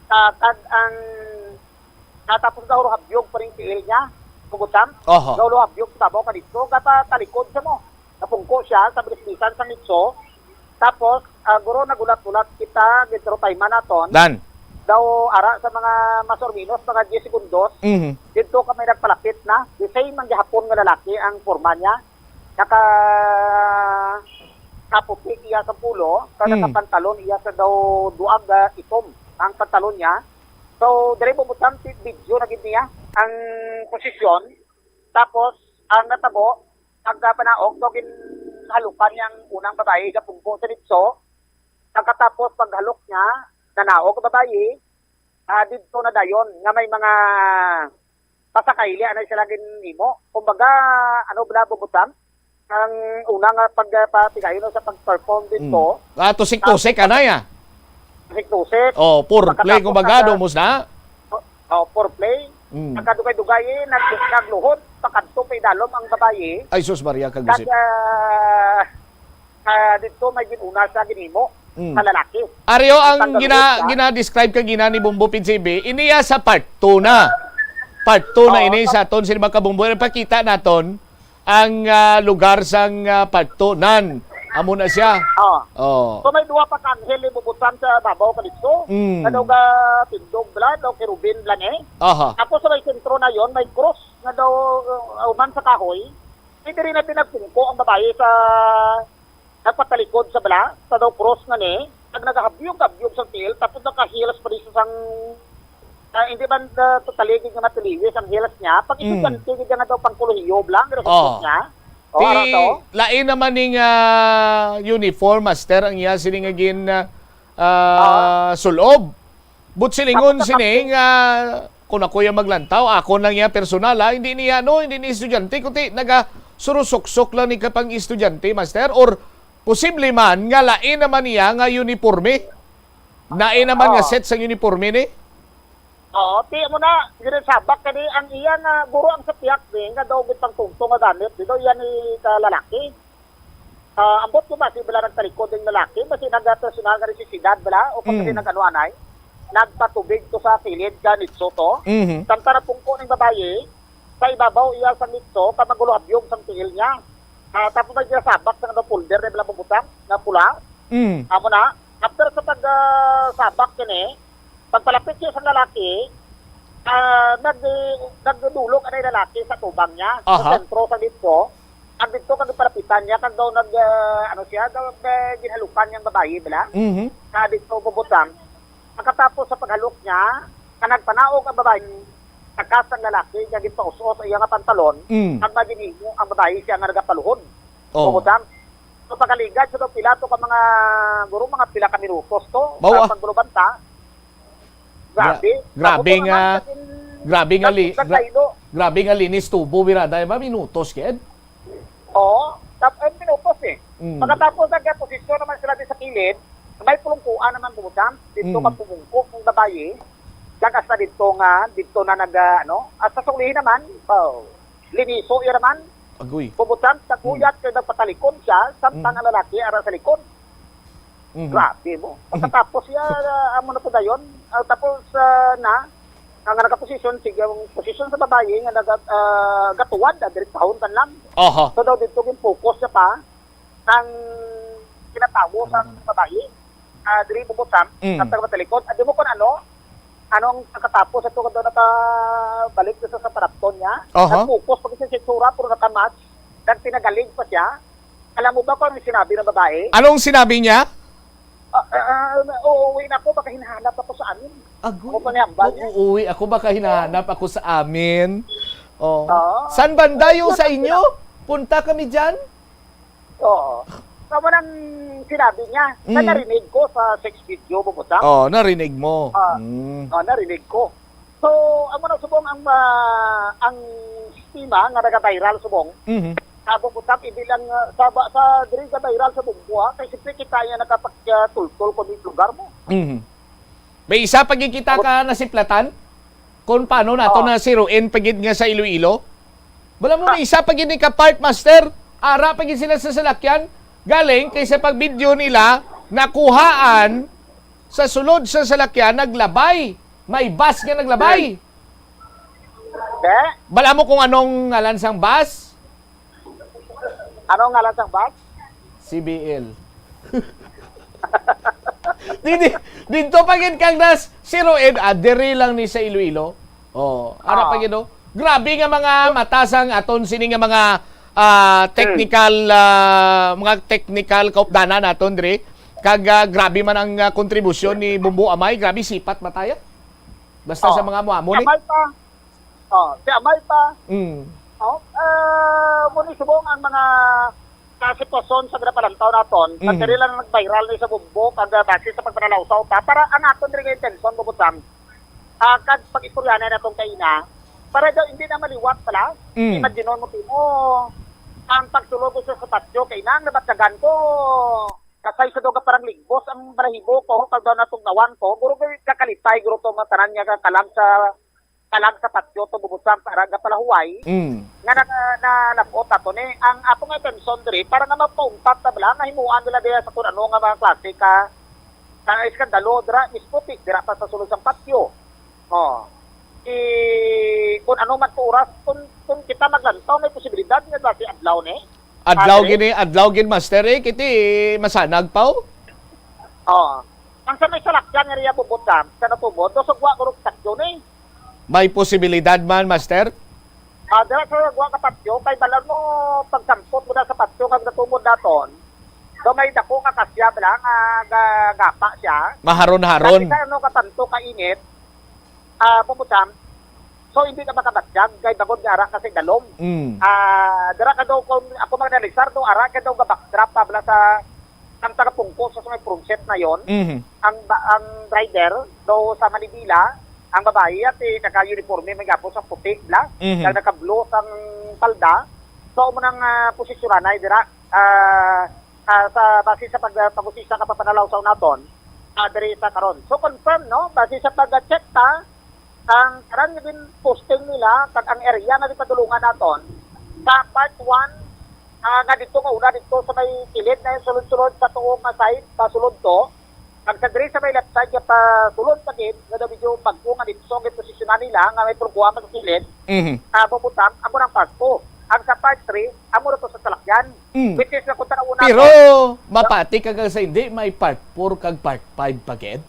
Ah, kag ang Natapos nga huruhabyog pa rin si Ilya, Kugutam. Oho. Nga huruhabyog sa babaw ka dito, gata talikod siya mo. Napungko siya sa bilisbisan sa nitso. Tapos, ah, guro, nagulat-ulat kita, gitro time naton. Dan. Daw ara sa mga mas or minus, mga diyes segundos, Mhm. dito kami nagpalapit na. The same ang gihapon nga lalaki ang forma niya. Naka kaputi iya sa pulo, sa Mm. nakapantalon iya sa daw duag, ah, itom ang pantalon niya. So, diri mo butang ti-, video na gid niya ang posisyon. Tapos, ang natabo, pagkapanaog, so, ginhalukan niya ang unang babayi, gapungko sa ditso. Pagkatapos, paghalok niya, nanaog ang babayi, ah, didto na dayon, nga may mga pasakay, ano sila ginhimo. Kumbaga, ano, bala, bubutang, ang una nga pag, ah, patigayon sa pag-perform dito. Mm. Ah, tusik-tusik, Tapos, anay, ah. Tusik-tusik. Oh, foreplay, Pagkatapos kumbaga, naka-, dumus na. Oh, oh, foreplay. Mm. Nagkadugay-dugay, eh, nag-, nagluhod, pakadto pa idalom ang babayi. Ay, sus, Maria, kagusip. Kag, ah, ah, dito may ginuna sa ginhimo Mm. sa lalaki. Aryo ang Ang gina-, pagkaluhod na. gina-describe ka gina ni Bombo Pinsibi, iniya sa part two na. Part two na Oo, ini sa sa aton, sila magkabombo. Pakita naton ang, ah, lugar sang, ah, part two. Nan, Amo na siya. Oh. Oh. So may duha pa ka anghel ni Bubutan sa babaw ka dito. Mm. Nga daw ga tindog bala, daw kerubin bala ni. Aha. Tapos sa may sentro na yon, may cross nga daw uh, uman sa kahoy. Hindi rin na pinagpungko ang babae sa nagpatalikod sa bala, sa daw cross nga ni. Nag nagahabyog-habyog sa tiil, tapos naka-heels pa rin sa sang, ah, hindi man uh, totally gid nga matiliwis ang heels niya. Pag Mm. estudyante gid nga daw pangkolohiyo lang, ang Oh. niya. O, Ti, ara to? lain naman ning ah, uniform, master, ang iya sini nga gin ah, ah, sulob. But silingon Tapos sini nakapti- nga kung ako yung maglantaw, ako lang iya personal, ah, hindi niya, no, hindi ni estudyante, kundi naga surusuksok lang ni kapang estudyante, master, or posible man nga lain naman niya nga uniforme. Lain naman nga Oo. set sang uniforme ni. Oo, ti mo na, ginasabak ka ni ang iya nga guro ang sapiak ni nga daw gid pang tungtong nga gamit, di daw iya ni ka lalaki. Ah, ambot ko ba si bala nagtalikod ang lalaki, basi nagapersonal nga nesisidad bala o kung Mm. kasi nag-ano anay, nagpatubig to sa kilid ka nitso to. Mhm. Samtang napungko ning babayi, sa ibabaw iya sang nitso, ka maguluhabyog sang tiil niya. Ah, tapos may ginasabak sa nga folder na bala mabutang, na pula. Mm. Amo na, after sa pag ah, sabak kini, pagpalapit siya sa lalaki, ah, nag nagdulog anay lalaki sa tubang niya, sa Aha. sentro sa dito. Ang dito kag palapitan niya kag daw nag ah, ano siya, daw eh, ginhalukan niyang babayi bala. Mhm. Sa dito bubutang. Pagkatapos sa paghalok niya, ka nagpanaog ang babayi, takas ang lalaki nga ginpaus-os sa iya nga pantalon, Mm. kag maginimo ang babayi siya nga nagapaluhod. Oh. Bubutang. So pagaligad sa daw pila to ka mga guro mga pila ka minutos to Mao, sa ah. pagbulubanta. Grabe. Gra- grabe Tapos nga, naman, grabe nga li- nagdaylo. Grabe nga linis tubo, birada, ba minutos kid? Oo, tap eh, minutos eh. Mm. Pagkatapos nagposisyon naman sila di sa kilid, may pulungkuan naman bubutang, dito Mm. ka pumungko ang babayi, kag hasta dito nga, dito na nag ah, ano, hasta sa ulihin naman, oh, liniso iya naman, Agoy. Bubutang, taguyat kay nagpatalikod siya, samtang Mm. ang lalaki ara sa likod. Mhm. Grabe mo. Pagkatapos siya, ah, amo na to dayon. Ah, tapos ah, na, ang nagaposisyon, sige, ang posisyon sa babayi nga naga, ah, gatuwad, ah, direktahon kan lang. Aha. So daw dito yung focus siya pa, ang kinatawo sa babayi, ah, diri bubutang, Mm. sa talikod. Adi mo kung ano, anong pagkatapos ito kung nakabalik sa, sa parapton niya, Aha. nag-focus pa kasi sa itsura, pero nakamas, nagtinagalig pa siya. Alam mo ba kung ano sinabi ng babae? Anong sinabi niya? Ah, ah, ah, uuwi na ako, baka hinahanap ako sa amin. Agoy, Ano pa niya, ang bal niya? uuwi ako, baka hinahanap ako sa amin. Oh. Oo. Saan banda yung sa inyo? Punta kami dyan? Oo. Tama nang sinabi niya. Na Mm. narinig ko sa sex video, bubutang. Oh, narinig mo. Ah, Mm. ah, narinig ko. So, amo na subong ang ah, ang tema nga nag-viral subong. Mhm. Sa bubutang ibilang ah, sa ba- sa diri sa viral sa bumbuha kay siyempre kita niya nakapagtultol ko ni lugar mo. Mhm. May isa pa gid kita ka nasiplatan kung paano nato Oo. na siruin pa gid nga sa Iloilo. Wala mo may isa pa gid ni ka part master. Ara pa gid sila sa salakyan. Galing kay sa pag-video nila nakuhaan sa sulod sa salakyan naglabay. May bus nga naglabay. Be? Bala mo kung anong ngalan sang bus? Ano ang ngalan sang bus? C B L. Didi, dito pa gid kang nas siruin, ah, diri lang ni sa Iloilo. Oh, ara pa Ah. gid, oh. Grabe nga mga mata sang aton sini nga mga ah, technical ah, mga technical kaupdanan naton diri. Kag ah, grabe man ang ah, kontribusyon ni Bumbo Amay, grabe sipat mataya. Basta sa Oh. mga amo ni. Amay pa. Oh, si Amay pa. Mm. Oh, ah, mo ni subong ang mga sa sitwasyon sa ginapalantaw naton, Mm. pagkari lang nag-viral ni sa bumbo, kag ah, base sa pagpanalawsaw ta, para ang aton rin nga intensyon, bubutang, ah, kag pag-istoryahan na natong kaina, para daw hindi na maliwat pala, Mm. imagine mo timo, ang pagsulog sa sapatyo, kaina ang nabatyagan ko, kasay sa doga parang ligbos ang balahibo ko, pag daw natugnawan ko, guro guro kakalipay, guro to matanan niya kakalang sa kalag sa patyo to bubutang para gapalahuway Mm. nga na, nalabot ato ni ang ato nga atensyon diri para nga mapaungkat na bala nga himuan nila diya sa kun ano nga mga klase ka ka eskandalo dira mismo ti dira pa sa sulod sang patyo. Oh. I kun ano man to oras kun, kun kita maglantaw may posibilidad nga dati adlaw ni. Adlaw Padre? Gini, adlaw gin, Master, eh, kiti masanag pa, oh. Oo. Ang sa may salakyan nga area, Bubot, Sam, sa natubod, do sa gwa ko rog takyo ni. May posibilidad man, Master? Ah, dira sa gwa ka patio, kay balan mo, pagsampot mo na sa patio, kag natumod naton, do may dako nga kasya bala nga ga-, gapa siya. Maharon-haron. Dati sa ano ka tanto ka init, ah, Bubot, Sam, so hindi ka makabatyag, kay bangod nga ara ka sa dalom. Mm. Ah, dira ka daw, kung ako mag-analisar, do ara ka daw ga-backdrop pa bala sa ang taga-pungko sa may front seat na yon, Mhm. ang ba-, ang driver daw sa Manibila, ang babayi at, eh, naka-uniforme, may gapon sa puti, bla, Mhm. kag naka-blue sang palda. So, amo nang, ah, posisyonan ay dira, ah, ah, sa base sa pag-, pag-usisa ka papanalaw sa unaton, ah, diri sa karon. So, confirm, no? Base sa pag-check ta, ang tanan nga din posting nila kag ang area nga gipadulungan naton sa part one, ah, nga dito nga una dito sa may kilid na yung sulod-sulod sa tuong nga side, pasulod to. Ang sa diri sa may left side, nga pasulod pa gid, nga daw medyo bag-o nga dito ang posisyonan nila, nga may purkuha sa kilid, Mhm. ah, Bubot, Sam, amo nang part two. Ang sa part three, amo na to sa salakyan. Mm. Which is, kung tanaw na Pero to, mapati ka sa hindi, may part four kag part five pa gid.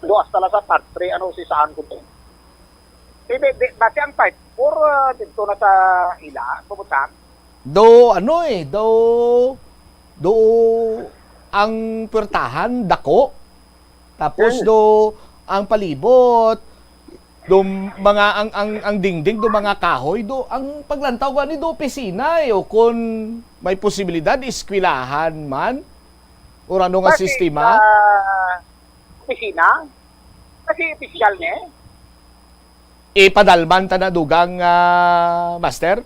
Duas tala sa part three, ano, si saan ko to? Hindi, di, base ang part four, ah, dito na sa ila, Bubot, Sam. Do, ano eh, do, do, ang pwertahan, dako. Tapos Hmm. do, ang palibot, do, mga, ang, ang, ang dingding, do, mga kahoy, do, ang paglantaw gani, do, opisina eh, o kung may posibilidad, eskwelahan man, o ano nga Base sistema. sa opisina? Kasi opisyal ni. Ipadalman ta na dugang, ah, master?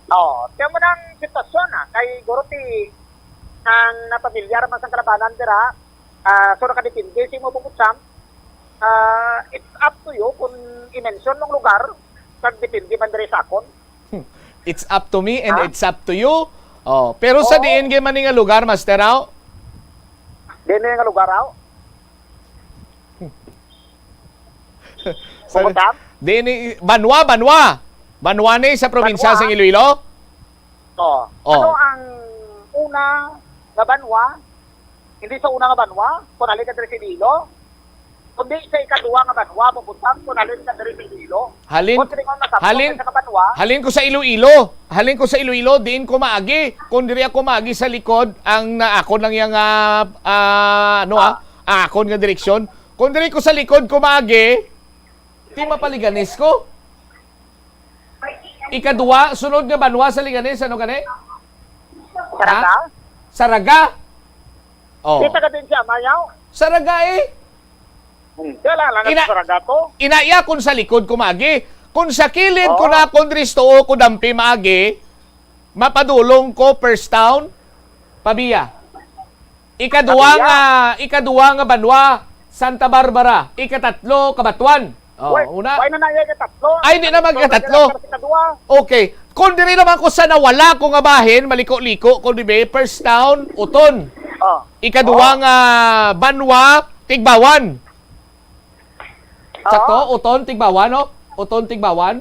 Oo. Kaya mo nang sitwasyon, ah, kay guro ti ang napamilyar man sang kalabanan dira, ah, so nakadepende sa imo, Bubot Sam. Ah, it's up to you kung i-mention mong lugar, kag depende man diri sa akon. It's up to me and Ha? it's up to you. Oh, pero sa Oo. diin gid man ni nga lugar, Master, aw? Diin ni nga lugar, aw? Sa, Bogota? Diin ni, banwa, banwa. Banwa ni sa probinsya Banwa? sa Iloilo? Oo. Oo. Ano ang una nga banwa? Hindi sa una nga banwa, kung halin ka diri sa Iloilo. Kundi sa ikaduha nga banwa, Bubot Sam, kung halin ka diri sa Iloilo. Halin, Kung silingon na sa halin, isa ka banwa, halin ko sa Iloilo. Halin ko sa Iloilo, diin ko maagi. Kung diri ako maagi sa likod, ang na, ako lang yang, ah, ah, ano, ah, Ah. ah, akon nga direksyon. Kung diri ko sa likod ko maagi, di mapaliganis ko. Ikadua, sunod nga banwa sa Leganes, ano gani? Saraga? Ha? Saraga? Oh. Kita ka din siya, Mayaw? Saraga eh. Hmm. Kaya lang, lang Ina-, sa Saraga to. Inaya kung sa likod ko maagi. Kung sa kilid ko Oo. na, kung diri sa tuo ko dampi maagi, mapadulong ko first town, Pavia. Ikaduwa Pavia. nga, ikaduwa nga banwa, Santa Barbara. Ikatatlo, Cabatuan. Oh, Wait, una. Why na na iya ikatatlo? Ay, hindi na Ikatatlo, magkatatlo. Ikatatlo, ikaduwa. Okay. Kung diri naman ko sa nawala ko nga bahin, maliko-liko ko, di ba? First town, Uton. Oh. Ikaduwa Oh. nga banwa, Tigbawan. Sakto? Oo. Uton, Tigbawan, no? Uton, Tigbawan.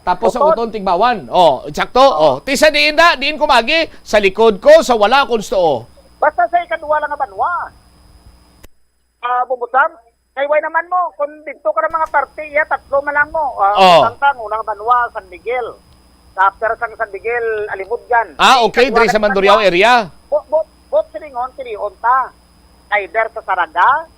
Tapos sa Uton. Uton, Tigbawan. Oh, sakto. Oo. Oh. Ti sa diin na, diin ko maagi, sa likod ko, sa wala akong stoo. Basta sa ikaduwa lang nga banwa. Ah, Bubot Sam, kay way naman mo, kung dito ka ng mga parte, iya, tatlo man lang mo. Ah, Oo. Utang-tang, unang banwa, San Miguel. Sa after sang San Miguel, Alimodian. Ah, okay, Ikaduwa diri sa lang Mandurriao banwa. area. Bo-, bo-, bot silingon, tilion ta. Either sa Saraga,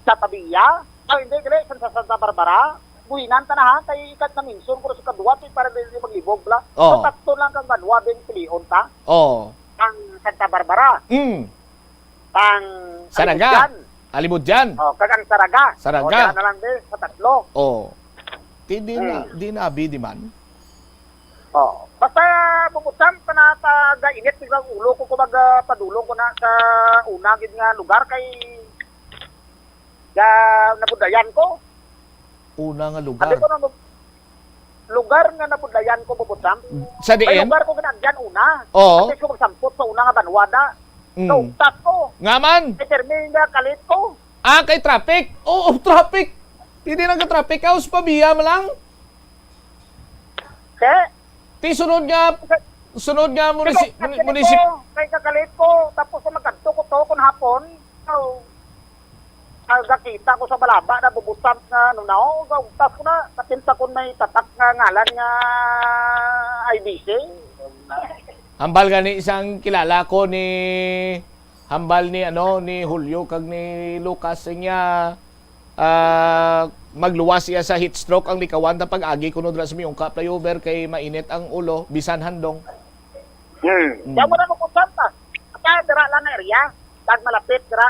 sa Pavia, ah, hindi, dili, sa, sa Santa Barbara, buhinan ta na, ha, kay ikat na mention ko sa kadwa, ti para dili maglibog, bla. Oo. So, tatlo lang kang banwa, din pilion ta. Oo. Ang Santa Barbara, Mm. ang Saraga. Alimodian. Alimodian. Oh, kag ang Saraga. Saraga. Oh, diyan na lang din, sa tatlo. Oo. Ti, di na, Hmm. di na, abi, di man. Oh, basta Bubot Sam, panataga init biglang ulo ko kung mag, ah, padulong ko na sa una gid nga lugar kay ga nabudayan ko. Una nga lugar. Sabi ko na, lugar nga nabudayan ko, Bubot Sam. Sa May diin? lugar ko ginagyan una. Oo. Kasi ko magsampot sa una nga banwa da. Mm. Naugtat ko. Nga man? Kay Fermin nga kalit ko. Ah, kay traffic? Oo, traffic. Hindi na ka traffic. House pa biya mo lang? Te, Ti sunod nga, sunod nga munisi-, Sige, muni-, kasi munisip-, ko, kay kakalit ko, tapos kung magkadto ko to, kung hapon, so, nagakita ko sa balaba na bubutang nga, ano na, oh, gaugtas ko na, kapinta kung may tatak nga ngalan nga I B C. Hambal gani isang kilala ko ni, hambal ni, ano, ni Julio kag ni Lucas niya, ah, magluwas iya sa heat stroke ang likawan ta pag-agi kuno dira sa Miyungka flyover kay mainit ang ulo, bisan handong. Hmm. Mm. Kaya mo na nung kusanta. Kaya dira lang na area. Tag malapit dira.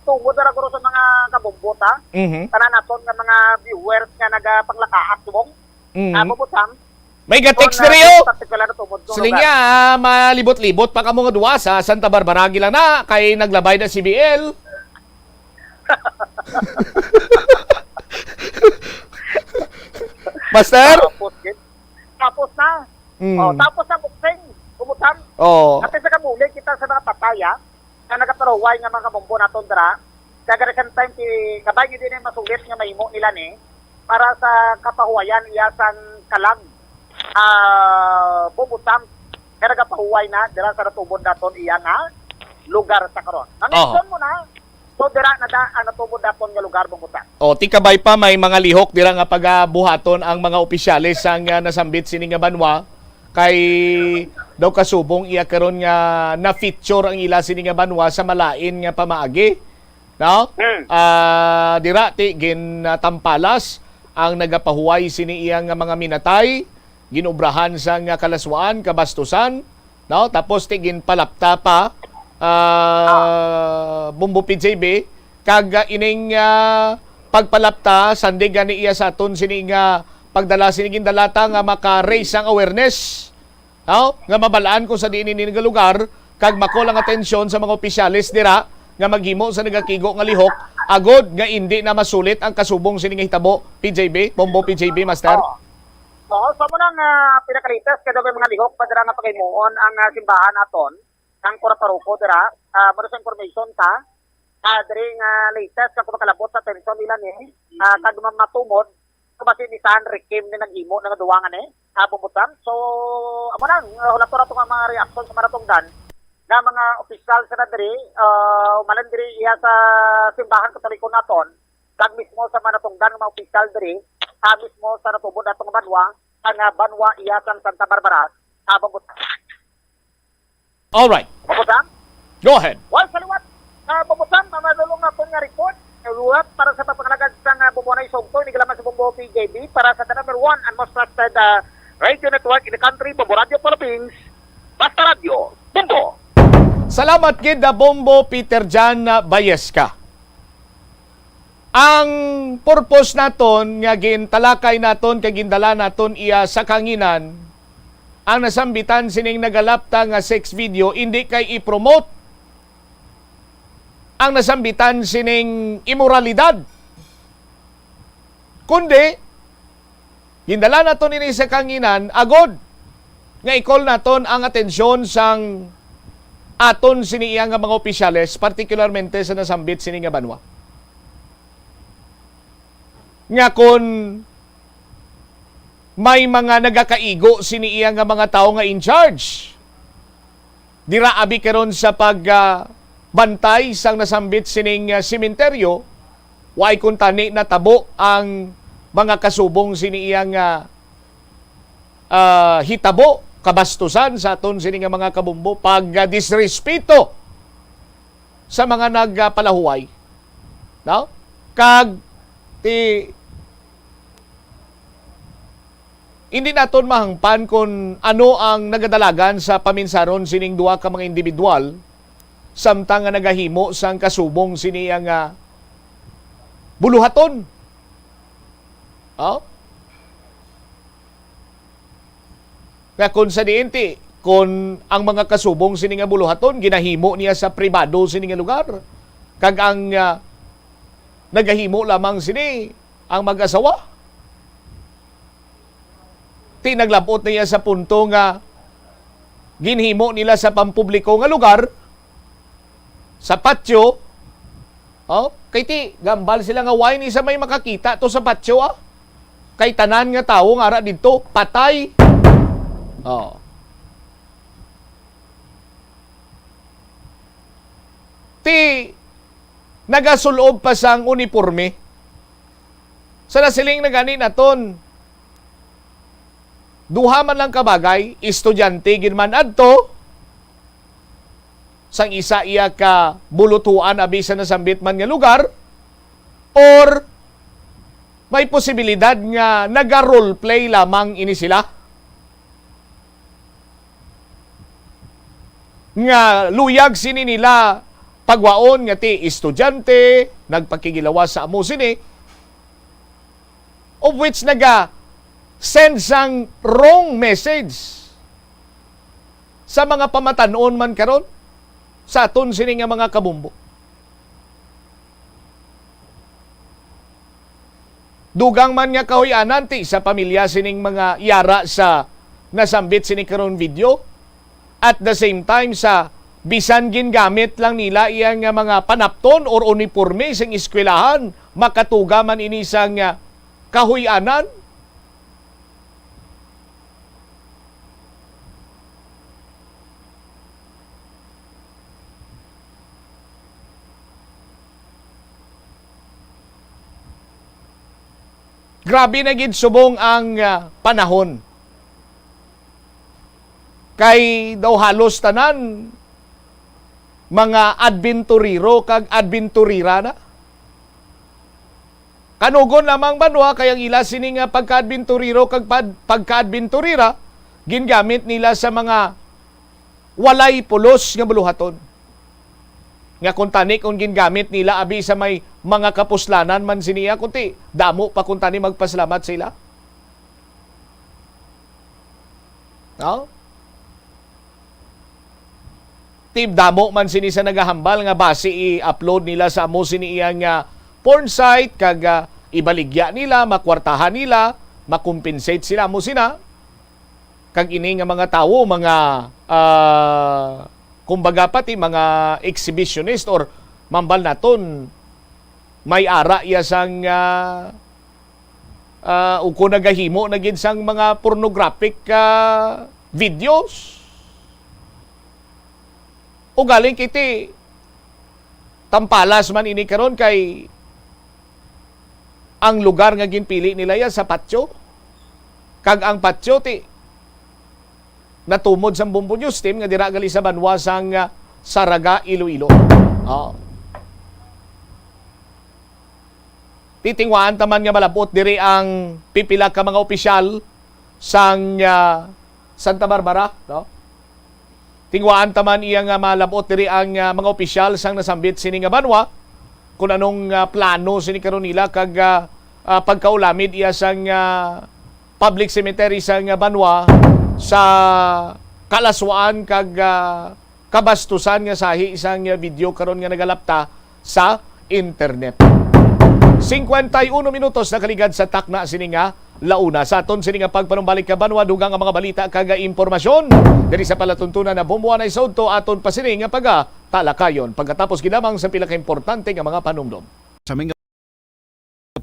Tungod dira guro sa mga kabombo ta. Mhm. Tanan naton nga mga viewers nga nagapanglakaat subong. Mhm. Ah, bubutang. May ga-text Kung, diri, ah, oh. Particular na tungod sa Siling lugar. Niya, ah, malibot-libot pa kamo nga duwa sa Santa Barbara, agi lang na kay naglabay na C B L. Master? Tapos, gid. Tapos na. Mm. Oh, tapos na boxing. Bubutang. Oh. At sa kabulig kita sa mga pataya, nga nagaparuway nga mga kabombo naton dira. Kag at the same time, ti, kabay gid din masulit nga mahimo nila ni para sa kapahuwayan iya sang kalag, ah, bubutang nga nagapahuway na dira sa natubod naton iya nga lugar sa karon. Ang Oho. Action mo na, so dira na da ang natubod naton nga lugar, bubutang. O, ti kabay pa, may mga lihok dira nga pagabuhaton ang mga opisyales sang, ah, nasambit sini nga banwa, kay daw kasubong iya karon nga na-feature ang ila sini nga banwa sa malain nga pamaagi. No? Hmm. Ah, dira ti ginatampalas ang nagapahuway sini iya nga mga minatay, ginobrahan sang kalaswaan, kabastusan, no? Tapos ti ginpalapta pa, ah, Bombo P J B, kag, ah, ining, ah, pagpalapta, sandig gani iya sa aton sini nga pagdala sini gindalata nga maka-raise ang awareness. Aw, nga mabalaan kung sa diin ini nga lugar, kag makol ang atensyon sa mga opisyales dira nga maghimo sa nagakigo nga lihok, agod nga indi na masulit ang kasubong sini nga hitabo, P J B, Bombo P J B, Master? Oo. Oo, sa mo nang, ah, pinakalitas, kada may mga lihok pa dira nga paghimuon ang, ah, simbahan aton, ang Kura Paroko dira, ah, muna sa information sa, ah, diri nga latest nga kung makalabot sa atensyon nila ni, ah, kag ma-, matumod, kung basi ni San Rikim ni naghimo na nga duwa nga ni, ah, bumutang. So, amo na, ah, hulaton nato nga mga reaction sa maratungdan nga mga opisyal sa na diri, ah, umalan diri iya sa simbahan Katoliko naton, kag mismo sa maratungdan nga mga opisyal diri, ah, mismo sa natubod nato nga banwa, ang, ah, banwa iya sang Santa Barbara, ah, bumutang. All right. Bumutang? Go ahead. Wal sa liwat. Ah, bumutang, mamadulong nga akon nga report. Liwat para sa pagpangalagad sa nga Bumbuanay Sugto, ini galaman sa Bombo P J B, para sa the number one and most trusted, ah, radio network in the country, Bombo Radio Philippines. Basta Radio, Bombo. Salamat gid, ah, Bombo Peter Jan, ah, Bayesca. Ang purpose naton nga gintalakay naton kag gindala naton iya sa kanginan, ang nasambitan sining nagalapta nga sex video, indi kay i-promote ang nasambitan sining imoralidad, kundi gindala naton ini sa kanginan agod nga i-call naton ang atensyon sang aton sini iya nga mga opisyales, partikularmente sa nasambit sini nga banwa. Nga kon may mga nagakaigo sini iya nga mga tawo nga in charge, dira abi karon sa pag, ah, bantay sang nasambit sining, ah, sementeryo, way kuntani natabo ang mga kasubong sini iya nga, ah, hitabo, kabastusan sa aton sini nga mga kabumbo, pag, ah, disrespeto sa mga nagpalahuway, no? Kag ti, hindi naton mahangpan kon ano ang nagadalagan sa paminsaron sining duha ka mga individual, samtang nga nagahimo sang kasubong sini nga buluhaton. Oh? Nga kon sa diin ti, kon ang mga kasubong sini nga buluhaton, ginahimo niya sa pribado sini nga lugar, kag ang, ah, nagahimo lamang sini ang mag-asawa. Ti naglab-ot na iya sa punto nga ginhimo nila sa pampubliko nga lugar, sa patio. Oh, kay ti gambal sila nga way ni sa may makakita to sa patio, ah. Kay tanan nga tawo nga ara didto, patay. Oh. Ti, nagasulob pa sang uniporme. Sa nasiling na gani naton, duha man lang ka bagay, estudyante gid man adto, sang isa iya ka bulutuan abi sa nasambit man nga lugar, or may posibilidad nga naga-roleplay lamang ini sila? Nga luyag sini nila pagwaon nga ti estudyante, nagpakigilawas sa amo sini, of which naga-send sang wrong message sa mga pamatan-on man karon sa aton sini nga mga kabombo. Dugang man nga kahuy-anan ti sa pamilya sining mga yara sa nasambit sini karon video. At the same time, sa bisan gingamit lang nila iya nga mga panapton or uniporme sing eskwelahan, makatuga man ini sang, ah, kahuy-anan. Grabe na gid subong ang, ah, panahon. Kay daw halos tanan mga adventurero kag adventurera na. Kanugon lamang banwa kay ang ila sini nga pagka-adventurero kag pad-, pagka-adventurera gingamit nila sa mga walay pulos nga buluhaton. Nga kuntani kung gingamit nila abi sa may mga kapuslanan man siniya, kunti damo pa kuntani magpasalamat sa ila. No? Ti damo man sini sa nagahambal nga basi i-upload nila sa amo sini iya nga porn site kag, ah, ibaligya nila, makwartahan nila, makompensate sila mo sina. Kag ini nga mga tawo, mga, ah, kumbaga pati mga exhibitionist or mambal naton, may ara iya sang, ah, ah, o kung nagahimo na gid sang mga pornographic, ah, videos. Ugaling kiti, tampalas man ini karon kay ang lugar nga ginpili nila ya sa patio. Kag ang patio ti natumod sang Bombo News Team nga dira gali sa banwa sang, ah, Saraga, Iloilo. Oh. Titingwaan ta man nga malab-ot diri ang pipila ka mga opisyal sang, ah, Santa Barbara, no? Tingwaan ta man iya nga malab-ot diri ang, ah, mga opisyal sang nasambit sini nga banwa, kung anong, ah, plano sini karon nila kag, ah, ah, pagkaulamid iya sang, ah, public cemetery sang, ah, banwa sa kalaswaan kag, ah, kabastusan nga sahi sang, ah, video karon nga nagalapta sa internet. Cincuenta y uno minutos nakaligad sa takna sini nga launa. Sa aton sini nga pagpanumbalik ka banwa, dugang ang mga balita kag impormasyon diri sa palatuntunan na Bombo Anay sa udto aton pa sini nga pagatalakayon. Pagkatapos ginamang sa pila ka importante nga mga panumdom. Sa mga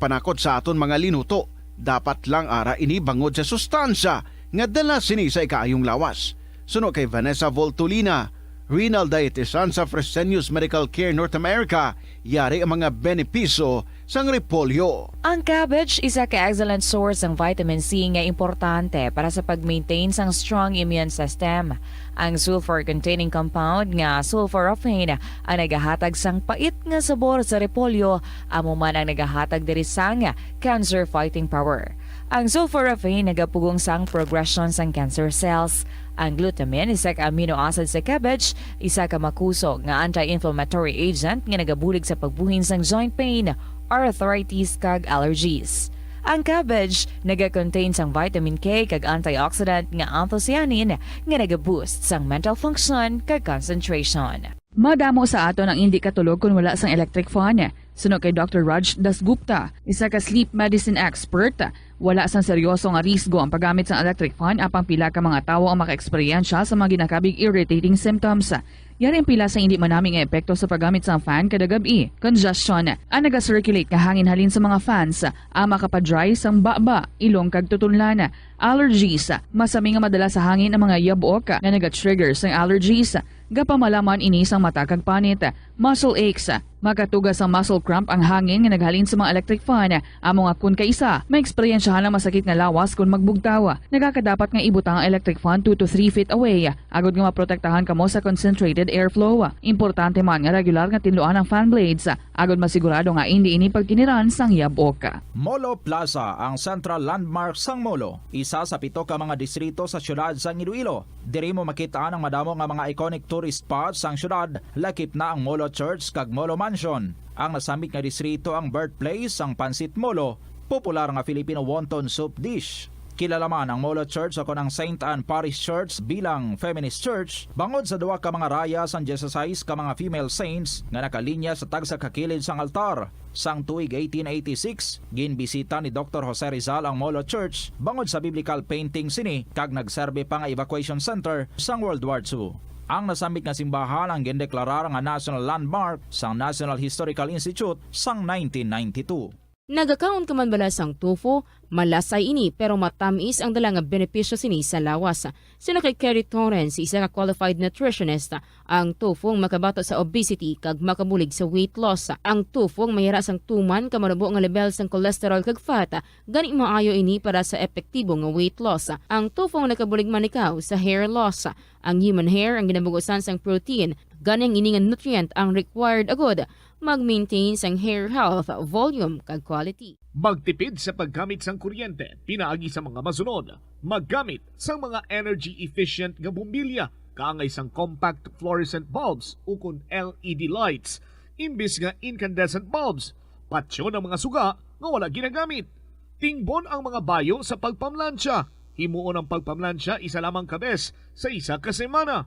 panakot sa aton mga linuto, dapat lang ara ini bangod sa sustansya nga dala sini sa ikaayong lawas. Suno kay Vanessa Voltolina, renal dietitian sa Fresenius Medical Care North America, yari ang mga benepisyo sang repolyo. Ang cabbage isa ka excellent source sang vitamin C nga importante para sa pag-maintain sang strong immune system. Ang sulfur-containing compound nga sulforaphane ang nagahatag sang pait nga sabor sa repolyo, amo man ang nagahatag diri sang cancer fighting power. Ang sulforaphane nagapugong sang progression sang cancer cells. Ang glutamine, isa ka amino acid sa cabbage, isa ka makusog nga anti-inflammatory agent nga nagabulig sa pagbuhin sang joint pain, arthritis, kag allergies. Ang cabbage naga-contain sang vitamin K kag antioxidant nga anthocyanin nga naga-boost sang mental function kag concentration. Madamo sa aton ang indi katulog kon wala sang electric fan. Suno kay Doctor Raj Dasgupta, isa ka sleep medicine expert, wala sang seryoso nga risgo ang paggamit sang electric fan, apang pila ka mga tawo ang makaeksperyensya sa mga ginakabig irritating symptoms. Yari ang pila sa indi manami nga epekto sa paggamit sang fan kada gab-i, congestion, ang naga-circulate nga hangin halin sa mga fans, ang makapadry sang baba, ilong kag tutunlan. Allergies. Masami nga madala sa hangin ang mga yabok nga nagatrigger sang allergies. Gapamalaman ini sang mata kag panit. Muscle aches. Makatuga sang muscle cramp ang hangin nga naghalin sa mga electric fan. Amo nga kun kaisa, maeksperiensyahan ang masakit nga lawas kon magbugtaw. Nagakadapat nga ibutang ang electric fan two to three feet away, agod nga maprotektahan kamo sa concentrated airflow. Importante man nga regular nga tinluan ang fan blades, agod masigurado nga indi ini pagkiniran sang yabok. Molo Plaza, ang central landmark sang Molo, isa sa pito ka mga distrito sa siyudad sang Iloilo. Diri mo makit-an ang madamo nga mga iconic tourist spots sang siyudad, lakip na ang Molo Church kag Molo Mansion. Ang nasambit nga distrito ang birthplace sang Pancit Molo, popular nga Filipino wonton soup dish. Kilala man ang Molo Church ukon ang Saint Anne Parish Church bilang feminist church bangod sa duha ka mga raya sang dieciséis ka mga female saints nga nakalinya sa tagsa ka kilid sang altar. Sang tuig eighteen eighty-six, ginbisita ni Doktor Jose Rizal ang Molo Church bangod sa biblical painting sini kag nagserbi pa nga evacuation center sang World War Two. Ang nasambit nga simbahan ang gindeklarar nga national landmark sang National Historical Institute sang nineteen ninety-two. Nagakaon ka man bala sang tofu? Malasay ini, pero matamis ang dala nga benepisyo sini sa lawas. Suno kay Kerry Torrens, isa ka qualified nutritionist, ang tofu ang makabato sa obesity kag makabulig sa weight loss. Ang tofu ang mayara sang tuman ka manubo nga lebel sang cholesterol kag fat, gani maayo ini para sa epektibo nga weight loss. Ang tofu ang nakabulig manikaw sa hair loss. Ang human hair ang ginabugusan sang protein, gani ang ini nga nutrient ang required agud mag-maintain sang hair health, volume, kag quality. Magtipid sa paggamit sang kuryente pinaagi sa mga masunod. Maggamit sang mga energy-efficient nga bombilya kaangay sang compact fluorescent bulbs ukon L E D lights imbis nga incandescent bulbs. Patyon ang mga suga nga wala ginagamit. Tingbon ang mga bayo sa pagpamlansya. Himuon ang pagpamlansya isa lamang ka bes sa isa ka semana.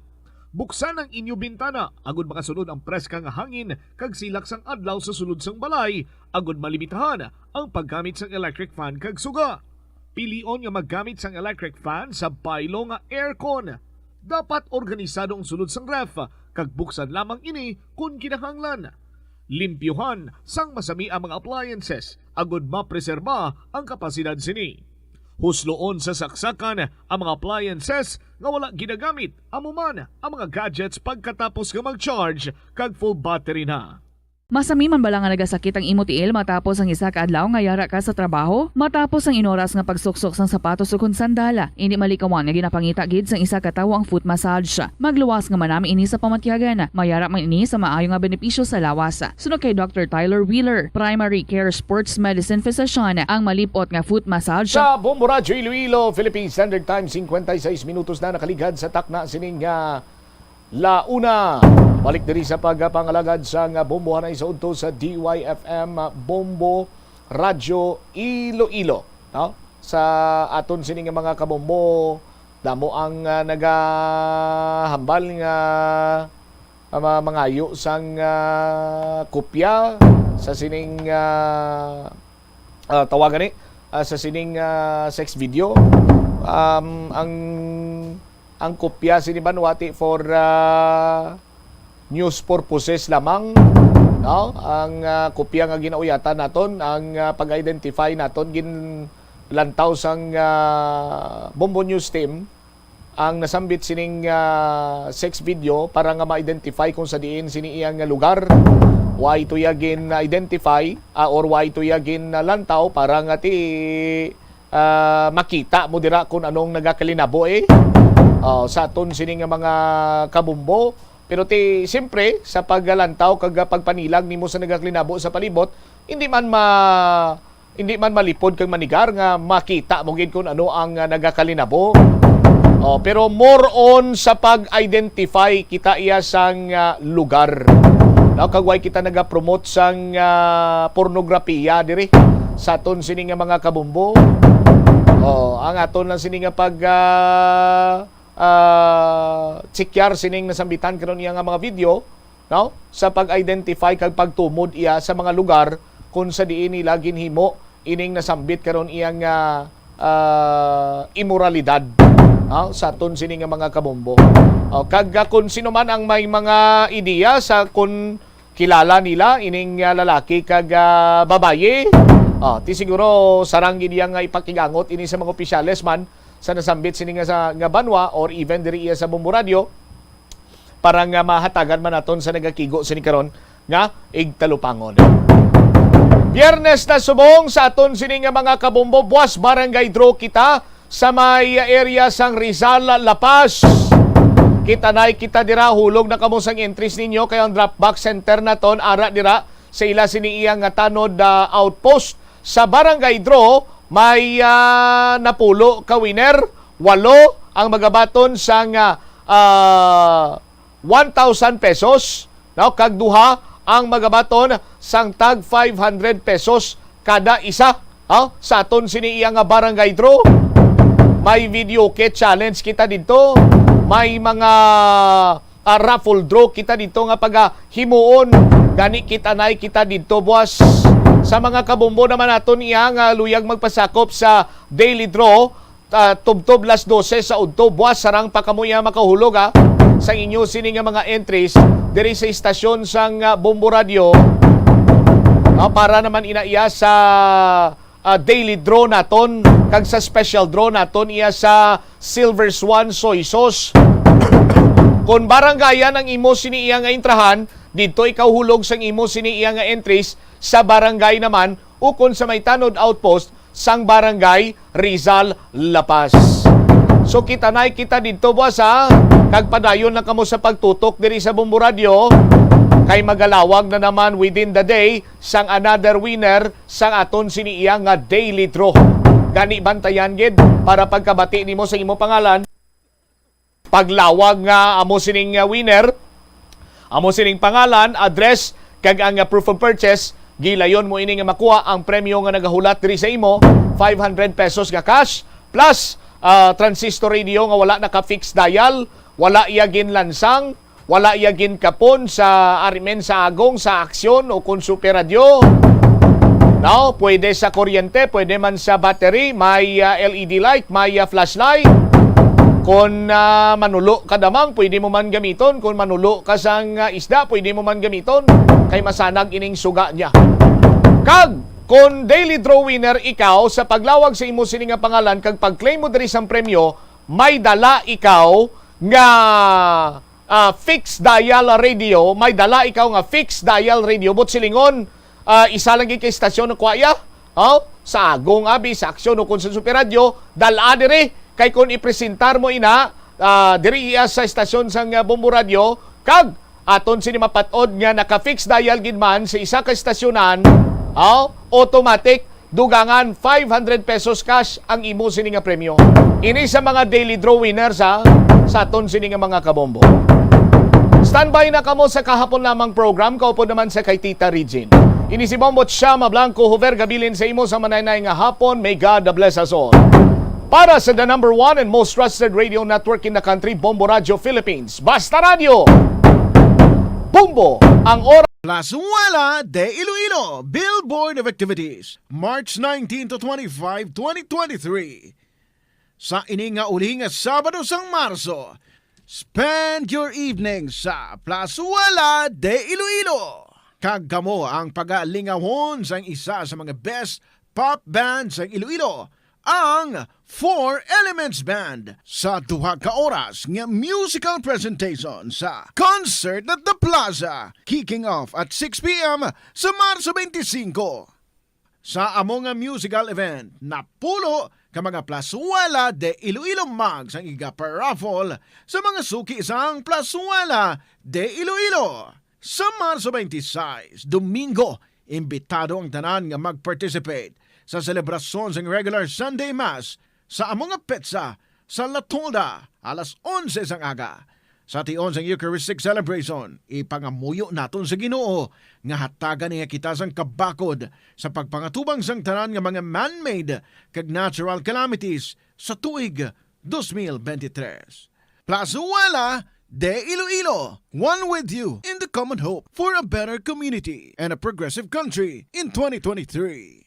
Buksan ang inyo bintana agud makasulod ang preska nga hangin kag silak sang adlaw sa sulod sang balay, agud malimitahan ang paggamit sang electric fan kag suga. Pilion nga maggamit sang electric fan sa baylo nga aircon. Dapat organisado ang sulod sang ref, kag buksan lamang ini kon kinahanglan. Limpyuhan sang masami ang mga appliances agud mapreserba ang kapasidad sini. Husloon sa saksakan ang mga appliances nga wala ginagamit, amo man ang mga gadgets pagkatapos nga mag-charge kag full battery na. Masami man bala nga nagasakit ang imo tiil matapos ang isa ka adlaw nga yara ka sa trabaho? Matapos ang inoras nga pagsuksok sang sapatos ukon sandal, indi malikawan nga ginapangita gid sang isa ka tawo ang foot massage. Magluwas nga manami ini sa pamatyagan. Mayara man ini sa maayo nga benepisyo sa lawas. Suno kay Doctor Tyler Wheeler, primary care sports medicine physician, ang malip-ot nga foot massage. Sa Bombo Radyo Iloilo, Philippine Standard Time, cincuenta y seis minutos na nakaligad sa takna sining, ah, La Una. Balik diri sa pagpangalagad sang bombohanay sa udto sa D Y F M, ah, Bombo Radyo Iloilo, no? Sa aton sini nga mga kabombo, damo ang, ah, nagahambal nga, ah, ma-, mangayo sang, ah, kopya sa sining, ah, ah, tawagan ni, ah, sa sining, ah, sex video. Um, ang, ang kopya sini man wati for, ah, news purposes lamang, no? Ang, ah, kopya nga ginauyatan naton, ang, ah, pag-identify naton, ginlantaw sang, ah, Bombo News Team ang nasambit sining, ah, sex video para nga ma-identify kung sa diin sini iya nga lugar. Why to iya gin-identify, ah, or why to iya gin-, ah, lantaw para nga ti, ah, makita mo dira kung anong nagakalinabo, eh. Oh, sa aton sini nga mga kabumbo. Pero ti, siyempre, sa paglantaw kag pagpanilag nimo sa nagakalinabo sa palibot, hindi man ma-, hindi man malipod kag manigar nga makita mo gid kung ano ang, ah, nagakalinabo. Oh, pero more on sa pag-identify kita iya sang, ah, lugar. No, kag way kita nagapromote sang, ah, pornografiya diri sa aton sini nga mga kabumbo. Oh, ang aton lang sini nga pag, ah, ah, checkar sining nasambitan karon iya nga mga video, no? Sa pag-identify kag pagtumod iya sa mga lugar kung sa diin nila ginhimo ining nasambit karon iya nga, ah, imoralidad, no? Sa aton sini nga mga kabombo. O, kag, ah, kung sino man ang may mga ideya sa kung kilala nila ining, ah, lalaki kag, ah, babayi, ah, ti siguro sarang gid iya nga ipakigangot ini sa mga opisyales man sa nasambit sini nga, sa, nga banwa, or even diri iya sa Bombo Radio, para nga mahatagan man naton sa nagakigo sini karon nga igtalupangon. Biyernes na subong sa aton sini nga mga kabombo, buwas barangay draw kita sa may area sang Rizal, La Paz. Kita na kita dira, hulog na kamo sang entries ninyo, kay ang drop box center naton ara dira sa ila sini iya nga tanod, ah, outpost. Sa barangay draw, may, ah, napulo ka winner, walo ang magabaton sang, ah, ah, one thousand pesos, no? Kag duha ang magabaton sang tag five hundred pesos kada isa, ha? Sa aton sini iya nga barangay draw, may video kit challenge kita didto, may mga, ah, raffle draw kita didto nga pagahimuon. Gani, kita nay kita didto, buwas. Sa mga kabombo naman naton iya nga luyag magpasakop sa daily draw, ah, tubtob las dose sa udto, buwas, sarang pa kamo iya makahulog, ah, sa inyo sini nga mga entries diri sa istasyon sang, ah, Bombo Radio, ah, para naman ina iya sa, ah, daily draw naton kag sa special draw naton iya sa Silver Swan Soy Sauce. Kon barangayan ang imo sini iya nga entrahan, didto ikaw hulog sang imo sini iya nga entries sa barangay naman, ukon sa may tanod outpost sang Barangay Rizal, La Paz. So, kita nay kita didto, buwas, ha? Kag padayon lang kamo sa pagtutok diri sa Bombo Radio, kay magalawag na naman within the day sang another winner sang aton sini iya nga daily draw. Gani, bantayan gid para pagkabati nimo sa imo pangalan, paglawag nga amo sining, ah, winner, amo sining pangalan, address, kag ang, ah, proof of purchase. Gilayon mo ini nga makuha ang premyo nga nagahulat diri sa imo, five hundred pesos nga cash, plus, ah, transistor radio nga wala naka-fix dial, wala iya ginlansang, wala iya ginkapon sa arimen sa agong, sa Aksyon o kon Super Radio. No, pwede sa kuryente, pwede man sa battery, may, ah, L E D light, may, ah, flashlight. Kon, ah, manulo ka damang, pwede mo man gamiton. Kon manulo ka sang, ah, isda, pwede mo man gamiton. Kay masanag ining suga niya. Kag kon daily draw winner ikaw, sa paglawag sa imo sini nga pangalan kag pag-claim mo diri sang premyo, may dala ikaw nga, ah, fixed dial radio, may dala ikaw nga fixed dial radio, but silingon, ah, isa lang gid ka istasyon ang kuha iya. Oh, sa Agong, abi, sa Aksyon, o kung sa Super Radio, dala diri. Kay kung ipresentar mo ina, ah, diri iya sa istasyon sang, ah, Bombo Radio, kag aton sini mapat-od nga naka-fixed dial gid man sa isa ka istasyonan, oh, automatic dugangan five hundred pesos cash ang imo sini nga premyo. Ini sa mga daily draw winners, ha, sa aton sini nga mga kabombo. Standby na kamo sa kahapon lamang program, kaupod naman sa kay Tita Regine. Ini si Bombo Chama Blanco Hover, gabilin sa imo sa manaynay nga hapon. May God bless us all. Para sa the number one and most trusted radio network in the country, Bombo Radio Philippines. Basta Radio! Bombo, ang oras. Plazuela de Iloilo, Billboard of Activities, March nineteen to twenty-five, twenty twenty-three. Sa ini nga uli nga Sabado sang Marso, spend your evening sa Plazuela de Iloilo. Kag kamo ang pagalingawon sang isa sa mga best pop band sang Iloilo, ang Four Elements Band, sa duha ka oras nga musical presentation sa Concert at the Plaza, kicking off at six p m sa Marso twenty-five. Sa amo nga musical event, napulo ka mga Plazuela de Iloilo mugs ang iga-paraffle sa mga suki sang Plazuela de Iloilo. Sa Marso twenty-six, Domingo, imbitado ang tanan nga mag-participate sa selebrasyon sang regular Sunday Mass sa amo nga petsa sa La Tolda alas onse sang aga. Sa tion sang Eucharistic celebration, ipangamuyo naton sa Ginoo nga hatagan niya kita sang kabakod sa pagpangatubang sang tanan nga mga man-made kag natural calamities sa tuig dos mil bente tres. Plazuela de Iloilo, one with you in the common hope for a better community and a progressive country in twenty twenty-three.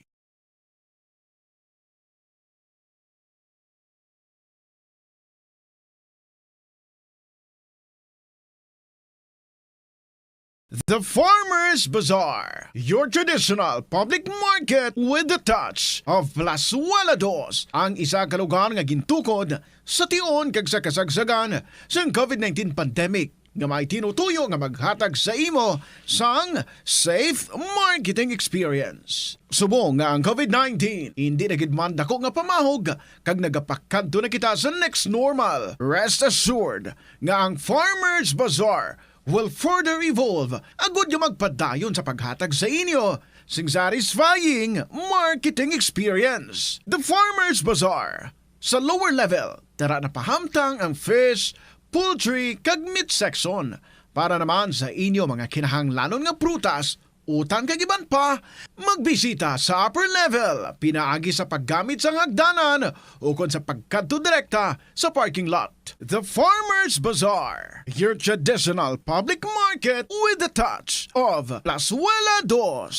The Farmers Bazaar, your traditional public market with the touch of Plazuela Dos, ang isa ka lugar nga gintukod sa tion kag sa kasagsagan sang COVID nineteen pandemic, nga may tinutuyo nga maghatag sa imo sang safe marketing experience. Subong nga ang COVID nineteen hindi na gid man dako nga pamahog kag nagapakadto na kita sa next normal, rest assured nga ang Farmers Bazaar will further evolve agud nga magpadayon sa paghatag sa inyo sing satisfying marketing experience. The Farmers Bazaar, sa lower level, tara na pahamtang ang fish, poultry, kag meat section. Para naman sa inyo mga kinahanglanon nga prutas, utan kag iban pa, magbisita sa upper level pinaagi sa paggamit sang hagdanan ukon sa pagkadto direkta sa parking lot. The Farmers Bazaar, your traditional public market with the touch of Plazuela Dos.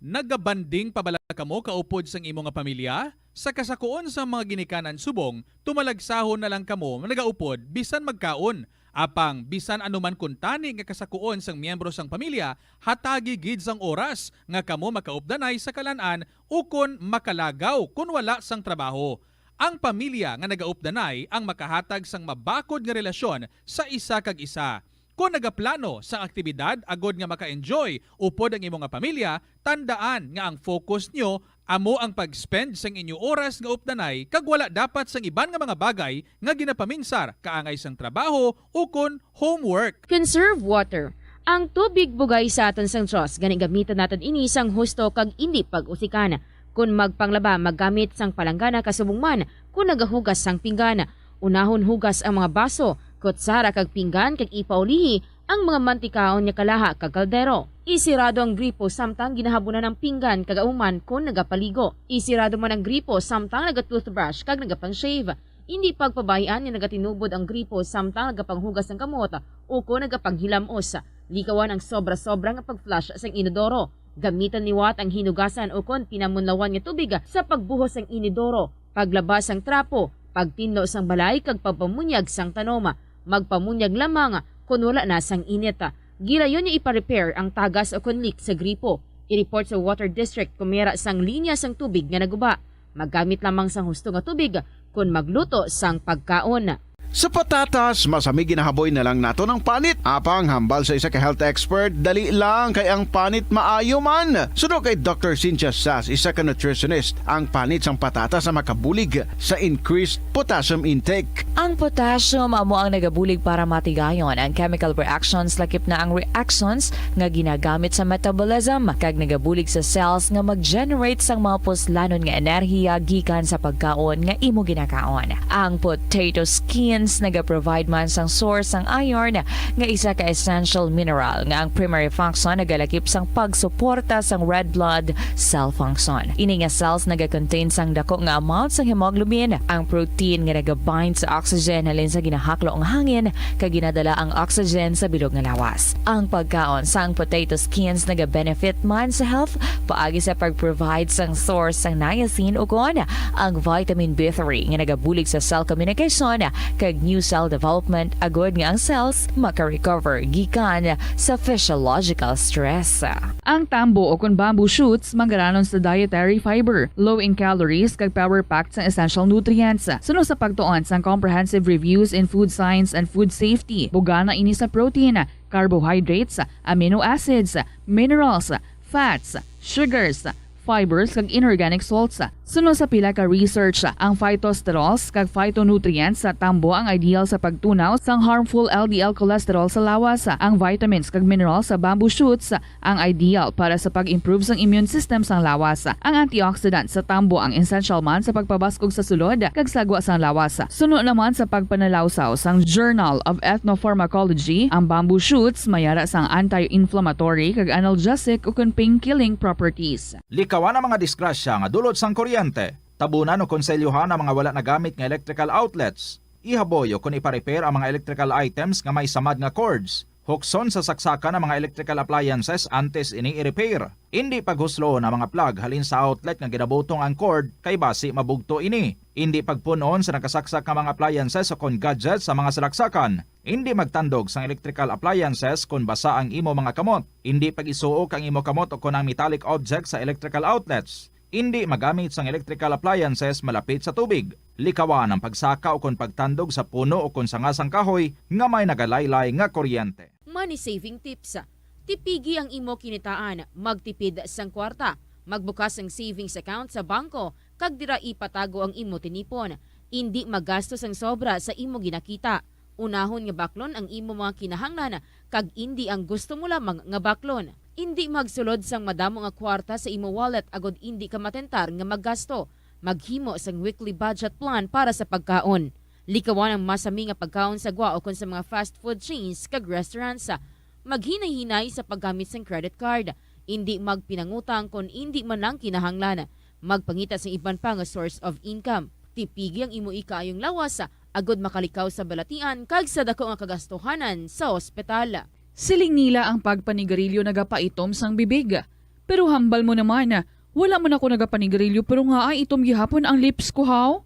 Nagabanding pa bala kamo kaupod sang imo nga pamilya? Sa kasakuon sang mga ginikanan subong, tumalagsahon na lang kamo nagaupod bisan magkaon. Apang bisan ano man kuntani nga kasakuon sang miyembro sang pamilya, hatagi gid sang oras nga kamo makaupdanay sa kalan-an ukon makalagaw kon wala sang trabaho. Ang pamilya nga nagaupdanay ang makahatag sang mabakod nga relasyon sa isa kag isa. Kon nagaplano sang aktibidad agod nga maka-enjoy upod ang imo nga pamilya, tandaan nga ang focus nyo amo ang pag-spend sang inyo oras nga updanay kag wala dapat sang iban nga mga bagay nga ginapaminsar kaangay sang trabaho ukon homework. Conserve water. Ang tubig bugay sa aton sang Dios, gani gamiton naton ini sang husto kag indi pag-usikan. Kon magpanglaba, maggamit sang palanggana kasubong man kon nagahugas sang pinggan. Unahon hugas ang mga baso, kutsara kag pinggan kag ipaulihi ang mga mantikaon nga kalaha kag kaldero. Isirado ang gripo samtang ginahabunan ang pinggan kag amo man kon nagapaligo. Isirado man ang gripo samtang naga-toothbrush kag nagapang-shave. Indi pagpabay-an nga nagatinubod ang gripo samtang nagapanghugas sang kamot ukon nagapanghilam-os. Likawan ang sobra-sobra nga pag-flush sang inodoro. Gamitan liwat ang hinugasan ukon pinamunlawan nga tubig sa pagbuhos sang inodoro, paglaba sang trapo, pagtinlo sang balay kag pagpamunyag sang tanom. Magpamunyag lamang kon wala na sang init. Gilayon nga ipa-repair ang tagas ukon leak sa gripo. I-report sa water district kon may ara sang linya sang tubig nga naguba. Maggamit lamang sang husto nga tubig kon magluto sang pagkaon. Sa patatas, masami ginahaboy na lang naton ang panit. Apang hambal sa isa ka health expert, dali lang kay ang panit maayo man. Suno kay Doctor Cynthia Sas, isa ka nutritionist, ang panit sang patatas ang makabulig sa increased potassium intake. Ang potassium amo ang nagabulig para matigayon ang chemical reactions, lakip na ang reactions nga ginagamit sa metabolism, kag nagabulig sa cells nga mag-generate sang mga puslanon nga enerhiya gikan sa pagkaon nga imo ginakaon. Ang potato skins nagaprovide man sang source sang iron, nga isa ka essential mineral nga ang primary function nagalakip sang pagsuporta sang red blood cell function. Ini nga cells nagakontain sang dako nga amount sang hemoglobin, ang protein nga nagabind sa oxygen halin sa ginahaklo nga hangin kag ginadala ang oxygen sa bilog nga lawas. Ang pagkaon sang potato skins nagabenefit man sa health paagi sa pag-provide sang source sang niacin ukon ang vitamin B three nga nagabulig sa cell communication kag new cell development agud nga ang cells maka-recover gikan sa physiological stress. Ang tambo o kon bamboo shoots manggaranon sa dietary fiber, low in calories, kag power-packed sang essential nutrients. Suno sa pagtuon sang Comprehensive Reviews in Food Science and Food Safety, bugana ini sa protein, carbohydrates, amino acids, minerals, fats, sugars, fibers, kag inorganic salts. Suno sa pila ka research, ang phytosterols kag phytonutrients sa tambo ang ideal sa pagtunaw sang harmful L D L cholesterol sa lawas. Ang vitamins kag minerals sa bamboo shoots ang ideal para sa pag-improve sang immune system sang lawas. Ang antioxidant sa tambo ang essential man sa pagpabaskog sa sulod kag sagwa sang lawas. Suno naman sa pagpanalawsaw sang Journal of Ethnopharmacology, ang bamboo shoots may ara sang anti-inflammatory kag analgesic ukon pain-killing properties. Likawan ang mga disgrasya nga dulot sang kuryente. Tabunan o konselyuhan ang mga wala nagamit nga electrical outlets. Ihaboy o kon ipa-repair ang mga electrical items nga may samad nga cords. Hukson sa saksakan ang mga electrical appliances antes ini i-repair. Indi paghuslon ang mga plug halin sa outlet nga ginabutong ang cord kay basi mabugto ini. Indi pagpun-on sa nakasaksak nga mga appliances o kon gadgets sa mga salaksakan. Indi magtandog sang electrical appliances kon basa ang imo mga kamot. Indi pag-isuok ang imo kamot o kon ang metallic object sa electrical outlets. Indi magamit sang electrical appliances malapit sa tubig. Likawan ang pagsaka o kon pagtandog sa puno o kon sanga sang kahoy nga may nagalaylay nga kuryente. Money saving tips. Tipigi ang imo kinitaan, magtipid sang kwarta, magbukas sang savings account sa bangko, kag dira ipatago ang imo tinipon. Indi magasto sang sobra sa imo ginakita. Unahon nga baklon ang imo mga kinahanglan, kag indi ang gusto mo lamang nga baklon. Indi magsulod sang madamo nga kwarta sa imo wallet agod indi ka matentar nga maggasto. Maghimo sang weekly budget plan para sa pagkaon. Likawan ang masami nga pagkaon sa gwa ukon sa mga fast food chains kag restaurants. Maghinay-hinay sa paggamit sang credit card. Indi magpinangutang kon indi man lang kinahanglan. Magpangita sang iban pa nga source of income. Tipigi ang imo ikaayong lawas agod makalikaw sa balatian kag sa daku nga kagastuhanan sa ospital. Siling nila ang pagpanigarilyo nagapaitom sang bibig. Pero hambal mo naman, wala man ako nagapanigarilyo pero nga ay itom gihapon ang lips ko, haw?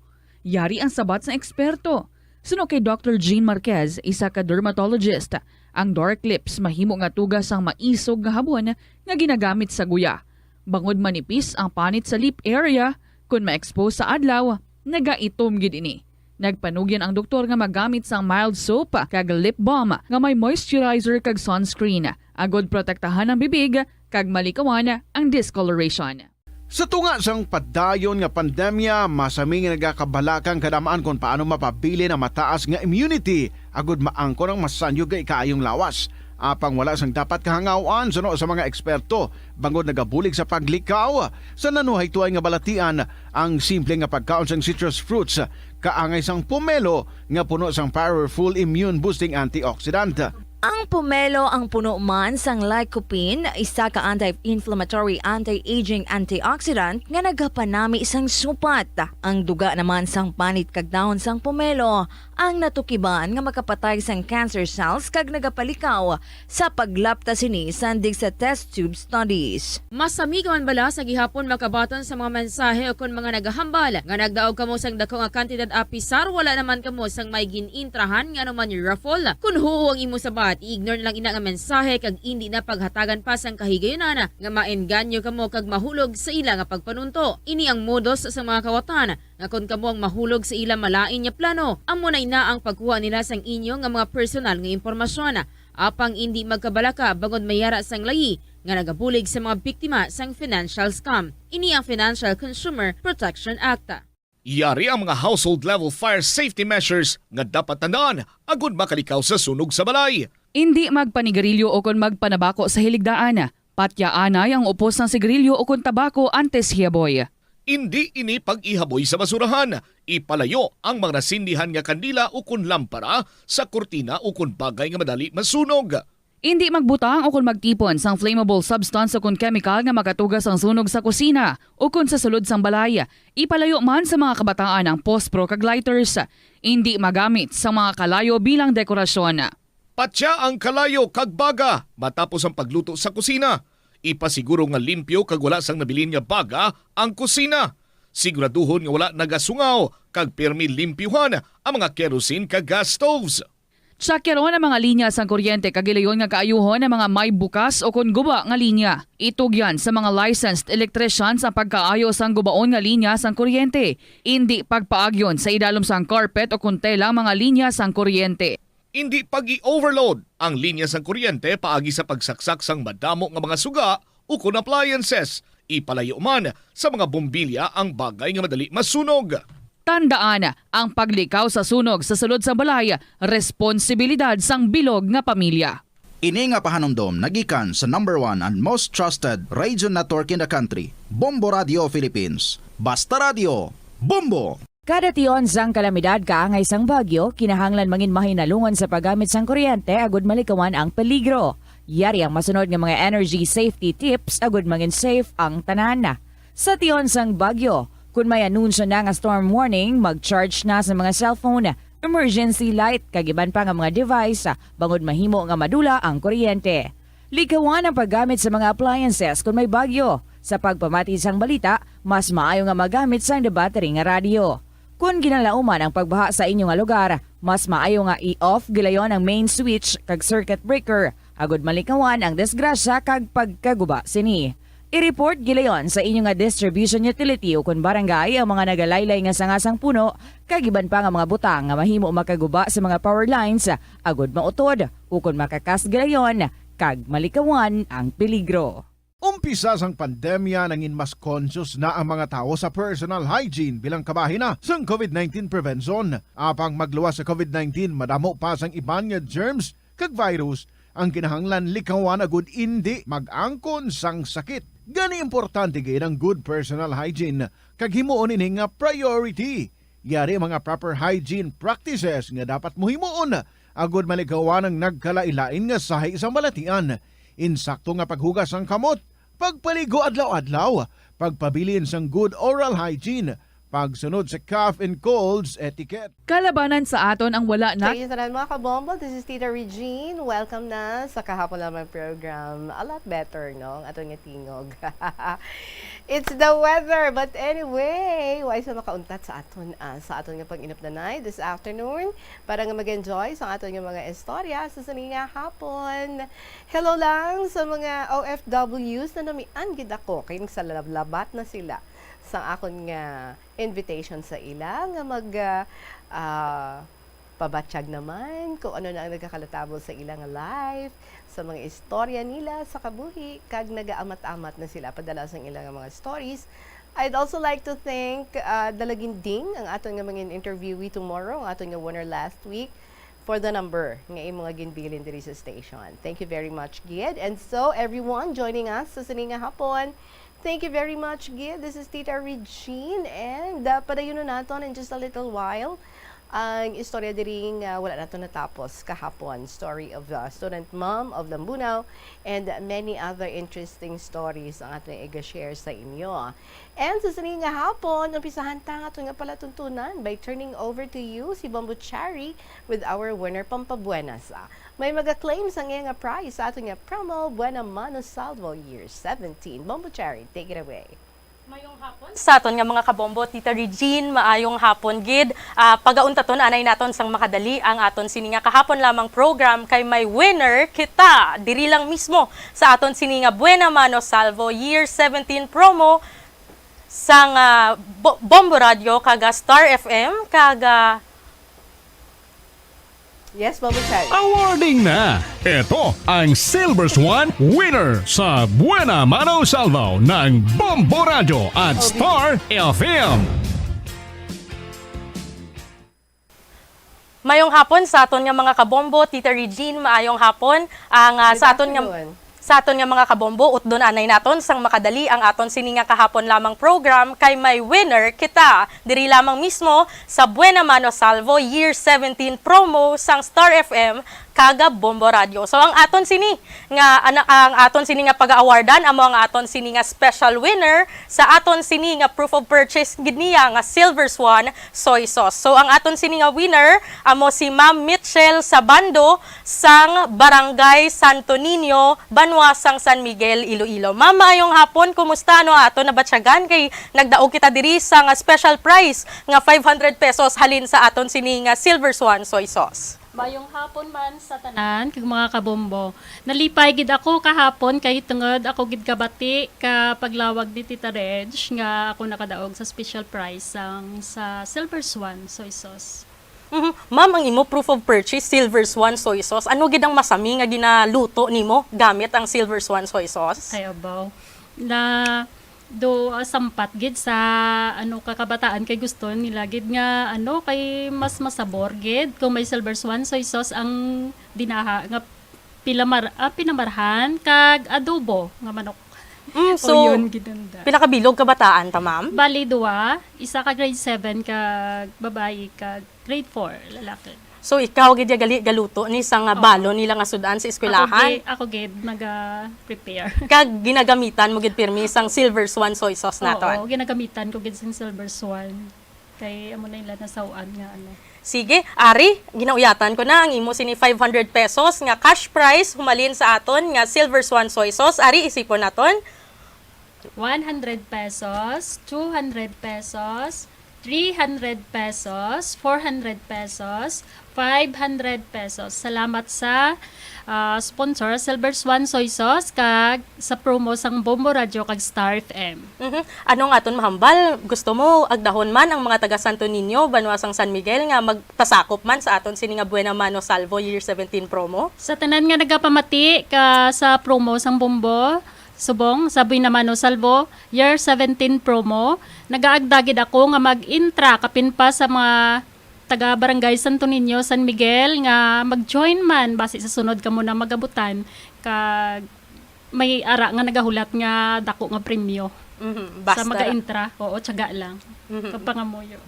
Yari ang sabat sang eksperto. Suno kay Doctor Jean Marquez, isa ka dermatologist, ang dark lips mahimo nga tuga sang maisog nga habon nga ginagamit sa guya. Bangod manipis ang panit sa lip area, kon ma-expose sa adlaw, nagaitom gid ini. Nagpanugyan ang doktor nga magamit sang mild soap kag lip balm nga may moisturizer kag sunscreen, agod protektahan ang bibig kag malikawan ang discoloration. Sa tunga sang padayon nga pandemya, masami nga nagakabalaka ang kadamaan kon paano mapabilin ang mataas nga immunity agud maangkon ang masanyog nga ikaayong lawas. Apang wala sang dapat kahangaw-an suno sa mga eksperto, bangod nagabulig sa paglikaw sa nanuhaytoay nga balatian ang simple nga pagkaon sang citrus fruits, kaangay sang pomelo nga puno sang powerful immune-boosting antioxidant. Ang pomelo ang puno man sang lycopene, isa ka anti-inflammatory, anti-aging antioxidant nga nagapanami sang supat. Ang duga naman sang panit kag dahon sang pomelo ang natukiban nga makapatay sang cancer cells kag nagapalikaw sa paglapta sini sandig sa test tube studies. Masamigawan bala sa gihapon makabaton sa mga mensahe ukon mga nagahambal nga nagdaog kamo sang daku nga kantidad apisar wala naman kamo sang may gin-intrahan nga anuman raffle? Kon huo ang imo sabat, i-ignore na lang ina nga mensahe kag indi na paghatagan pa sang kahigayunan nga maengganyo kamo kag mahulog sa ila nga pagpanunto. Ini ang modus sa mga kawatan nga kon kamo ang mahulog sa ila malain nga plano, amo na ina ang pagkuha nila sang inyo nga mga personal nga impormasyon. Apang indi magkabalaka bangod may yara sang layi nga nagabulig sa mga biktima sang financial scam. Ini ang Financial Consumer Protection Act. Yari ang mga household level fire safety measures nga dapat tandaan agud makalikaw sa sunog sa balay. Indi magpanigarilyo ukon magpanabako sa hiligdaan. Patyaanay ang upos sang sigarilyo ukon tabako antes hiyaboy. Indi ini pag-ihaboy sa basurahan. Ipalayo ang mga nasindihan nga kandila ukon lampara sa kurtina ukon bagay nga madali masunog. Indi magbutang ukon magtipon sang flammable substance ukon kemikal nga makatuga sang sunog sa kusina ukon sa sulod sang balay. Ipalayo man sa mga kabataan ang pospro kag lighters. Indi magamit sang mga kalayo bilang dekorasyon. Patya ang kalayo kag baga matapos ang pagluto sa kusina. Ipasiguro nga limpyo kag wala sang nabilin nga baga ang kusina. Siguraduhon nga wala nagasungaw kag pirmi limpyuhan ang mga kerosene kag gas stoves. Tsakyaron ang mga linya sang kuryente kag hilayon nga kaayuhon ang mga may bukas ukon guba nga linya. Itugyan sa mga licensed electricians ang pagkaayo sang gubaon nga linya sang kuryente. Indi pagpaagyon sa idalom sang carpet ukon tela ang mga linya sang kuryente. Indi pag-i-overload ang linya sang kuryente paagi sa pagsaksak sang madamo nga mga suga ukon appliances. Ipalayo man sa mga bombilya ang bagay nga madali masunog. Tandaan, ang paglikaw sa sunog sa sulod sang balay responsibilidad sang bilog nga pamilya. Ini nga pahanumdom nagikan sa number one and most trusted radio network in the country, Bombo Radio Philippines. Basta Radio, Bombo! Kada tion sang kalamidad kaangay sang bagyo, kinahanglan mangin mahinalungon sa paggamit sang kuryente agud malikawan ang peligro. Yari ang masunod nga mga energy safety tips agud mangin safe ang tanan. Sa tion sang bagyo, kun may anunsyo na nga storm warning, mag-charge na sa mga cellphone. emergency light, kag iban pa nga mga device, ah, bangod mahimo nga madula ang kuryente. Likawan ang paggamit sa mga appliances kon may bagyo. Sa pagpamati sang balita, mas maayo nga magamit sang debattery nga radyo. Kon ginalauman ang pagbaha sa inyo nga lugar, mas maayo nga i-off gilayon ang main switch kag circuit breaker, agud malikawan ang disgrasya kag pagkaguba sini. I-report gilayon sa inyo nga distribution utility ukon barangay ang mga nagalaylay nga sanga sang puno kag iban pa nga mga butang nga mahimo makaguba sa mga power lines, agud mautod ukon makakas gilayon kag malikawan ang peligro. Umpisa sang pandemya, nangin mas conscious na ang mga tawo sa personal hygiene bilang kabahin na sang covid nineteen prevention. Apang magluwas sa covid nineteen, madamo pa sang iban nga germs kag virus ang kinahanglan likawan agud indi mag-angkon sang sakit. Gani, importante gid ang good personal hygiene kag himuon ini nga priority. Yari ang mga proper hygiene practices nga dapat mo himuon agud malikawan ang nagkalain-lain nga sahi sa balatian. Insakto nga paghugas sang kamot, pagpaligo adlaw-adlaw, pagpabilin sang good oral hygiene, pagsunod sa cough and colds etiquette. Kalabanan sa aton ang wala na. Sa inyo tanan, mga kabombo, this is Tita Regine. Welcome na sa kahapon lamang program. A lot better, no? Ang aton nga tingog. It's the weather. But anyway, way sa makauntat sa aton, ah, sa aton nga pag-inupdanay this afternoon para nga mag-enjoy sa aton nga mga istorya sa sini nga hapon. Hello lang sa mga O F Ws na namian gid ako kay nagsalabaton na sila sa akon nga invitation sa ila nga mag, ah, ah, pabatyag naman kung ano na ang nagkakalatabo sa ila nga life, sa mga istorya nila sa kabuhi, kag nagaamat-amat na sila padala sang ila nga mga stories. I'd also like to thank, ah, Dalaginding, ang aton nga mga interviewee tomorrow, ang aton nga winner last week, for the number nga imo nga ginbilin diri sa station. Thank you very much, gid. And so, everyone joining us sa sini nga hapon, thank you very much, gid. This is Tita Regine, and, ah, padayunon naton in just a little while ang istorya diri nga wala nato natapos kahapon. Story of the student mom of Lambunao and many other interesting stories ang aton iga-share sa inyo. And sa sini nga hapon, umpisahan ta ang aton nga palatuntunan by turning over to you si Bombo Chari with our winner pampabuenas. Ah, may maga-claim sa nga prize sa aton nga promo, Buena Mano Salvo Year seventeen. Bombo Chari, take it away. Mayong hapon sa aton nga mga kabombo, Tita Regine, maayong hapon gid. Ah, pagauntaton anay naton sang makadali ang aton sini nga kahapon lamang program kay may winner kita diri lang mismo sa aton sini nga Buena Mano Salvo Year seventeen promo sang, ah, Bo-, Bombo Radio kag, ah, Star F M kag, ah, Yes, Mama Chari. Awarding na! Ito ang Silver Swan winner sa Buena Mano Salvo ng Bombo Radio at Star F M. Mayong hapon sa aton nga mga kabombo, Tita Regine, maayong hapon. Ang, ah, Good sa aton nga afternoon. Sa aton nga mga kabombo, utdon anay naton sang makadali ang aton sini nga kahapon lamang program kay may winner kita diri lamang mismo sa Buena Mano Salvo Year seventeen promo sang Star F M kag Bombo Radio. So ang aton sini nga ana-, ang aton sini nga pag-aawardan amo ang aton sini nga special winner sa aton sini nga proof of purchase gid niya nga Silver Swan soy sauce. So ang aton sini nga winner amo si Ma'am Mitchell Sabando sang Barangay Santo Niño, Banwa sang San Miguel, Iloilo. Ma'am, maayong hapon. Kumusta? Ano ato nabatyagan kay nagdaog kita diri sa nga special prize nga five hundred pesos halin sa aton sini nga Silver Swan soy sauce. Mayong hapon man sa tanan kag mga kabombo. Nalipay gid ako kahapon kay tungod ako gid kabati ka paglawag ni Tita Reg nga ako nakadaog sa special prize sang sa Silver Swan soy sauce. Mhm. Ma'am, ang imo proof of purchase, Silver Swan soy sauce, ano gid ang masami nga ginaluto nimo gamit ang Silver Swan soy sauce? Ay, abaw. Na do, ah, sampat gid sa, ano, kakabataan kay gusto nila gid nga, ano, kay mas masabor gid kung may Silver Swan soy sauce ang dinaha nga pilamar-, ah, pinamarhan kag adobo nga manok. Mm, O so, yun, ginanda. Pila ka bilog kabataan ta, ma'am? Bali, duwa. Isa ka grade seven kag babayi kag grade four, lalaki. So, ikaw gid ya gali galuto ni sa nga Opo. balon nila nga sud-an sa eskwelahan? Ako gid, ako gid naga-prepare. Kag ginagamitan mo gid pirmi sang Silver Swan soy sauce naton? Oo, ginagamitan ko gid sang Silver Swan. Kay amo na ila nasaw-an nga ano. Sige, ari, ginauyatan ko na ang imo sini five hundred pesos nga cash prize humalin sa aton nga Silver Swan Soy Sauce. Ari, isipon naton. One hundred pesos, two hundred pesos, three hundred pesos, four hundred pesos, five hundred pesos. Salamat sa ah, sponsor, Silver Swan Soy Sauce, kag sa promo sang Bombo Radio kag Star F M. Mhm. Ano nga aton mahambal? Gusto mo agdahon man ang mga taga Santo Niño, banwa sang San Miguel nga magpasakop man sa aton sini nga Buena Mano Salvo Year seventeen promo? Sa tanan nga nagapamati ka sa promo sang Bombo, subong sa Buena Mano Salvo Year seventeen promo, nagaagda gid ako nga mag-intra kapin pa sa mga taga Barangay Santo Niño, San Miguel nga mag-join man basi sa sunod kamo na magabutan kag may ara nga nagahulat nga dako nga premyo. Mhm. Sa Basta ra. Mag-intra, oo, tiyaga lang. Mhm. Kapangamuyo.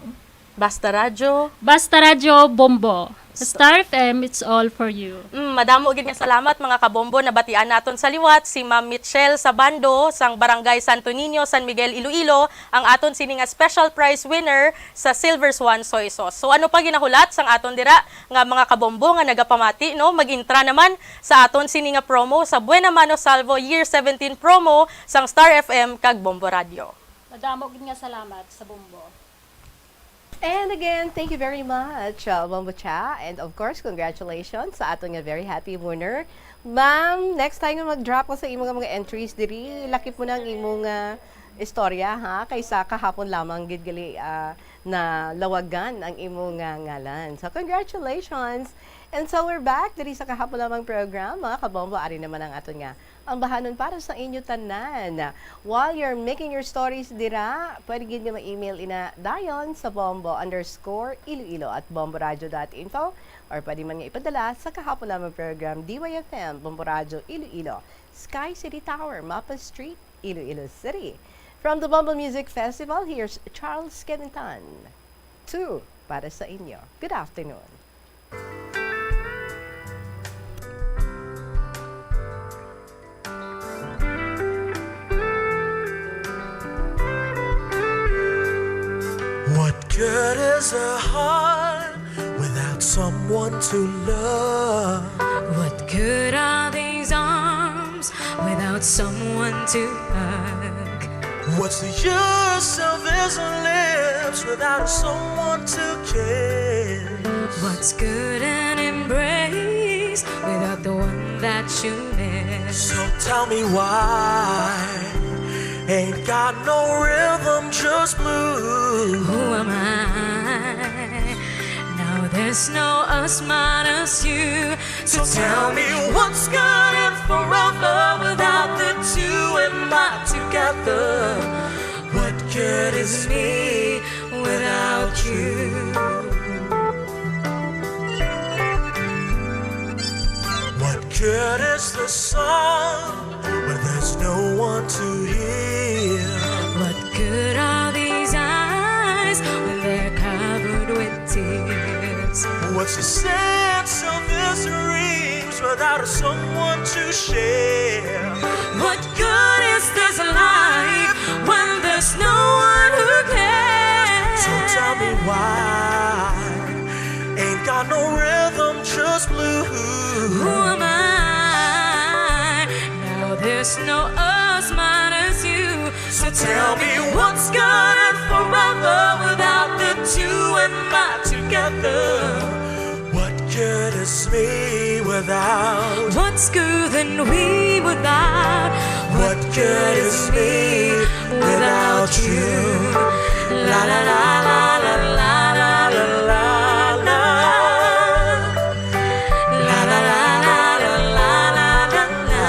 Basta Radyo. Basta Radyo Bombo. Star F M, it's all for you. Mm, madamo gid nga salamat, mga kabombo. Nabatian naton sa liwat si Ma'am Mitchelle Sabando sang Barangay Santo Niño, San Miguel, Iloilo, ang aton sini nga special prize winner sa Silver Swan Soy Sauce. So ano pa ginahulat sang aton dira nga mga kabombo nga nagapamati, no? Mag-intra naman sa aton sini nga promo sa Buena Mano Salvo Year seventeen promo sang Star F M kag Bombo Radio. Madamo gid nga salamat sa Bombo. And again, thank you very much, uh, Bombo Cha. And of course, congratulations sa aton nga very happy winner. Ma'am, next time nga mag-drop ko sa imo nga mga entries diri, lakip mo na ang imo nga istorya, ha? Kaysa kahapon lamang gid gali ah, na lawagan ang imo nga ngalan. So, congratulations! And so, we're back diri sa kahapon lamang program. Mga kabombo, ari naman ang aton nga ambahanon para sa inyo tanan. While you're making your stories dira, pwede gid nga ma-email ina dayon sa bombo underscore iloilo at bomboradio dot info, or pwede man nga ipadala sa kahapon lamang program, D Y F M, Bombo Radio Iloilo, Sky City Tower, Mapa Street, Iloilo City. From the Bombo Music Festival, here's Charles Kevintan. Two para sa inyo. Good afternoon. What good is a heart without someone to love? What good are these arms without someone to hug? What's the use of his lips without someone to kiss? What's good an embrace without the one that you miss? So tell me why ain't got no rhythm, just blues. Who am I? Now there's no us minus you. So tell me what's good and forever without the two and my together. What good is me without you? What good is the sun when there's no one to hear? What good are these eyes when they're covered with tears? What's the sense of this dreams without someone to share? What good is this life when there's no one who cares? So tell me why ain't got no rhythm, just blues. Who am I? Now there's no us minus you. So tell me what's good and forever without the two and my together. What good is me without? What's good and we without? What good is me without you? La la la la la la la la la. La la la la la la la la.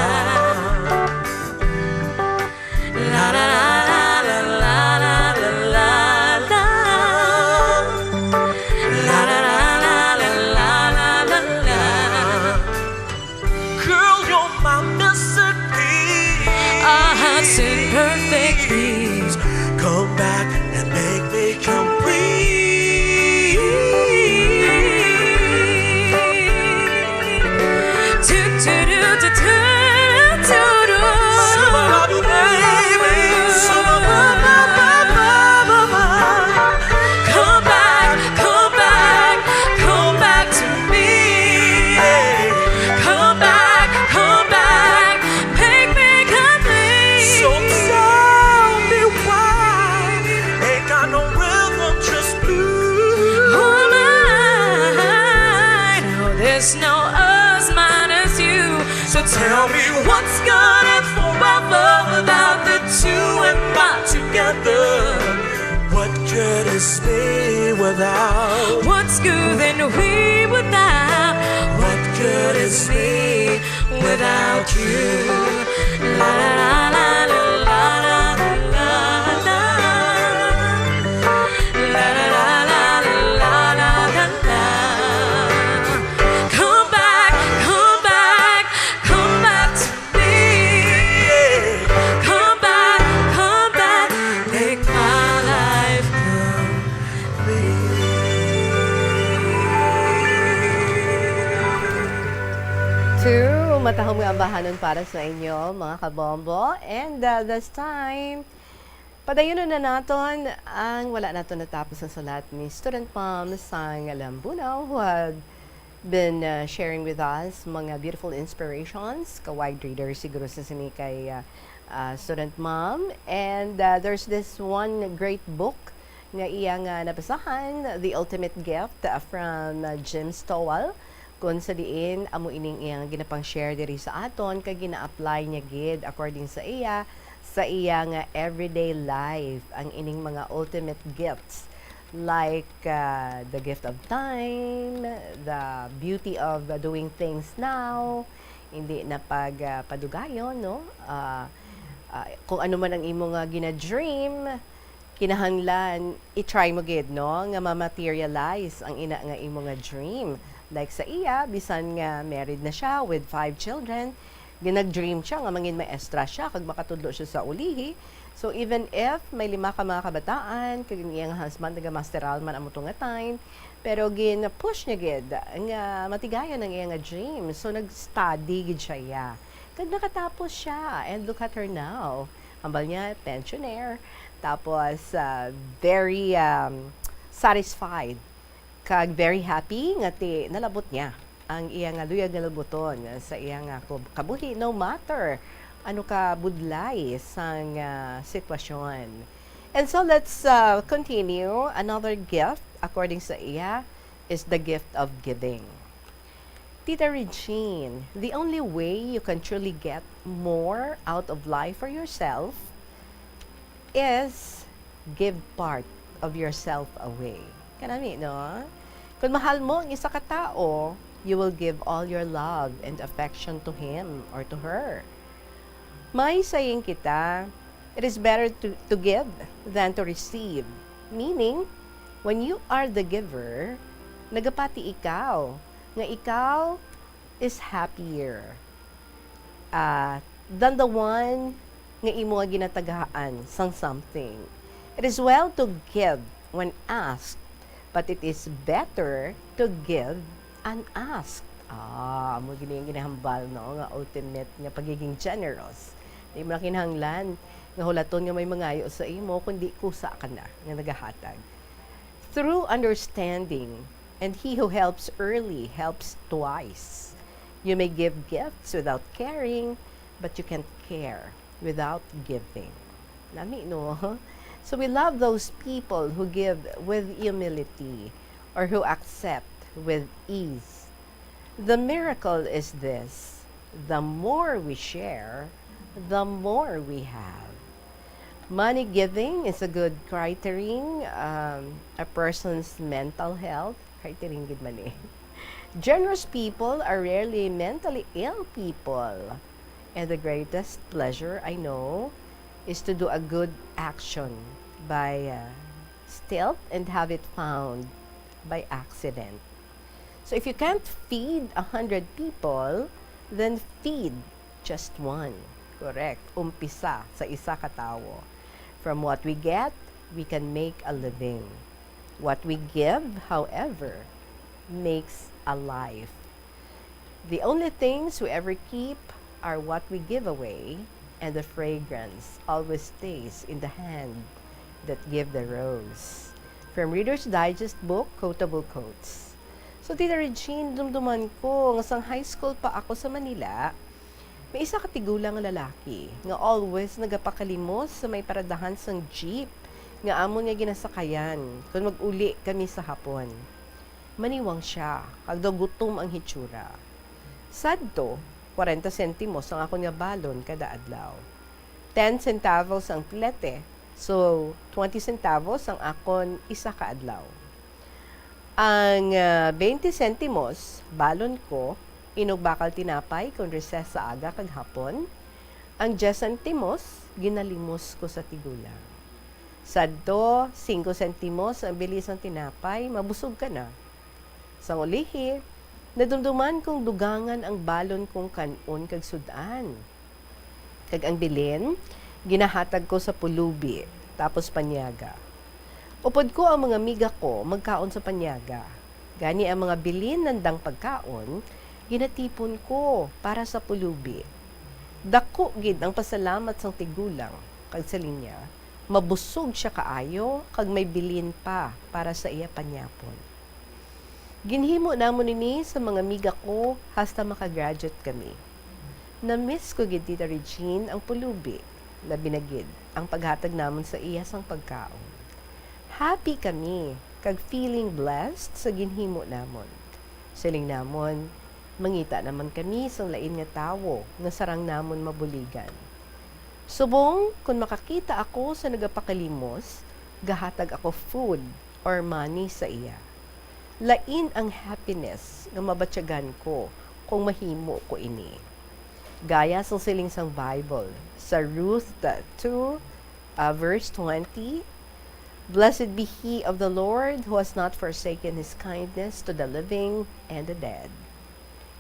La la la la la la la la la. La la la la la la la la la. Girl, you're my missing piece. Our hearts in perfect peace. Come back and make me complete. Tell me what's good and forever without the two and not together. What good is me without? What's good and we without? What good is me without you? La la la la la la la la la. La la la la la la la la. Come back, come back, come back to me. Come back, come back, make my life complete. Two matahom nga ambahanon para sa inyo, mga kabombo. And, uh, this time, padayonon na naton ang wala naton natapos nga sulat ni Student Mom sang Lambunao, who had been, uh, sharing with us mga beautiful inspirations. Ka-wide reader siguro sa sini kay, uh, uh, Student Mom. And, uh, there's this one great book nga iya nga nabasahan, The Ultimate Gift, uh, from, uh, Jim Stowell. Kung sa diin, amo ining iyang ginapang-share diri sa aton, kag gina-apply niya gid according sa iya, sa iya nga everyday life, ang ining mga ultimate gifts, like, uh, the gift of time, the beauty of, uh, doing things now, hindi na pag, uh, padugayon, no? Uh, uh, kung ano man ang imo nga gina-dream, kinahanglan i-try mo gid, no, nga ma-materialize ang ina nga imo nga dream. Like sa iya, bisan nga married na siya with five children, ginag-dream siya nga mangin maestra siya kag makatudlo siya sa ulihi. So even if may lima ka mga kabataan, kag ang iyang husband nagamasteral man amo to nga time, pero gin-push niya gid nga matigayon ang iya nga dream. So nag-study gid siya, iya. Kag nakatapos siya, and look at her now. Hambal niya, pensioner. Tapos, ah, very, um, satisfied kag very happy nga ti nalabot niya ang iya nga luyag nga labuton sa iya nga kub-, kabuhi, no matter ano ka budlay sang, ah, sitwasyon. And so let's, ah, continue. Another gift, according sa iya, is the gift of giving. Tita Regine, the only way you can truly get more out of life for yourself is give part of yourself away. Kanami, no? Kung mahal mo ang isa ka tawo, you will give all your love and affection to him or to her. May saying kita, "It is better to, to give than to receive." Meaning, when you are the giver, nagapati ikaw nga ikaw is happier, ah, than the one nga imo nga ginatagaan sang something. It is well to give when asked, but it is better to give unasked. Ah, amo gini ang ginahambal, no, nga ultimate nga pagiging generous. Di mo na kinahanglan nga hulaton nga may mangayo sa imo, kundi kusa ka na nga nagahatag. Through understanding, and he who helps early helps twice. You may give gifts without caring, but you can't care without giving. Nami, no? So we love those people who give with humility or who accept with ease. The miracle is this: the more we share, the more we have. Money giving is a good criterion, um, a person's mental health. Criterion gid man eh. Generous people are rarely mentally ill people. And the greatest pleasure I know is to do a good action by, uh, stealth and have it found by accident. So if you can't feed a hundred people, then feed just one. Correct. Umpisa sa isa ka tawo. From what we get, we can make a living. What we give, however, makes a life. The only things we ever keep are what we give away, and the fragrance always stays in the hand that give the rose. From Reader's Digest book, Quotable Quotes. So, Tita Regine, dumduman ko nga sang high school pa ako sa Manila, may isa ka tigulang nga lalaki nga always nagapakalimos sa may paradahan sang jeep nga amon nga ginasakayan kon mag-uli kami sa hapon. Maniwang sia, kag daw gutom ang hitsura. Sadto, kwarenta sentimos ang akon nga balon kada adlaw. Ten centavos ang pilete, so twenty centavos ang akon isa ka adlaw. Ang, ah, twenty sentimos, balon ko, inugbakal tinapay kon recess sa aga kag hapon. Ang diyes sentimos, ginalimos ko sa tigulang. Sadto, singko sentimos ang bili sang tinapay, mabusog ka na. Sang ulihi, nadumduman kong dugangan ang balon kong kan-on kag sud-an. Kag ang bilin, ginahatag ko sa pulubi, tapos panyaga. Upod ko ang mga amiga ko magkaon sa panyaga. Gani ang mga bilin nandang pagkaon, ginatipon ko para sa pulubi. Dako gid ang pasalamat sang tigulang, kag sa linya, mabusog sia kaayo kag may bilin pa para sa iya panyapon. Ginhimo namon ini sa mga amiga ko hasta maka-graduate kami. Na-miss ko gid, Tita Regine, ang pulubi, labi na gid ang paghatag namon sa iya sang pagkaon. Happy kami kag feeling blessed sa ginhimo namon. Siling namon, mangita naman kami sang lain nga tawo nga sarang namon mabuligan. Subong kon makakita ako sa nagapakalimos, gahatag ako food or money sa iya. Lain ang happiness nga mabatyagan ko kung mahimo ko ini. Gaya sang siling sang Bible, sa Ruth two, ah, verse twenty, "Blessed be he of the Lord who has not forsaken his kindness to the living and the dead."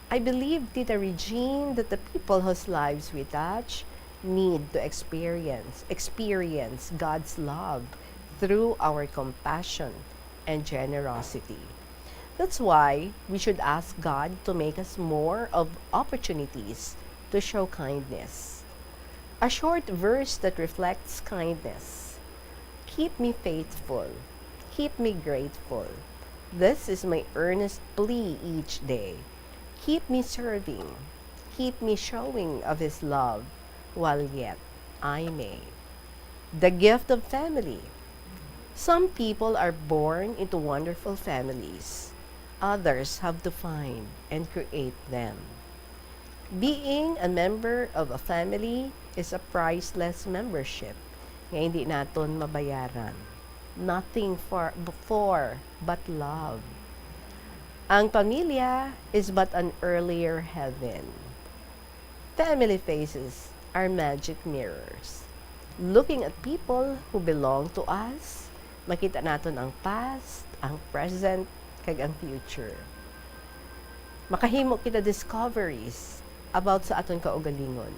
I believe, Tita Regine, that the people whose lives we touch need to experience, experience God's love through our compassion and generosity. That's why we should ask God to make us more of opportunities to show kindness. A short verse that reflects kindness. "Keep me faithful. Keep me grateful. This is my earnest plea each day. Keep me serving. Keep me showing of His love while yet I may." The gift of family. Some people are born into wonderful families. Others have to find and create them. Being a member of a family is a priceless membership nga hindi naton mabayaran. Nothing for, for but love. Ang pamilya is but an earlier heaven. Family faces are magic mirrors. Looking at people who belong to us, makita naton ang past, ang present, kag ang future. Makahimo kita discoveries about sa aton kaugalingon.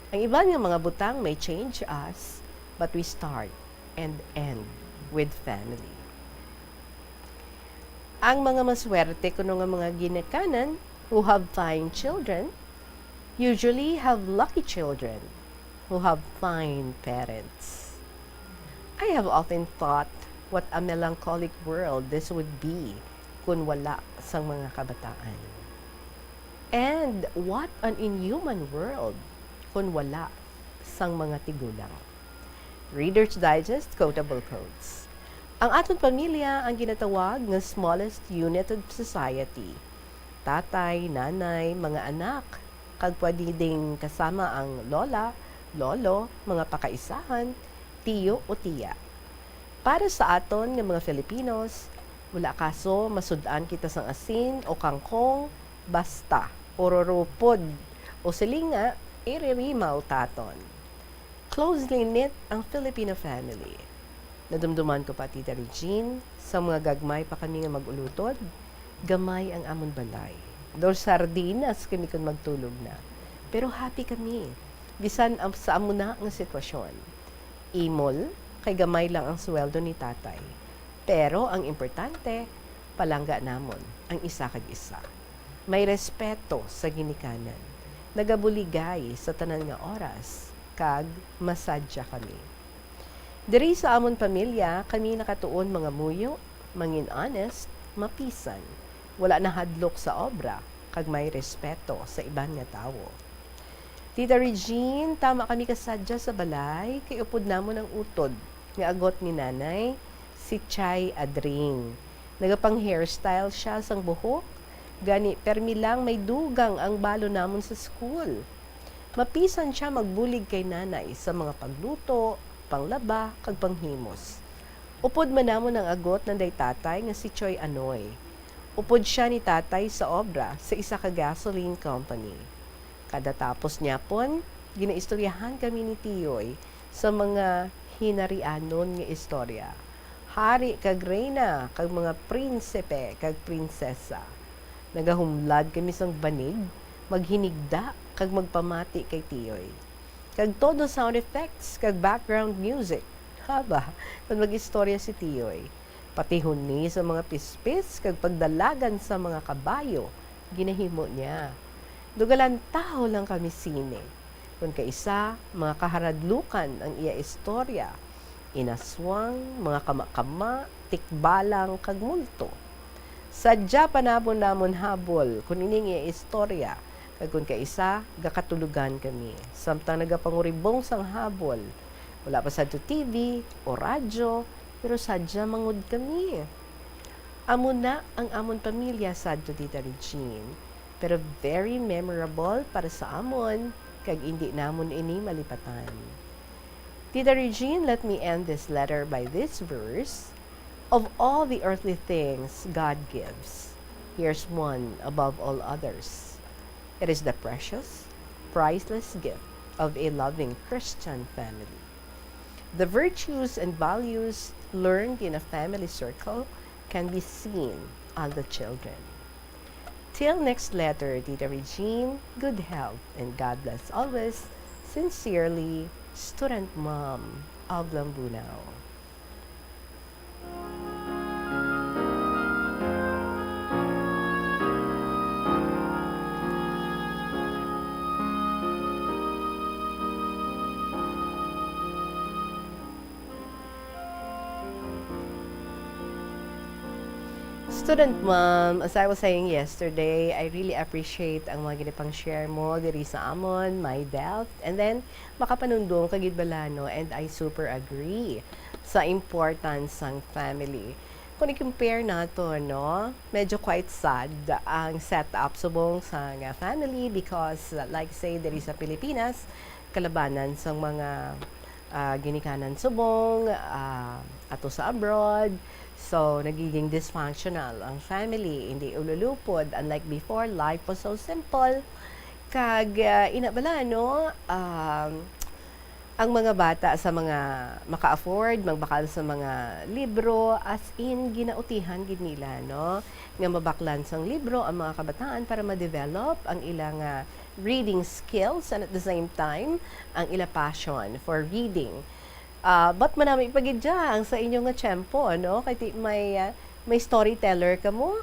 Ang iban nga mga butang may change us, but we start and end with family. Ang mga maswerte kuno nga mga ginikanan who have fine children usually have lucky children who have fine parents. I have often thought what a melancholic world this would be kun wala sang mga kabataan. And what an inhuman world kun wala sang mga tigulang. Reader's Digest Quotable Quotes. Ang aton pamilya ang ginatawag nga smallest unit of society. Tatay, nanay, mga anak, kag pwede ding kasama ang lola, lolo, mga pakaisahan, tiyo o tiya. Para sa aton nga mga Filipinos, wala kaso masud-an kita sang asin o kangkong, basta ururupod o silinga, iririmaw taton. Closely knit ang Filipino family. Nadumduman ko pa, Tita Regine, sa mga gagmay pa kami nga mag-ulutod, gamay ang amon balay. Daw sardinas kami kon magtulog na. Pero happy kami, bisan am-, sa amo na nga sitwasyon. Imol, kay gamay lang ang sweldo ni Tatay. Pero ang importante, palangga namon ang isa kag isa. May respeto sa ginikanan. Nagabuligay sa tanan nga oras, kag masadya kami. Diri sa amon pamilya, kami nakatuon mangamuyo, mangin honest, mapisan, wala nahadlok sa obra, kag may respeto sa iban nga tawo. Tita Regine, tama kami kasadya sa balay, kay upod namon ang utod nga agot ni Nanay, si Chay Adring. Nagapang-hairstyle siya sang buhok, Gani, permi lang may dugang ang balon namon sa school. Mapisan sia magbulig kay nanay sa mga pagluto, panglaba, kag panghimos. Upod man namon ang agot nanday tatay nga si Choy Anoy. Upod sia ni tatay sa obra sa isa ka gasoline company. Kada tapos niapon, ginaistoryahan kami ni Tiyoy sa mga hinarianon nga istorya, hari kag reyna, kag mga prinsipe kag prinsesa. Nagahumlad kami sang banig, maghinigda, kag magpamati kay Tiyoy. Kag todo sound effects kag background music. Haba, kon mag-istorya si Tiyoy. Patihon ni sa mga pispis kag pagdalagan sa mga kabayo, ginahimo niya. Dugalantaho lang kami sini. Kon kaisa, mga kaharadlukan ang iya istorya, inaswang, mga kamakama, tikbalang, kag multo. Sadya pa namon namon habol kon ining iya istorya, kag kon kaisa, gakatulogan kami. Samtang nagapanguribong sang habol, wala pa sadto T V o radyo, pero sadya mangud kami. Amo na ang amon pamilya, sadto, Tita Regine, pero very memorable para sa amon, kag indi namon ini malipatan. Tita Regine, let me end this letter by this verse: "Of all the earthly things God gives, here's one above all others. It is the precious, priceless gift of a loving Christian family. The virtues and values learned in a family circle can be seen on the children." Till next letter, Tita Regine, good health and God bless always. Sincerely, Student Mom of Lambunao. Student Mom, as I was saying yesterday, I really appreciate ang mga ginapang-share mo diri sa amon, my death, and then makapanundong ka gid bala, no? And I super agree sa importance sang family. Kung i-compare nato, no, medyo quite sad ang setup subong sang family because, like say, diri sa Pilipinas, kalabanan sang mga, ah, ginikanan subong, ah, ato sa abroad. So, nagiging dysfunctional ang family, hindi ululupod. Unlike before, life was so simple. Kag, ah, ina bala, no, um, ang mga bata sa mga maka-afford, magbakal sa mga libro, as in, ginautihan gid nila, no, nga mabaklan sang libro ang mga kabataan para ma-develop ang ilang, ah, reading skills and at the same time, ang ila passion for reading. Ah, but manami pa gid dya ang sa inyo nga tiyempo, no? Kay ti-, may, ah, may storyteller kamo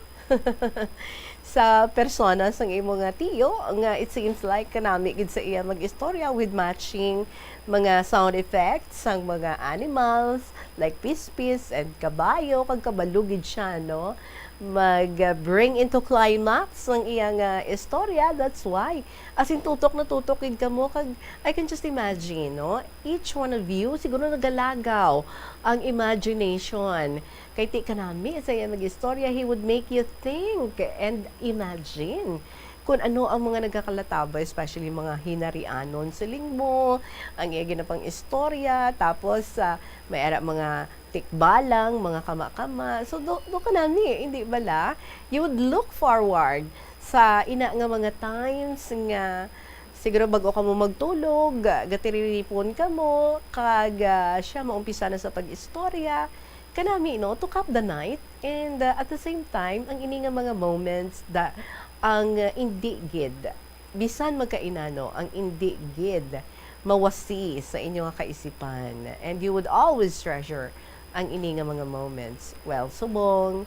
sa persona sang imo nga tiyo, nga it seems like kanami gid sa iya mag-istorya with matching mga sound effects sang mga animals, like pispis and kabayo, kag kabalo gid siya, no? Mag, ah, bring into climax ang iya nga istorya. That's why, as in, tutok na tutok gid kamo, kag I can just imagine, no? Each one of you, siguro nagalagaw ang imagination. Kay ti kanami sa iya mag-istorya, he would make you think and imagine kung ano ang mga nagakalatabay, especially mga hinarianon siling mo, ang iya ginapang istorya, tapos, ah, may ara mga tikbalang, mga kama-kama. So, do, do kanami, hindi bala? You would look forward sa ina nga mga times nga siguro bag-o kamo magtulog, ga-, gatiriripon kamo, kag, ah, siya maumpisa na sa pag-istorya. Kanami, no, to cap the night. And, uh, at the same time, ang ini nga mga moments da, ang, uh, indi gid, bisan magkainano, ang indi gid mawasi sa inyo nga kaisipan. And you would always treasure ang ini nga mga moments. Well, subong,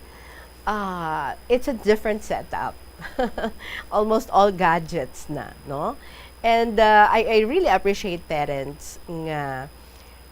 uh, it's a different setup. Almost all gadgets na, no? And, uh, I, I really appreciate parents nga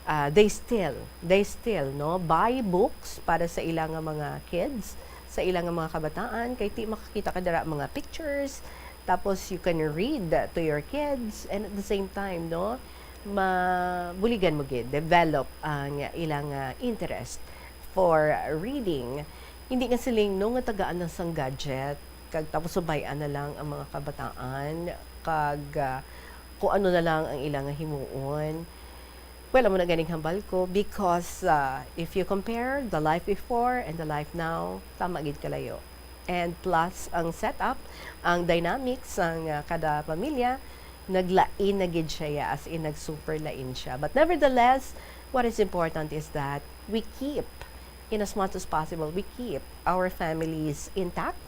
ah, they still, they still, no, buy books para sa ila nga mga kids, sa ila nga mga kabataan, kay ti makakita ka dira mga pictures, tapos you can read to your kids, and at the same time, no, mabuligan mo gid, develop ang ilang, ah, interest for reading. Hindi nga siling, no, nga tagaan lang sang gadget, kag tapos subay-an na lang ang mga kabataan, kag, ah, kung ano na lang ang ila nga himuon. Well, amo na ganing hambal ko, because, ah, if you compare the life before and the life now, tama gid kalayo. And plus, ang setup, ang dynamics sang, ah, kada pamilya, naglain na gid siya, as in, nag-super lain siya. But nevertheless, what is important is that we keep, in as much as possible, we keep our families intact.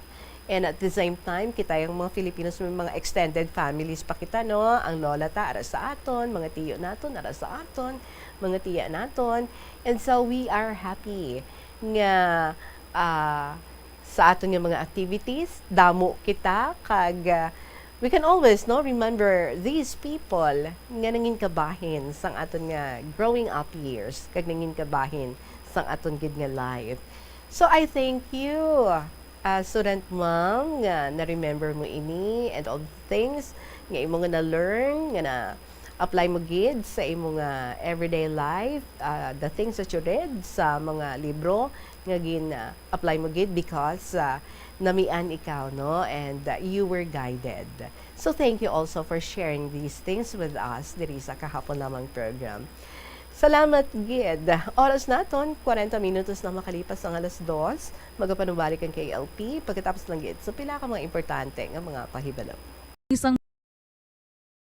And at the same time, kita yung mga Filipinos, may mga extended families pa kita, no? Ang lola ta, ara sa aton, mga tiyo naton, ara sa aton, mga tiya naton. And so we are happy nga, ah, sa aton nga mga activities, damo kita, kag, ah, we can always, no, remember these people nga nangin kabahin sang aton nga growing up years, kag nangin kabahin sang aton gid nga life. So I thank you, ah, student ma'am, nga na-remember mo ini and all the things nga imo nga na-learn, nga na-apply mo gid sa imo nga everyday life, ah, the things that you read sa mga libro nga gin, ah, apply mo gid because, ah, namian ikaw, no? And, ah, you were guided. So thank you also for sharing these things with us diri sa Kahapon Lamang program. Salamat gid. Oras naton, kwarenta minutos na makalipas ang alas dos. Magapanubalik ang K L P pagkatapos lang gid sa pila ka mga importante nga mga pahibalo. Isang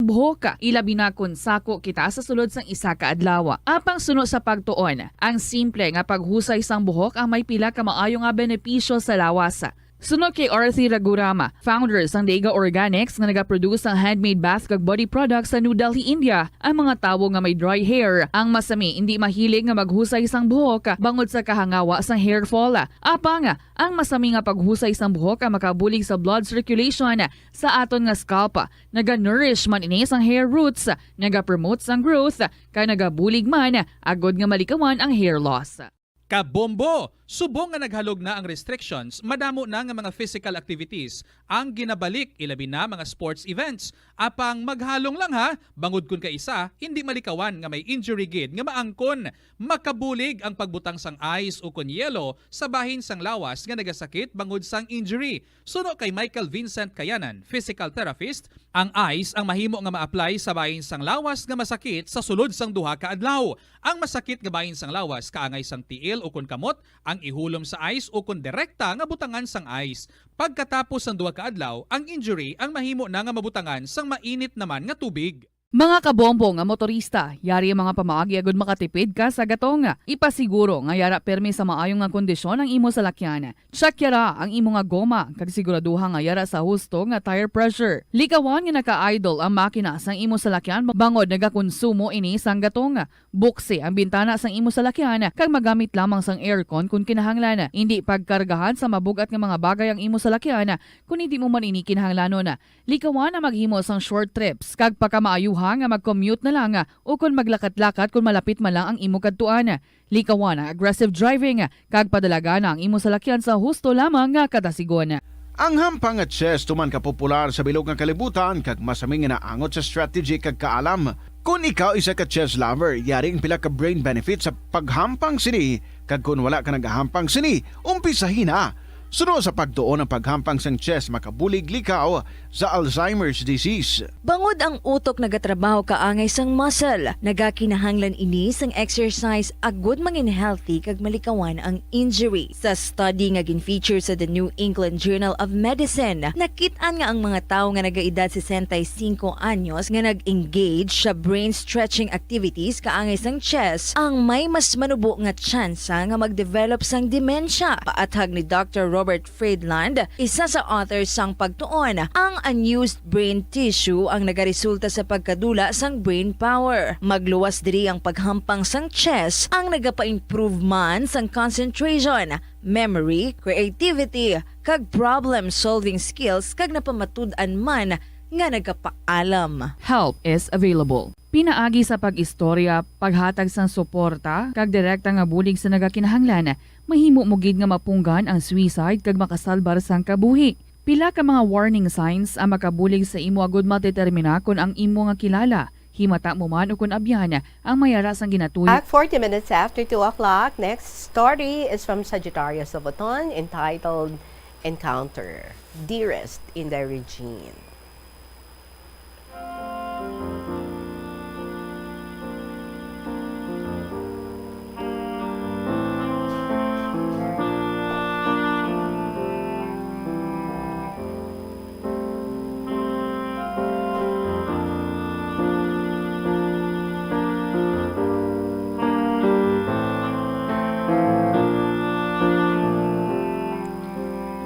buhok, ilabi na kon sako kita sa sulod sang isa ka adlaw. Apang suno sa pagtuon, ang simple nga paghusay sang buhok ang may pila ka maayo nga benepisyo sa lawas. Suno kay Arthi Ragurama, founder sang Dega Organics nga nagaproduce sang handmade bath kag body products sa New Delhi, India, ang mga tawo nga may dry hair, ang masami indi mahilig nga maghusay sang buhok bangod sa kahangawa sang hair fall. Apang, ang masami nga paghusay sang buhok ang makabulig sa blood circulation sa aton nga scalp. Naga-nourish man ini sang hair roots, nagapromote sang growth, kag nagabulig man agod nga malikawan ang hair loss. Kabombo! Subong nga naghalog na ang restrictions, madamo na nga mga physical activities ang ginabalik, ilabi na mga sports events. Apang maghalong lang ha, bangod kun kaisa, hindi malikawan nga may injury gid nga maangkon. Makabulig ang pagbutang sang ice ukon yelo sa bahin sang lawas nga nagasakit bangod sang injury. Suno kay Michael Vincent Kayanan, physical therapist, ang ice ang mahimo nga ma-apply sa bahin sang lawas nga masakit sa sulod sang duha ka adlaw. Ang masakit nga bahin sang lawas kaangay sang tiil ukon kamot ang ihulom sa ice ukon direkta nga butangan sang ice. Pagkatapos sang duha ka adlaw, ang injury ang mahimo na nga mabutangan sang mainit naman nga tubig. Mga kabombo nga motorista, yari ang mga pamaagi agud makatipid ka sa gatong. Ipasiguro nga yara pirme sa maayo nga kondisyon ang imo salakyan. Check yara ang imo nga goma kag siguraduha nga yara sa husto nga tire pressure. Likawan nga naka-idle ang makina sang imo salakyan bangod nagakonsumo ini sang gatong. Buksi ang bintana sang imo salakyan kag magamit lamang sang aircon kon kinahanglan. Indi pagkargahan sa mabug-at nga mga bagay ang imo salakyan kon indi mo man ini kinahanglanon. Likawan ang maghimo sang short trips kag pakamaayuha nga mag-commute na lang ukon maglakat-lakat kon malapit man lang ang imo kadtuan. Likawan ang aggressive driving kag padalagan ang imo salakyan sa husto lamang nga kadasigon. Ang hampang nga chess tuman ka popular sa bilog nga kalibutan kag masami nga naangot sa strategy kag kaalam. Kon ikaw isa ka chess lover, yari ang pila ka brain benefits sa paghampang sini, kag kon wala ka nagahampang sini, umpisahi na. Suno sa pagtuon, ang paghampang sang chess makabulig likaw sa Alzheimer's disease. Bangod ang utok nagatrabaho kaangay sang muscle, nagakinahanglan ini sang exercise agud mangin healthy kag malikawan ang injury. Sa study nga gin-feature sa The New England Journal of Medicine, nakit-an nga ang mga tawo nga nagaedad sesenta y cinco anyos nga nag-engage sa brain stretching activities kaangay sang chess ang may mas manubo nga tsansa nga mag-develop sang demensya. Paathag ni Doctor Robert Friedland, isa sa author sang pagtuon, ang unused brain tissue ang nagaresulta sa pagkadula sang brain power. Magluwas diri ang paghampang sang chess ang nagapa-improve man sang concentration, memory, creativity, kag problem-solving skills, kag napamatud-an man nga nagapaalam. Help is available. Pinaagi sa pag-istorya, paghatag sang suporta, kag direkta nga bulig sa nagakinahanglan, mahimo mo gid nga mapunggan ang suicide kag makasalbar sang kabuhi. Pila ka mga warning signs ang makabulig sa imo agud madetermina kon ang imo nga kilala, himata mo man ukon abyan, ang may ara sang ginatuyok. At forty minutes after two o'clock, next story is from Sagittarius of Oton, entitled Encounter, Dearest Inday Regine.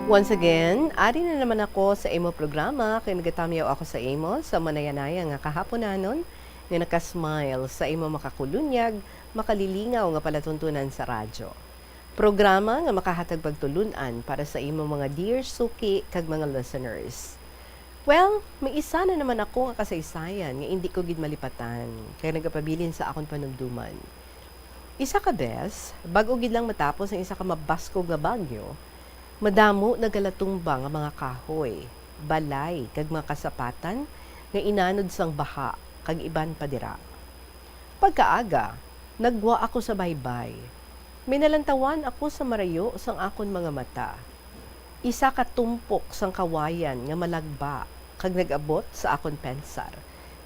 Once again, ari na naman ako sa imo programa, kay nagatamyaw ako sa imo sa manayanaya nga kahaponanon nga nakasmile sa imo makakulunyag, makalilingaw nga palatuntunan sa radyo. Programa nga makahatag pagtulun-an para sa imo mga dear suki kag mga listeners. Well, may isa na naman ako nga kasaysayan nga indi ko gid malipatan, kay nagapabilin sa akon panumduman. Isa ka bes, bag-o gid lang matapos ang isa ka mabaskog nga bagyo, madamo nagalatumba nga mga kahoy, balay, kag mga kasapatan nga inanod sang baha, kag iban pa dira. Pagkaaga, naggwa ako sa baybay. May nalantawan ako sa marayo sang akon mga mata. Isa ka tumpok sang kawayan nga malagba kag nag-abot sa akon pensar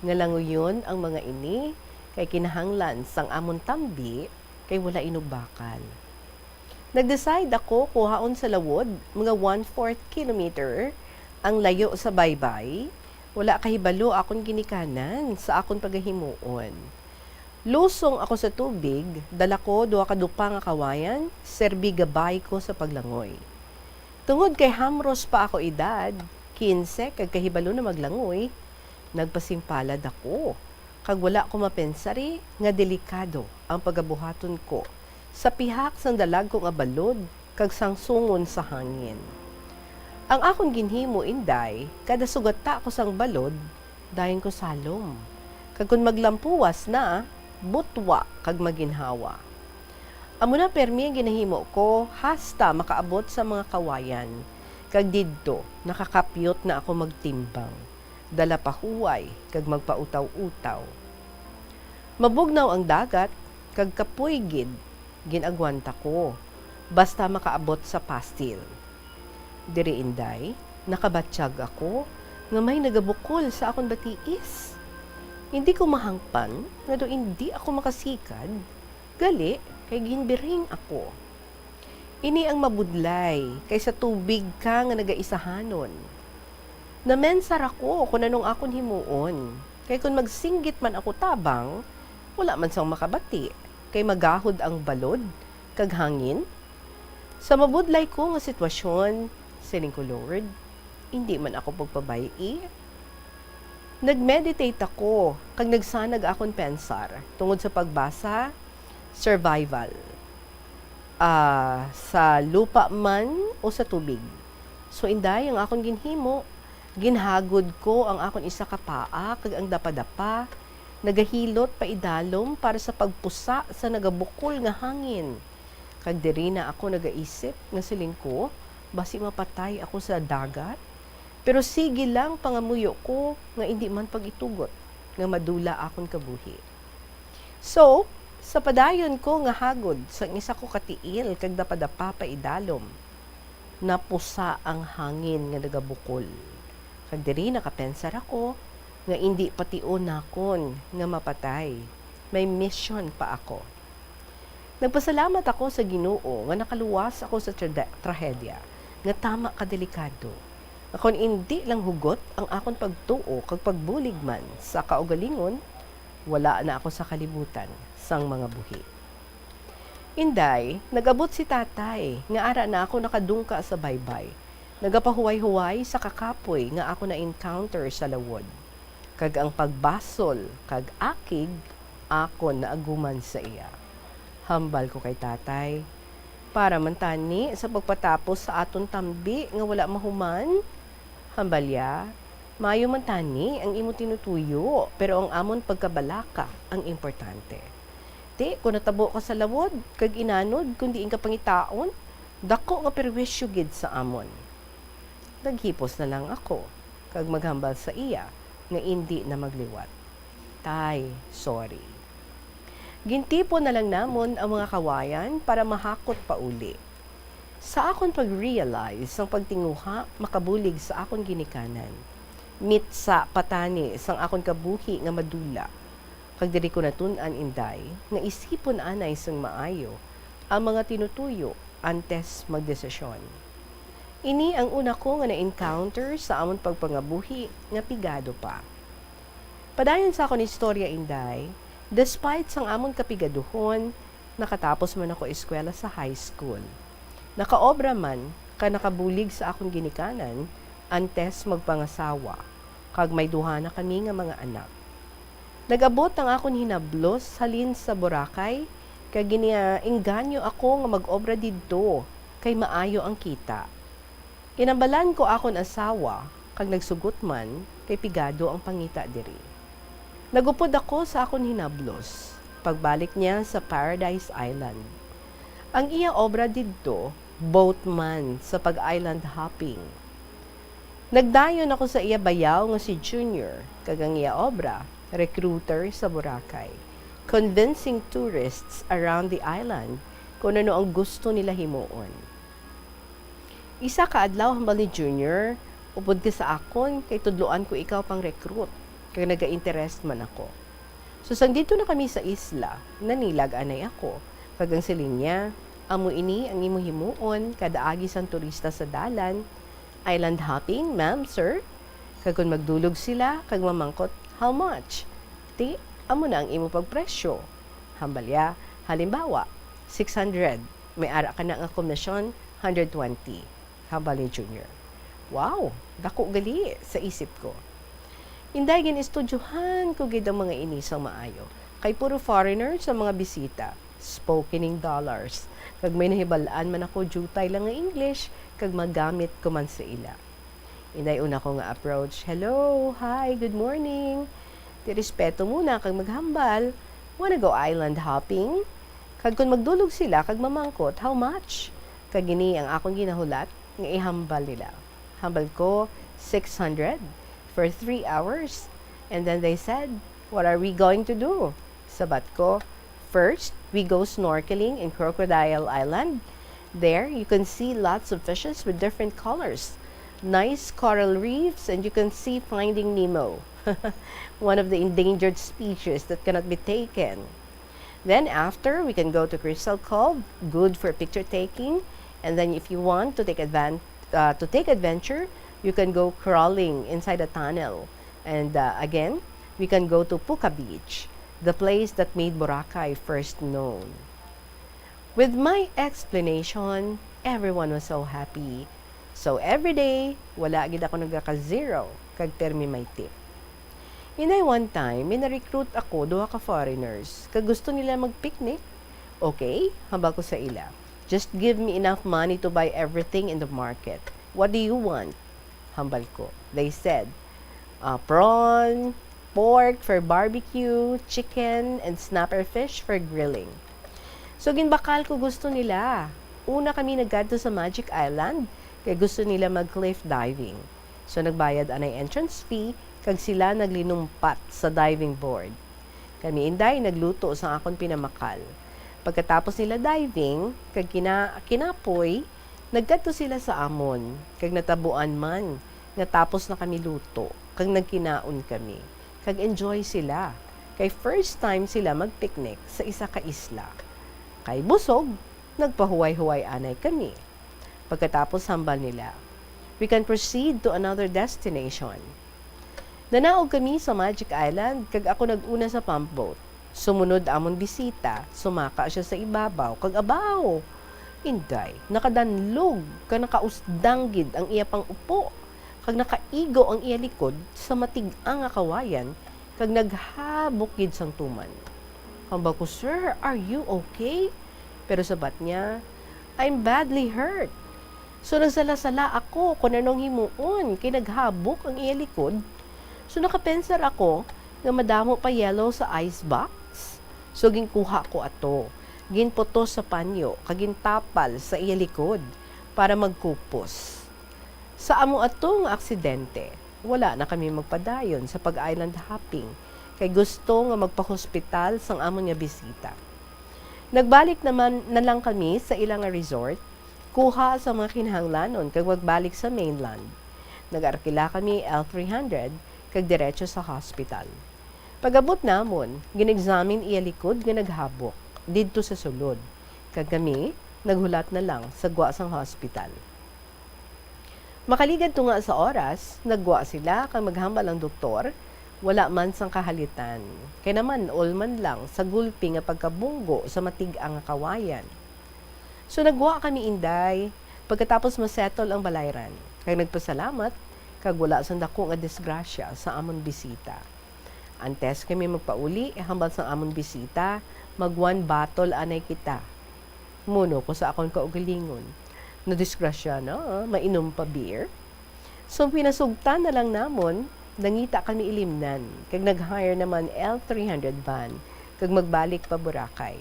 nga languyon ang mga ini kay kinahanglan sang amon tambi kay wala inugbakal. Nag-decide ako kuhaon sa lawod mga one-fourth kilometer ang layo sa baybay. Wala kahibalo akon ginikanan sa akon pagahimuon. Lusong ako sa tubig, dala ko duha ka dupa nga kawayan, serbi gabay ko sa paglangoy. Tungod kay hamros pa ako edad, kinse kag kahibalo na maglangoy, nagpasimpalad ako, kag wala ko mapensari nga delikado ang pagabuhaton ko sa pihak sang dalag ko nga balod kag sang sungon sa hangin. Ang akon ginhimo, Inday, kada sugata ko sang balod, dayon ko salom. Kag kon maglampuwas na, butwa kag maginhawa. Amo na permi ang ginahimo ko hasta makaabot sa mga kawayan, kag didto nakakapyot na ako magtimbang, dala pahuway kag magpautaw-utaw. Mabugnaw ang dagat, kag kapoy gid gin-agwanta ko, basta makaabot sa pastil. Diri, Inday, nakabatyag ako nga may nagabukol sa akon batiis. Hindi ko mahangpan nga daw indi ako makasikad, gali kay ginbiring ako. Ini ang mabudlay kay sa tubig ka nga nagaisahanon. Namensar ako kon anong akon himuon, kay kon magsinggit man ako tabang, wala man sang makabati, kay magahod ang balod kag hangin. Sa mabudlay ko nga sitwasyon, siling ko, "Lord, indi man ako pagpabay-i." Nag-meditate ako kag nagsanag akon pensar tungod sa pagbasa, survival, ah, sa lupa man o sa tubig. So, Inday, ang akon ginhimo, ginhagod ko ang akon isa ka paa kag ang dapadapa nagahilot paidalom para sa pagpusa sa nagabukol nga hangin. Kag diri na ako nagaisip nga siling ko, basi mapatay ako sa dagat. Pero sige lang pangamuyo ko nga indi man pag-itugot nga madula akon kabuhi. So, sa padayon ko nga hagod sang isa ko ka tiil kag dapadapa paidalom, napusa ang hangin nga nagabukol. Kag diri nakapensar ako nga indi pa tion nakon nga mapatay. May mission pa ako. Nagpasalamat ako sa Ginoo nga nakaluwas ako sa trade-, trahedya nga tama ka delikado, nga kon indi lang hugot ang akon pagtuo kag pagbulig man sa kaugalingon, wala na ako sa kalibutan sang mga buhi. Inday, nag-abot si Tatay, nga ara na ako nakadungka sa baybay, nagapahuway-huway sa kakapoy nga ako na-encounter sa lawod, kag ang pagbasol kag akig akon naaguman sa iya. Hambal ko kay Tatay, "Para man tani sa pagpatapos sa aton tambi nga wala mahuman?" Hambal ya, "Maayo man tani ang imo tinutuyo, pero ang amon pagkabalaka ang importante. Ti, kon natabo ka sa lawod kag inanod kon diin ka pangitaon, dako nga perwisyo gid sa amon." Naghipos na lang ako kag maghambal sa iya nga indi na magliwat. "Tay, sorry." Gintipon na lang namon ang mga kawayan para mahakot pauli. Sa akon pag-realize sang pagtinguha makabulig sa akon ginikanan, mitsa pa tani sang akon kabuhi nga madula, kag diri ko natun-an, Inday, nga isipon anay sang maayo ang mga tinutuyo antes magdesisyon. Ini ang una ko nga na-encounter sa amon pagpangabuhi nga pigado pa. Padayon sa akon istorya, Inday, despite sang amon kapigaduhon, nakatapos man ako eskwela sa high school. Nakaobra man ka nakabulig sa akon ginikanan antes magpangasawa, kag may duha na kami nga mga anak. Nag-abot ang akon hinablos halin sa Boracay, kag ginaengganyo ako nga mag-obra didto kay maayo ang kita. Inambalan ko akon asawa, kag nagsugot man kay pigado ang pangita diri. Nagupod ako sa akon hinablos, pagbalik niya sa Paradise Island. Ang iya obra didto, boatman sa pag-island hopping. Nagdayon ako sa iya bayaw nga si Junior, kag ang iya obra, recruiter sa Boracay, convincing tourists around the island kung ano ang gusto nila himuon. Isa ka adlaw hambal ni Junior, "Upod ka sa akon kay tudloan ko ikaw pang-recruit, kag naga-interest man ako." So, sang didto na kami sa isla, nanilag anay ako, kag ang siling niya, "Amo ini ang imo himuon kada agi sang turista sa dalan." "Island hopping, ma'am, sir? Kag kon magdulog sila kag mamangkot, how much?" "Ti, amo na ang imo pagpresyo." Hambal niya, "Halimbawa, six hundred. May ara ka na nga komisyon, hundred twenty." Hambal ni Junior. "Wow, dako gali," sa isip ko. Inday, gin-estudyohan ko gid ang mga ini sang maayo, kay puro foreigner sa mga bisita, spoken in dollars, kag may nahibal-an man ako diutay lang nga English, kag magamit ko man sa ila. Inday, una ko nga approach, "Hello, hi, good morning. Ti respeto muna kag maghambal, wanna go island hopping? Kag kon magdulog sila kag mamangkot, how much?" Kag ini ang akon ginahulat nga ihambal nila. Hambal ko, "Six hundred for three hours." And then they said, "What are we going to do?" Sabat ko, "First, we go snorkeling in Crocodile Island. There, you can see lots of fishes with different colors, nice coral reefs, and you can see Finding Nemo, one of the endangered species that cannot be taken. Then after, we can go to Crystal Cove, good for picture taking. And then if you want to take advan-, uh, to take adventure, you can go crawling inside a tunnel. And, uh, again, we can go to Puka Beach, the place that made Boracay first known." With my explanation, everyone was so happy. So every day, wala gid ako nagaka-zero, kag permi may tip. Inday, one time, may na-recruit ako duha ka foreigners, kag gusto nila mag-picnic. "Okay," hambal ko sa ila. "Just give me enough money to buy everything in the market. What do you want?" hambal ko. They said, uh, "Prawn, pork for barbecue, chicken, and snapper fish for grilling." So, ginbakal ko gusto nila. Una kami nagkadto sa Magic Island, kay gusto nila mag-cliff diving. So, nagbayad anay entrance fee, kag sila naglinumpat sa diving board. Kami, Inday, nagluto sa akon pinamakal. Pagkatapos nila diving, kag kina-, kinapoy, nagkadto sila sa amon, kag natabuan man nga tapos na kami luto, kag nagkinaon kami, kag enjoy sila, kay first time sila mag-picnic sa isa ka isla. Kay busog, nagpahuway-huway anay kami. Pagkatapos, hambal nila, "We can proceed to another destination." Nanaog kami sa Magic Island, kag ako nag-una sa pump boat. Sumunod amon bisita, sumaka sia sa ibabaw, kag abaw! Inday, nakadanlog kag nakausdang gid ang iya pang-upo, kag nakaigo ang iya likod sa matig-a nga kawayan, kag naghabok gid sang tuman. Hambal ko, "Sir, are you okay?" Pero sabat niya, "I'm badly hurt." So, nagsala-sala ako kon ano ang himuon, kay naghabok ang iya likod. So, nakapensar ako nga madamo pa yellow sa ice box. So, ginkuha ko ato, ginputos sa panyo, kag gintapal sa iya likod para magkupos. Sa amo ato nga aksidente, wala na kami magpadayon sa pag-island hopping, kay gusto nga magpahospital sang amon nga bisita. Nagbalik naman na lang kami sa ila nga resort, Kuha sa mga kinahanglanon kag magbalik sa mainland. Nag-arkila kami L three hundred kag diretso sa hospital. Pag-abot namon, gin-examine iya likod nga naghabok didto sa sulod, kag kami naghulat na lang sa gwa sang hospital. Makaligad tunga sa oras, naggwa sila kag maghambal ang doktor, wala man sang kahalitan, kay naman-ol man lang sa gulpi nga pagkabunggo sa matig-a nga kawayan. So, naggwa kami, Inday, pagkatapos ma-settle ang balayran, kag nagpasalamat kag wala sang dako nga disgrasya sa amon bisita. Antes kami magpauli, hambal sang amon bisita, mag-one bottle anay kita. Muno ko sa akon kaugalingon, nadisgrasya na, mainom pa beer? So, pinasugtan na lang namon, nangita kami ilimnan, kag nag-hire naman L three hundred van, kag magbalik pa Boracay.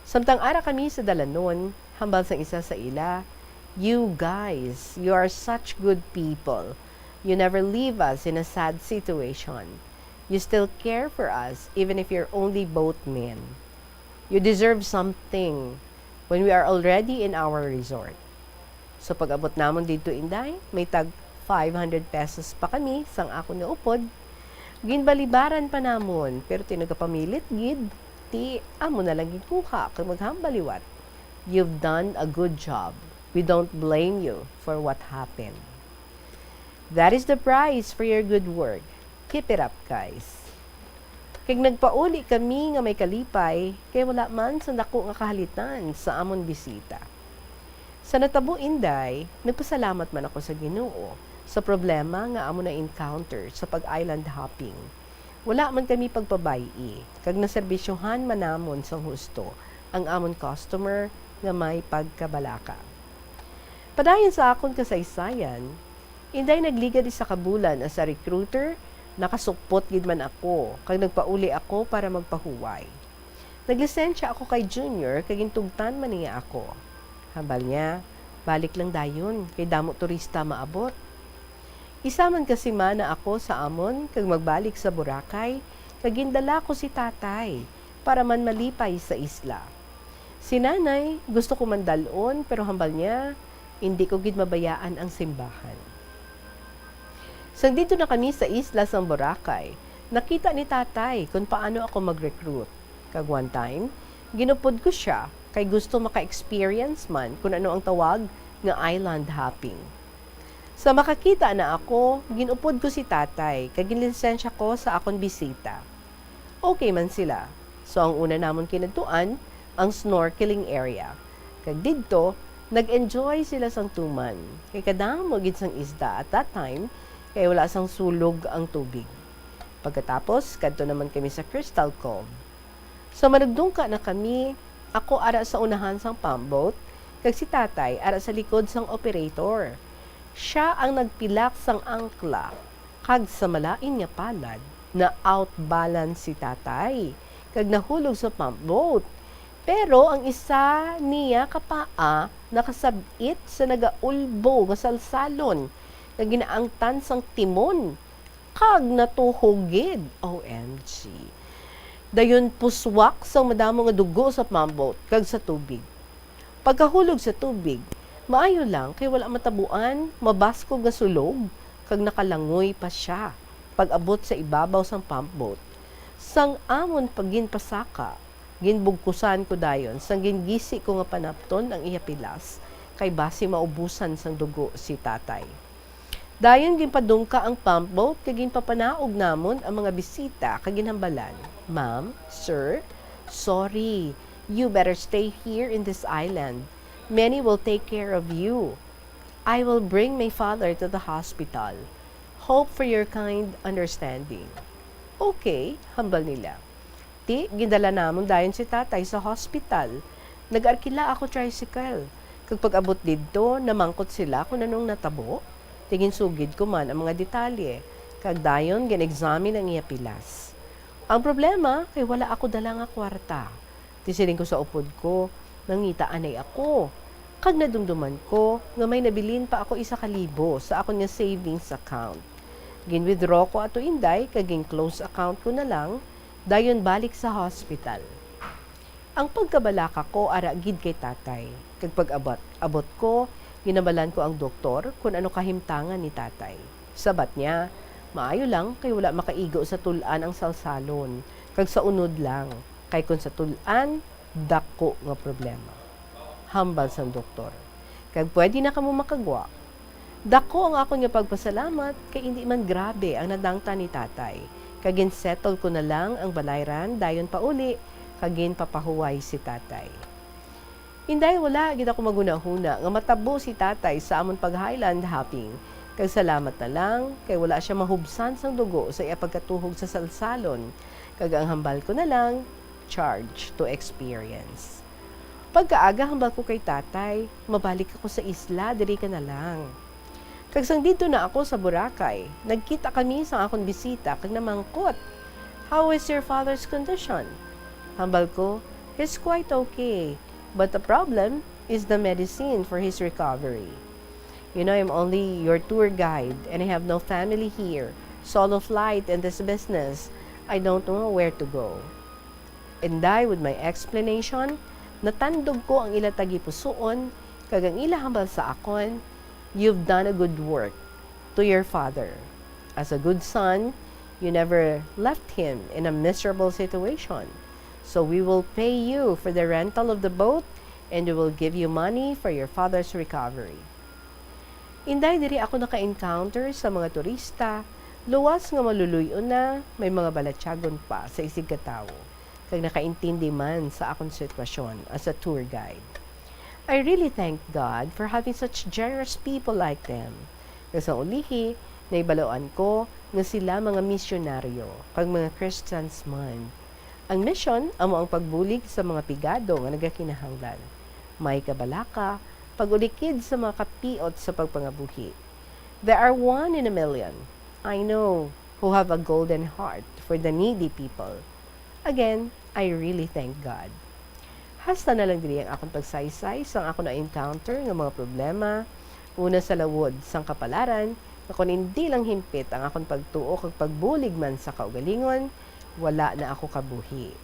Samtang ara kami sa dalanon, hambal sang isa sa ila, "You guys, you are such good people. You never leave us in a sad situation. You still care for us, even if you're only boatmen. You deserve something when we are already in our resort." So, pag-abot namon didto, Inday, may tag five hundred pesos pa kami sang akon nga upod. Ginbalibaran pa namon, pero ti nagapamilit gid, ti amo na lang ginkuha kag maghambal liwat, "You've done a good job. We don't blame you for what happened." That is the price for your good work. Keep it up, guys. Kag nagpauli kami nga may kalipay, kay wala man sang dako nga kahalitan sa amon bisita. Sa natabo, Inday, nagpasalamat man ako sa Ginoo sa problema nga amon na-encounter sa pag-island hopping. Wala man kami pagpabay-i, kag naserbisyohan man namon sang husto ang amon customer nga may pagkabalaka. Padayon sa akon kasaysayan, Inday, nagligad isa ka bulan as a recruiter, nakasukpot gid man ako, kag nagpauli ako para magpahuway. Naglisensya ako kay Junior, kag gintugtan man niya ako. Hambal niya, "Balik lang dayon, kay damo turista maabot." Isa man ka semana ako sa amon, kag magbalik sa Boracay, kag gindala ko si Tatay para man malipay sa isla. Si Nanay, gusto ko man dal-on, pero hambal niya, "Indi ko gid mabayaan ang simbahan." Sang didto na kami sa isla sang Boracay, nakita ni Tatay kon paano ako mag-recruit. Kag one time, ginupod ko sia kay gusto maka-experience man kon ano ang tawag nga island hopping. Sa makakita na ako, ginupod ko si Tatay kag ginlisensya ko sa akon bisita. Okay man sila. So, ang una namon kinadtuan, ang snorkeling area. Kag didto, nag-enjoy sila sang tuman, kay kadamo gid sang isda at that time, kay wala sang sulog ang tubig. Pagkatapos, kadto naman kami sa Crystal Cove. Sa manugdungka na kami, ako ara sa unahan sang pump boat, kag si Tatay ara sa likod sang operator. Sia ang nagpilak sang angkla, kag sa malain nga palad, na-outbalance si Tatay, kag nahulog sa pump boat. Pero ang isa niya ka paa nakasab-it sa nagaulbo nga salsalon nga ginaangtan sang timon, kag natuhog gid. O M G. Dayon puswak sang madamo nga dugo sa pump boat kag sa tubig. Pagkahulog sa tubig, maayo lang kay wala matabuan, mabaskog nga sulog, kag nakalangoy pa sia pag-abot sa ibabaw sang pump boat. Sang amon pagginpasaka, ginbugkusan ko dayon sang gingisi ko nga panapton ang iya pilas, kay basi maubusan sang dugo si Tatay. Dayon ginpadungka ang pump boat kag ginpapanaog namon ang mga bisita kag ginhambalan, "Ma'am, sir, sorry. You better stay here in this island. Many will take care of you. I will bring my father to the hospital. Hope for your kind understanding." "Okay," hambal nila. Ti, gindala namon dayon si Tatay sa hospital. Nag-arkila ako tricycle. Kag pag-abot didto, namangkot sila kon anong natabo. Ti, ginsugid ko man ang mga detalye. Kag dayon, gin-examine ang iya pilas. Ang problema, kay wala ako dala nga kwarta. Ti, siling ko sa upod ko, "Nangita anay ako." Kag nadumduman ko nga may nabilin pa ako isa ka libo sa akon nga savings account. Gin-withdraw ko ato, Inday, kag gin-close account ko na lang, dayon balik sa hospital. Ang pagkabalaka ko ara gid kay tatay, kag pag-abot-abot ko, ginamalan ko ang doktor kon ano kahimtangan ni tatay. Sabat niya, "Maayo lang kay wala makaigo sa tul-an ang salsalon, kag sa unod lang, kay kon sa tul-an, dako nga problema." Hambal sang doktor, "Kag pwede na kamo makagwa." Dako ang akon nga pagpasalamat kay indi man grabe ang nadangtan ni tatay, kag gin-settle ko na lang ang balayran dayon pauli kag ginpapahuway si tatay. Inday, wala gid ako maghunahuna nga matabo si tatay sa amon pag-Highland hopping, kag salamat na lang kay wala sia mahubsan sang dugo sa iya pagkatuhog sa salsalon, kag ang hambal ko na lang, charge to experience. Pagkaaga, hambal ko kay tatay, "Mabalik ako sa isla, diri ka na lang." Kag sang didto na ako sa Boracay, nagkita kami sang akon bisita kag namangkot, "How is your father's condition?" Hambal ko, "He's quite okay, but the problem is the medicine for his recovery. You know, I'm only your tour guide and I have no family here, solo flight in this business. I don't know where to go." Inday, with my explanation, natandog ko ang ila tagipusoon, kag ang ila hambal sa akon, "You've done a good work to your father. As a good son, you never left him in a miserable situation. So we will pay you for the rental of the boat and we will give you money for your father's recovery." Inday, diri ako naka-encounter sa mga turista, luwas nga maluluy-on na, may mga balatyagon pa sa isigkatawo, kag nakaintindi man sa akon sitwasyon as a tour guide. I really thank God for having such generous people like them. Kag sa ulihi, nahibaluan ko nga sila mga misyonaryo kag mga Christians man. Ang misyon amo ang pagbulig sa mga pigado nga nagakinahanglan. May kabalaka, pag-ulikid sa mga kapiot sa pagpangabuhi. There are one in a million, I know, who have a golden heart for the needy people. Again, I really thank God. Hasta na lang diri ang akon pagsaysay sang akon na-encounter nga mga problema, una sa lawod sang kapalaran, nga kon indi lang himpit ang akon pagtuo kag pagbulig man sa kaugalingon, wala na ako kabuhi.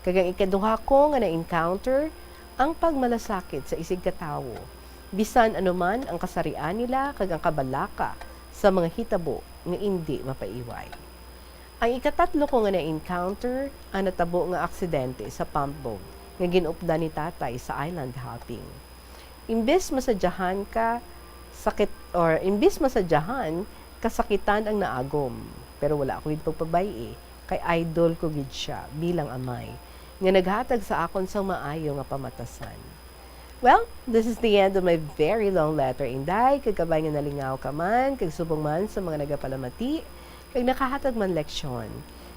Kag ang ikaduha ko nga na-encounter, ang pagmalasakit sa isigkatawo, bisan ano man ang kasarian nila kag ang kabalaka sa mga hitabo nga indi mapaiway. Ang ikatatlo ko nga na-encounter, ang natabo nga aksidente sa pump boat nga gin-updan ni tatay sa island hopping. Imbes masadyahan ka sakit, or imbes masadyahan, kasakitan ang naagom. Pero wala ako gid pagpabay-i, kay idol ko gid sia bilang amay, nga naghatag sa akon sang maayo nga pamatasan. Well, this is the end of my very long letter, Inday, kag kabay nga nalingaw ka man, kag subong man sa mga nagapalamati, kag nakahatag man leksyon,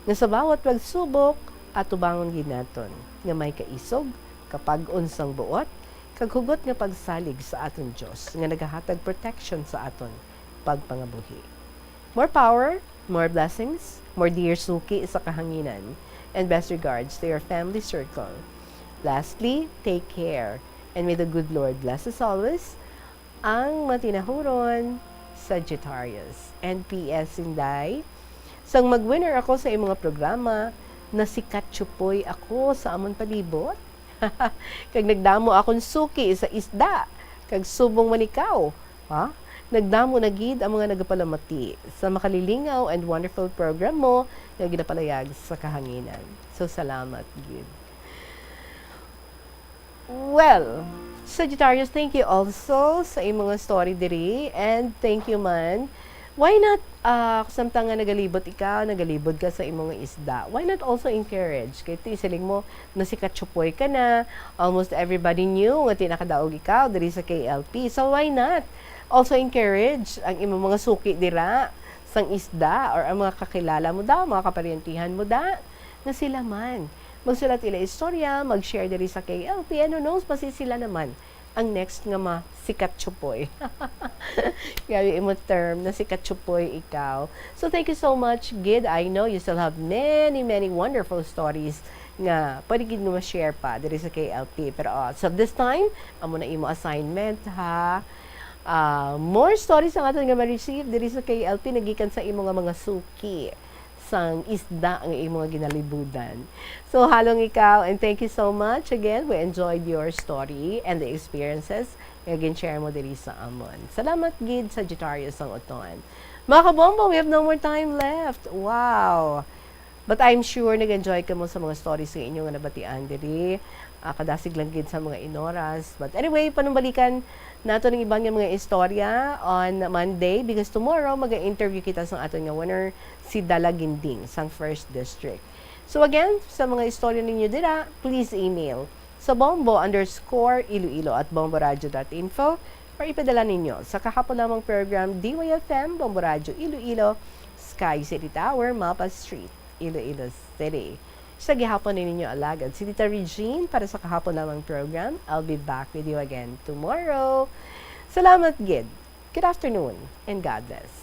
nga sa bawat pagsubok, atubangon gid naton nga may kaisog, kapag-on sang buot, kag hugot nga pagsalig sa aton Dios nga nagahatag protection sa aton pagpangabuhi. More power, more blessings, more dear suki sa kahanginan, and best regards to your family circle. Lastly, take care, and may the good Lord bless us always, ang matinahuron Sagittarius. And P S, Inday, sang mag-winner ako sa imong programa, nasikatsupoy ako sa amon palibot. Kag nagdamo akon suki sa isda, kag subong man ikaw, ha? Nagdamo na gid ang mga nagapalamati sa makalilingaw and wonderful program mo nga ginapalayag sa kahanginan. So, salamat gid. Well, Sagittarius, thank you also sa imong story diri, and thank you man. Why not, ah, samtang nga nagalibot ikaw, nagalibot ka sa imong isda, why not also encourage? Kay ti siling mo, nasikatsupoy ka na, almost everybody knew nga ti nakadaog ikaw diri sa K L P. So why not also encourage ang imong mga suki dira sang isda, or ang mga kakilala mo da, mga kaparyentihan mo da, nga sila man magsulat ila istorya, mag-share diri sa K L P, and who knows, basi sila naman ang next nga masikatsupoy. Grabe imo term, nasikatsupoy ikaw. So thank you so much gid. I know you still have many, many wonderful stories nga pwede gid nga ma-share pa diri sa K L P. Pero, ah, so this time, amo na imo assignment, ha? Ah, more stories ang aton nga ma-receive diri sa K L P nagikan sa imo nga mga suki sang isda nga imo nga ginalibutan. So, halong ikaw, and thank you so much. Again, we enjoyed your story and the experiences nga gin-share mo diri sa amon. Salamat gid, Sagittarius sang Uton. Mga kabombo, we have no more time left. Wow! But I'm sure nag-enjoy kamo sa mga stories nga inyo nga nabatian diri. Ah, kadasig lang gid sa mga inoras. But anyway, panumbalikan nato ning iban nga mga istorya on Monday, because tomorrow maga-interview kita sa aton nga winner, si Dala Ginding sang First District. So again, sa mga istorya ninyo dira, please email sa bombo underscore iloilo at bomboradio dot info or ipadala ninyo sa kahapon lamang program, D Y F M, Bombo Radio Iloilo, Sky City Tower, Mapa Street, Iloilo City. Sa gihapon ni ninyo alagad, si Tita Regine para sa kahapon lamang program. I'll be back with you again tomorrow. Salamat gid. Good afternoon and God bless.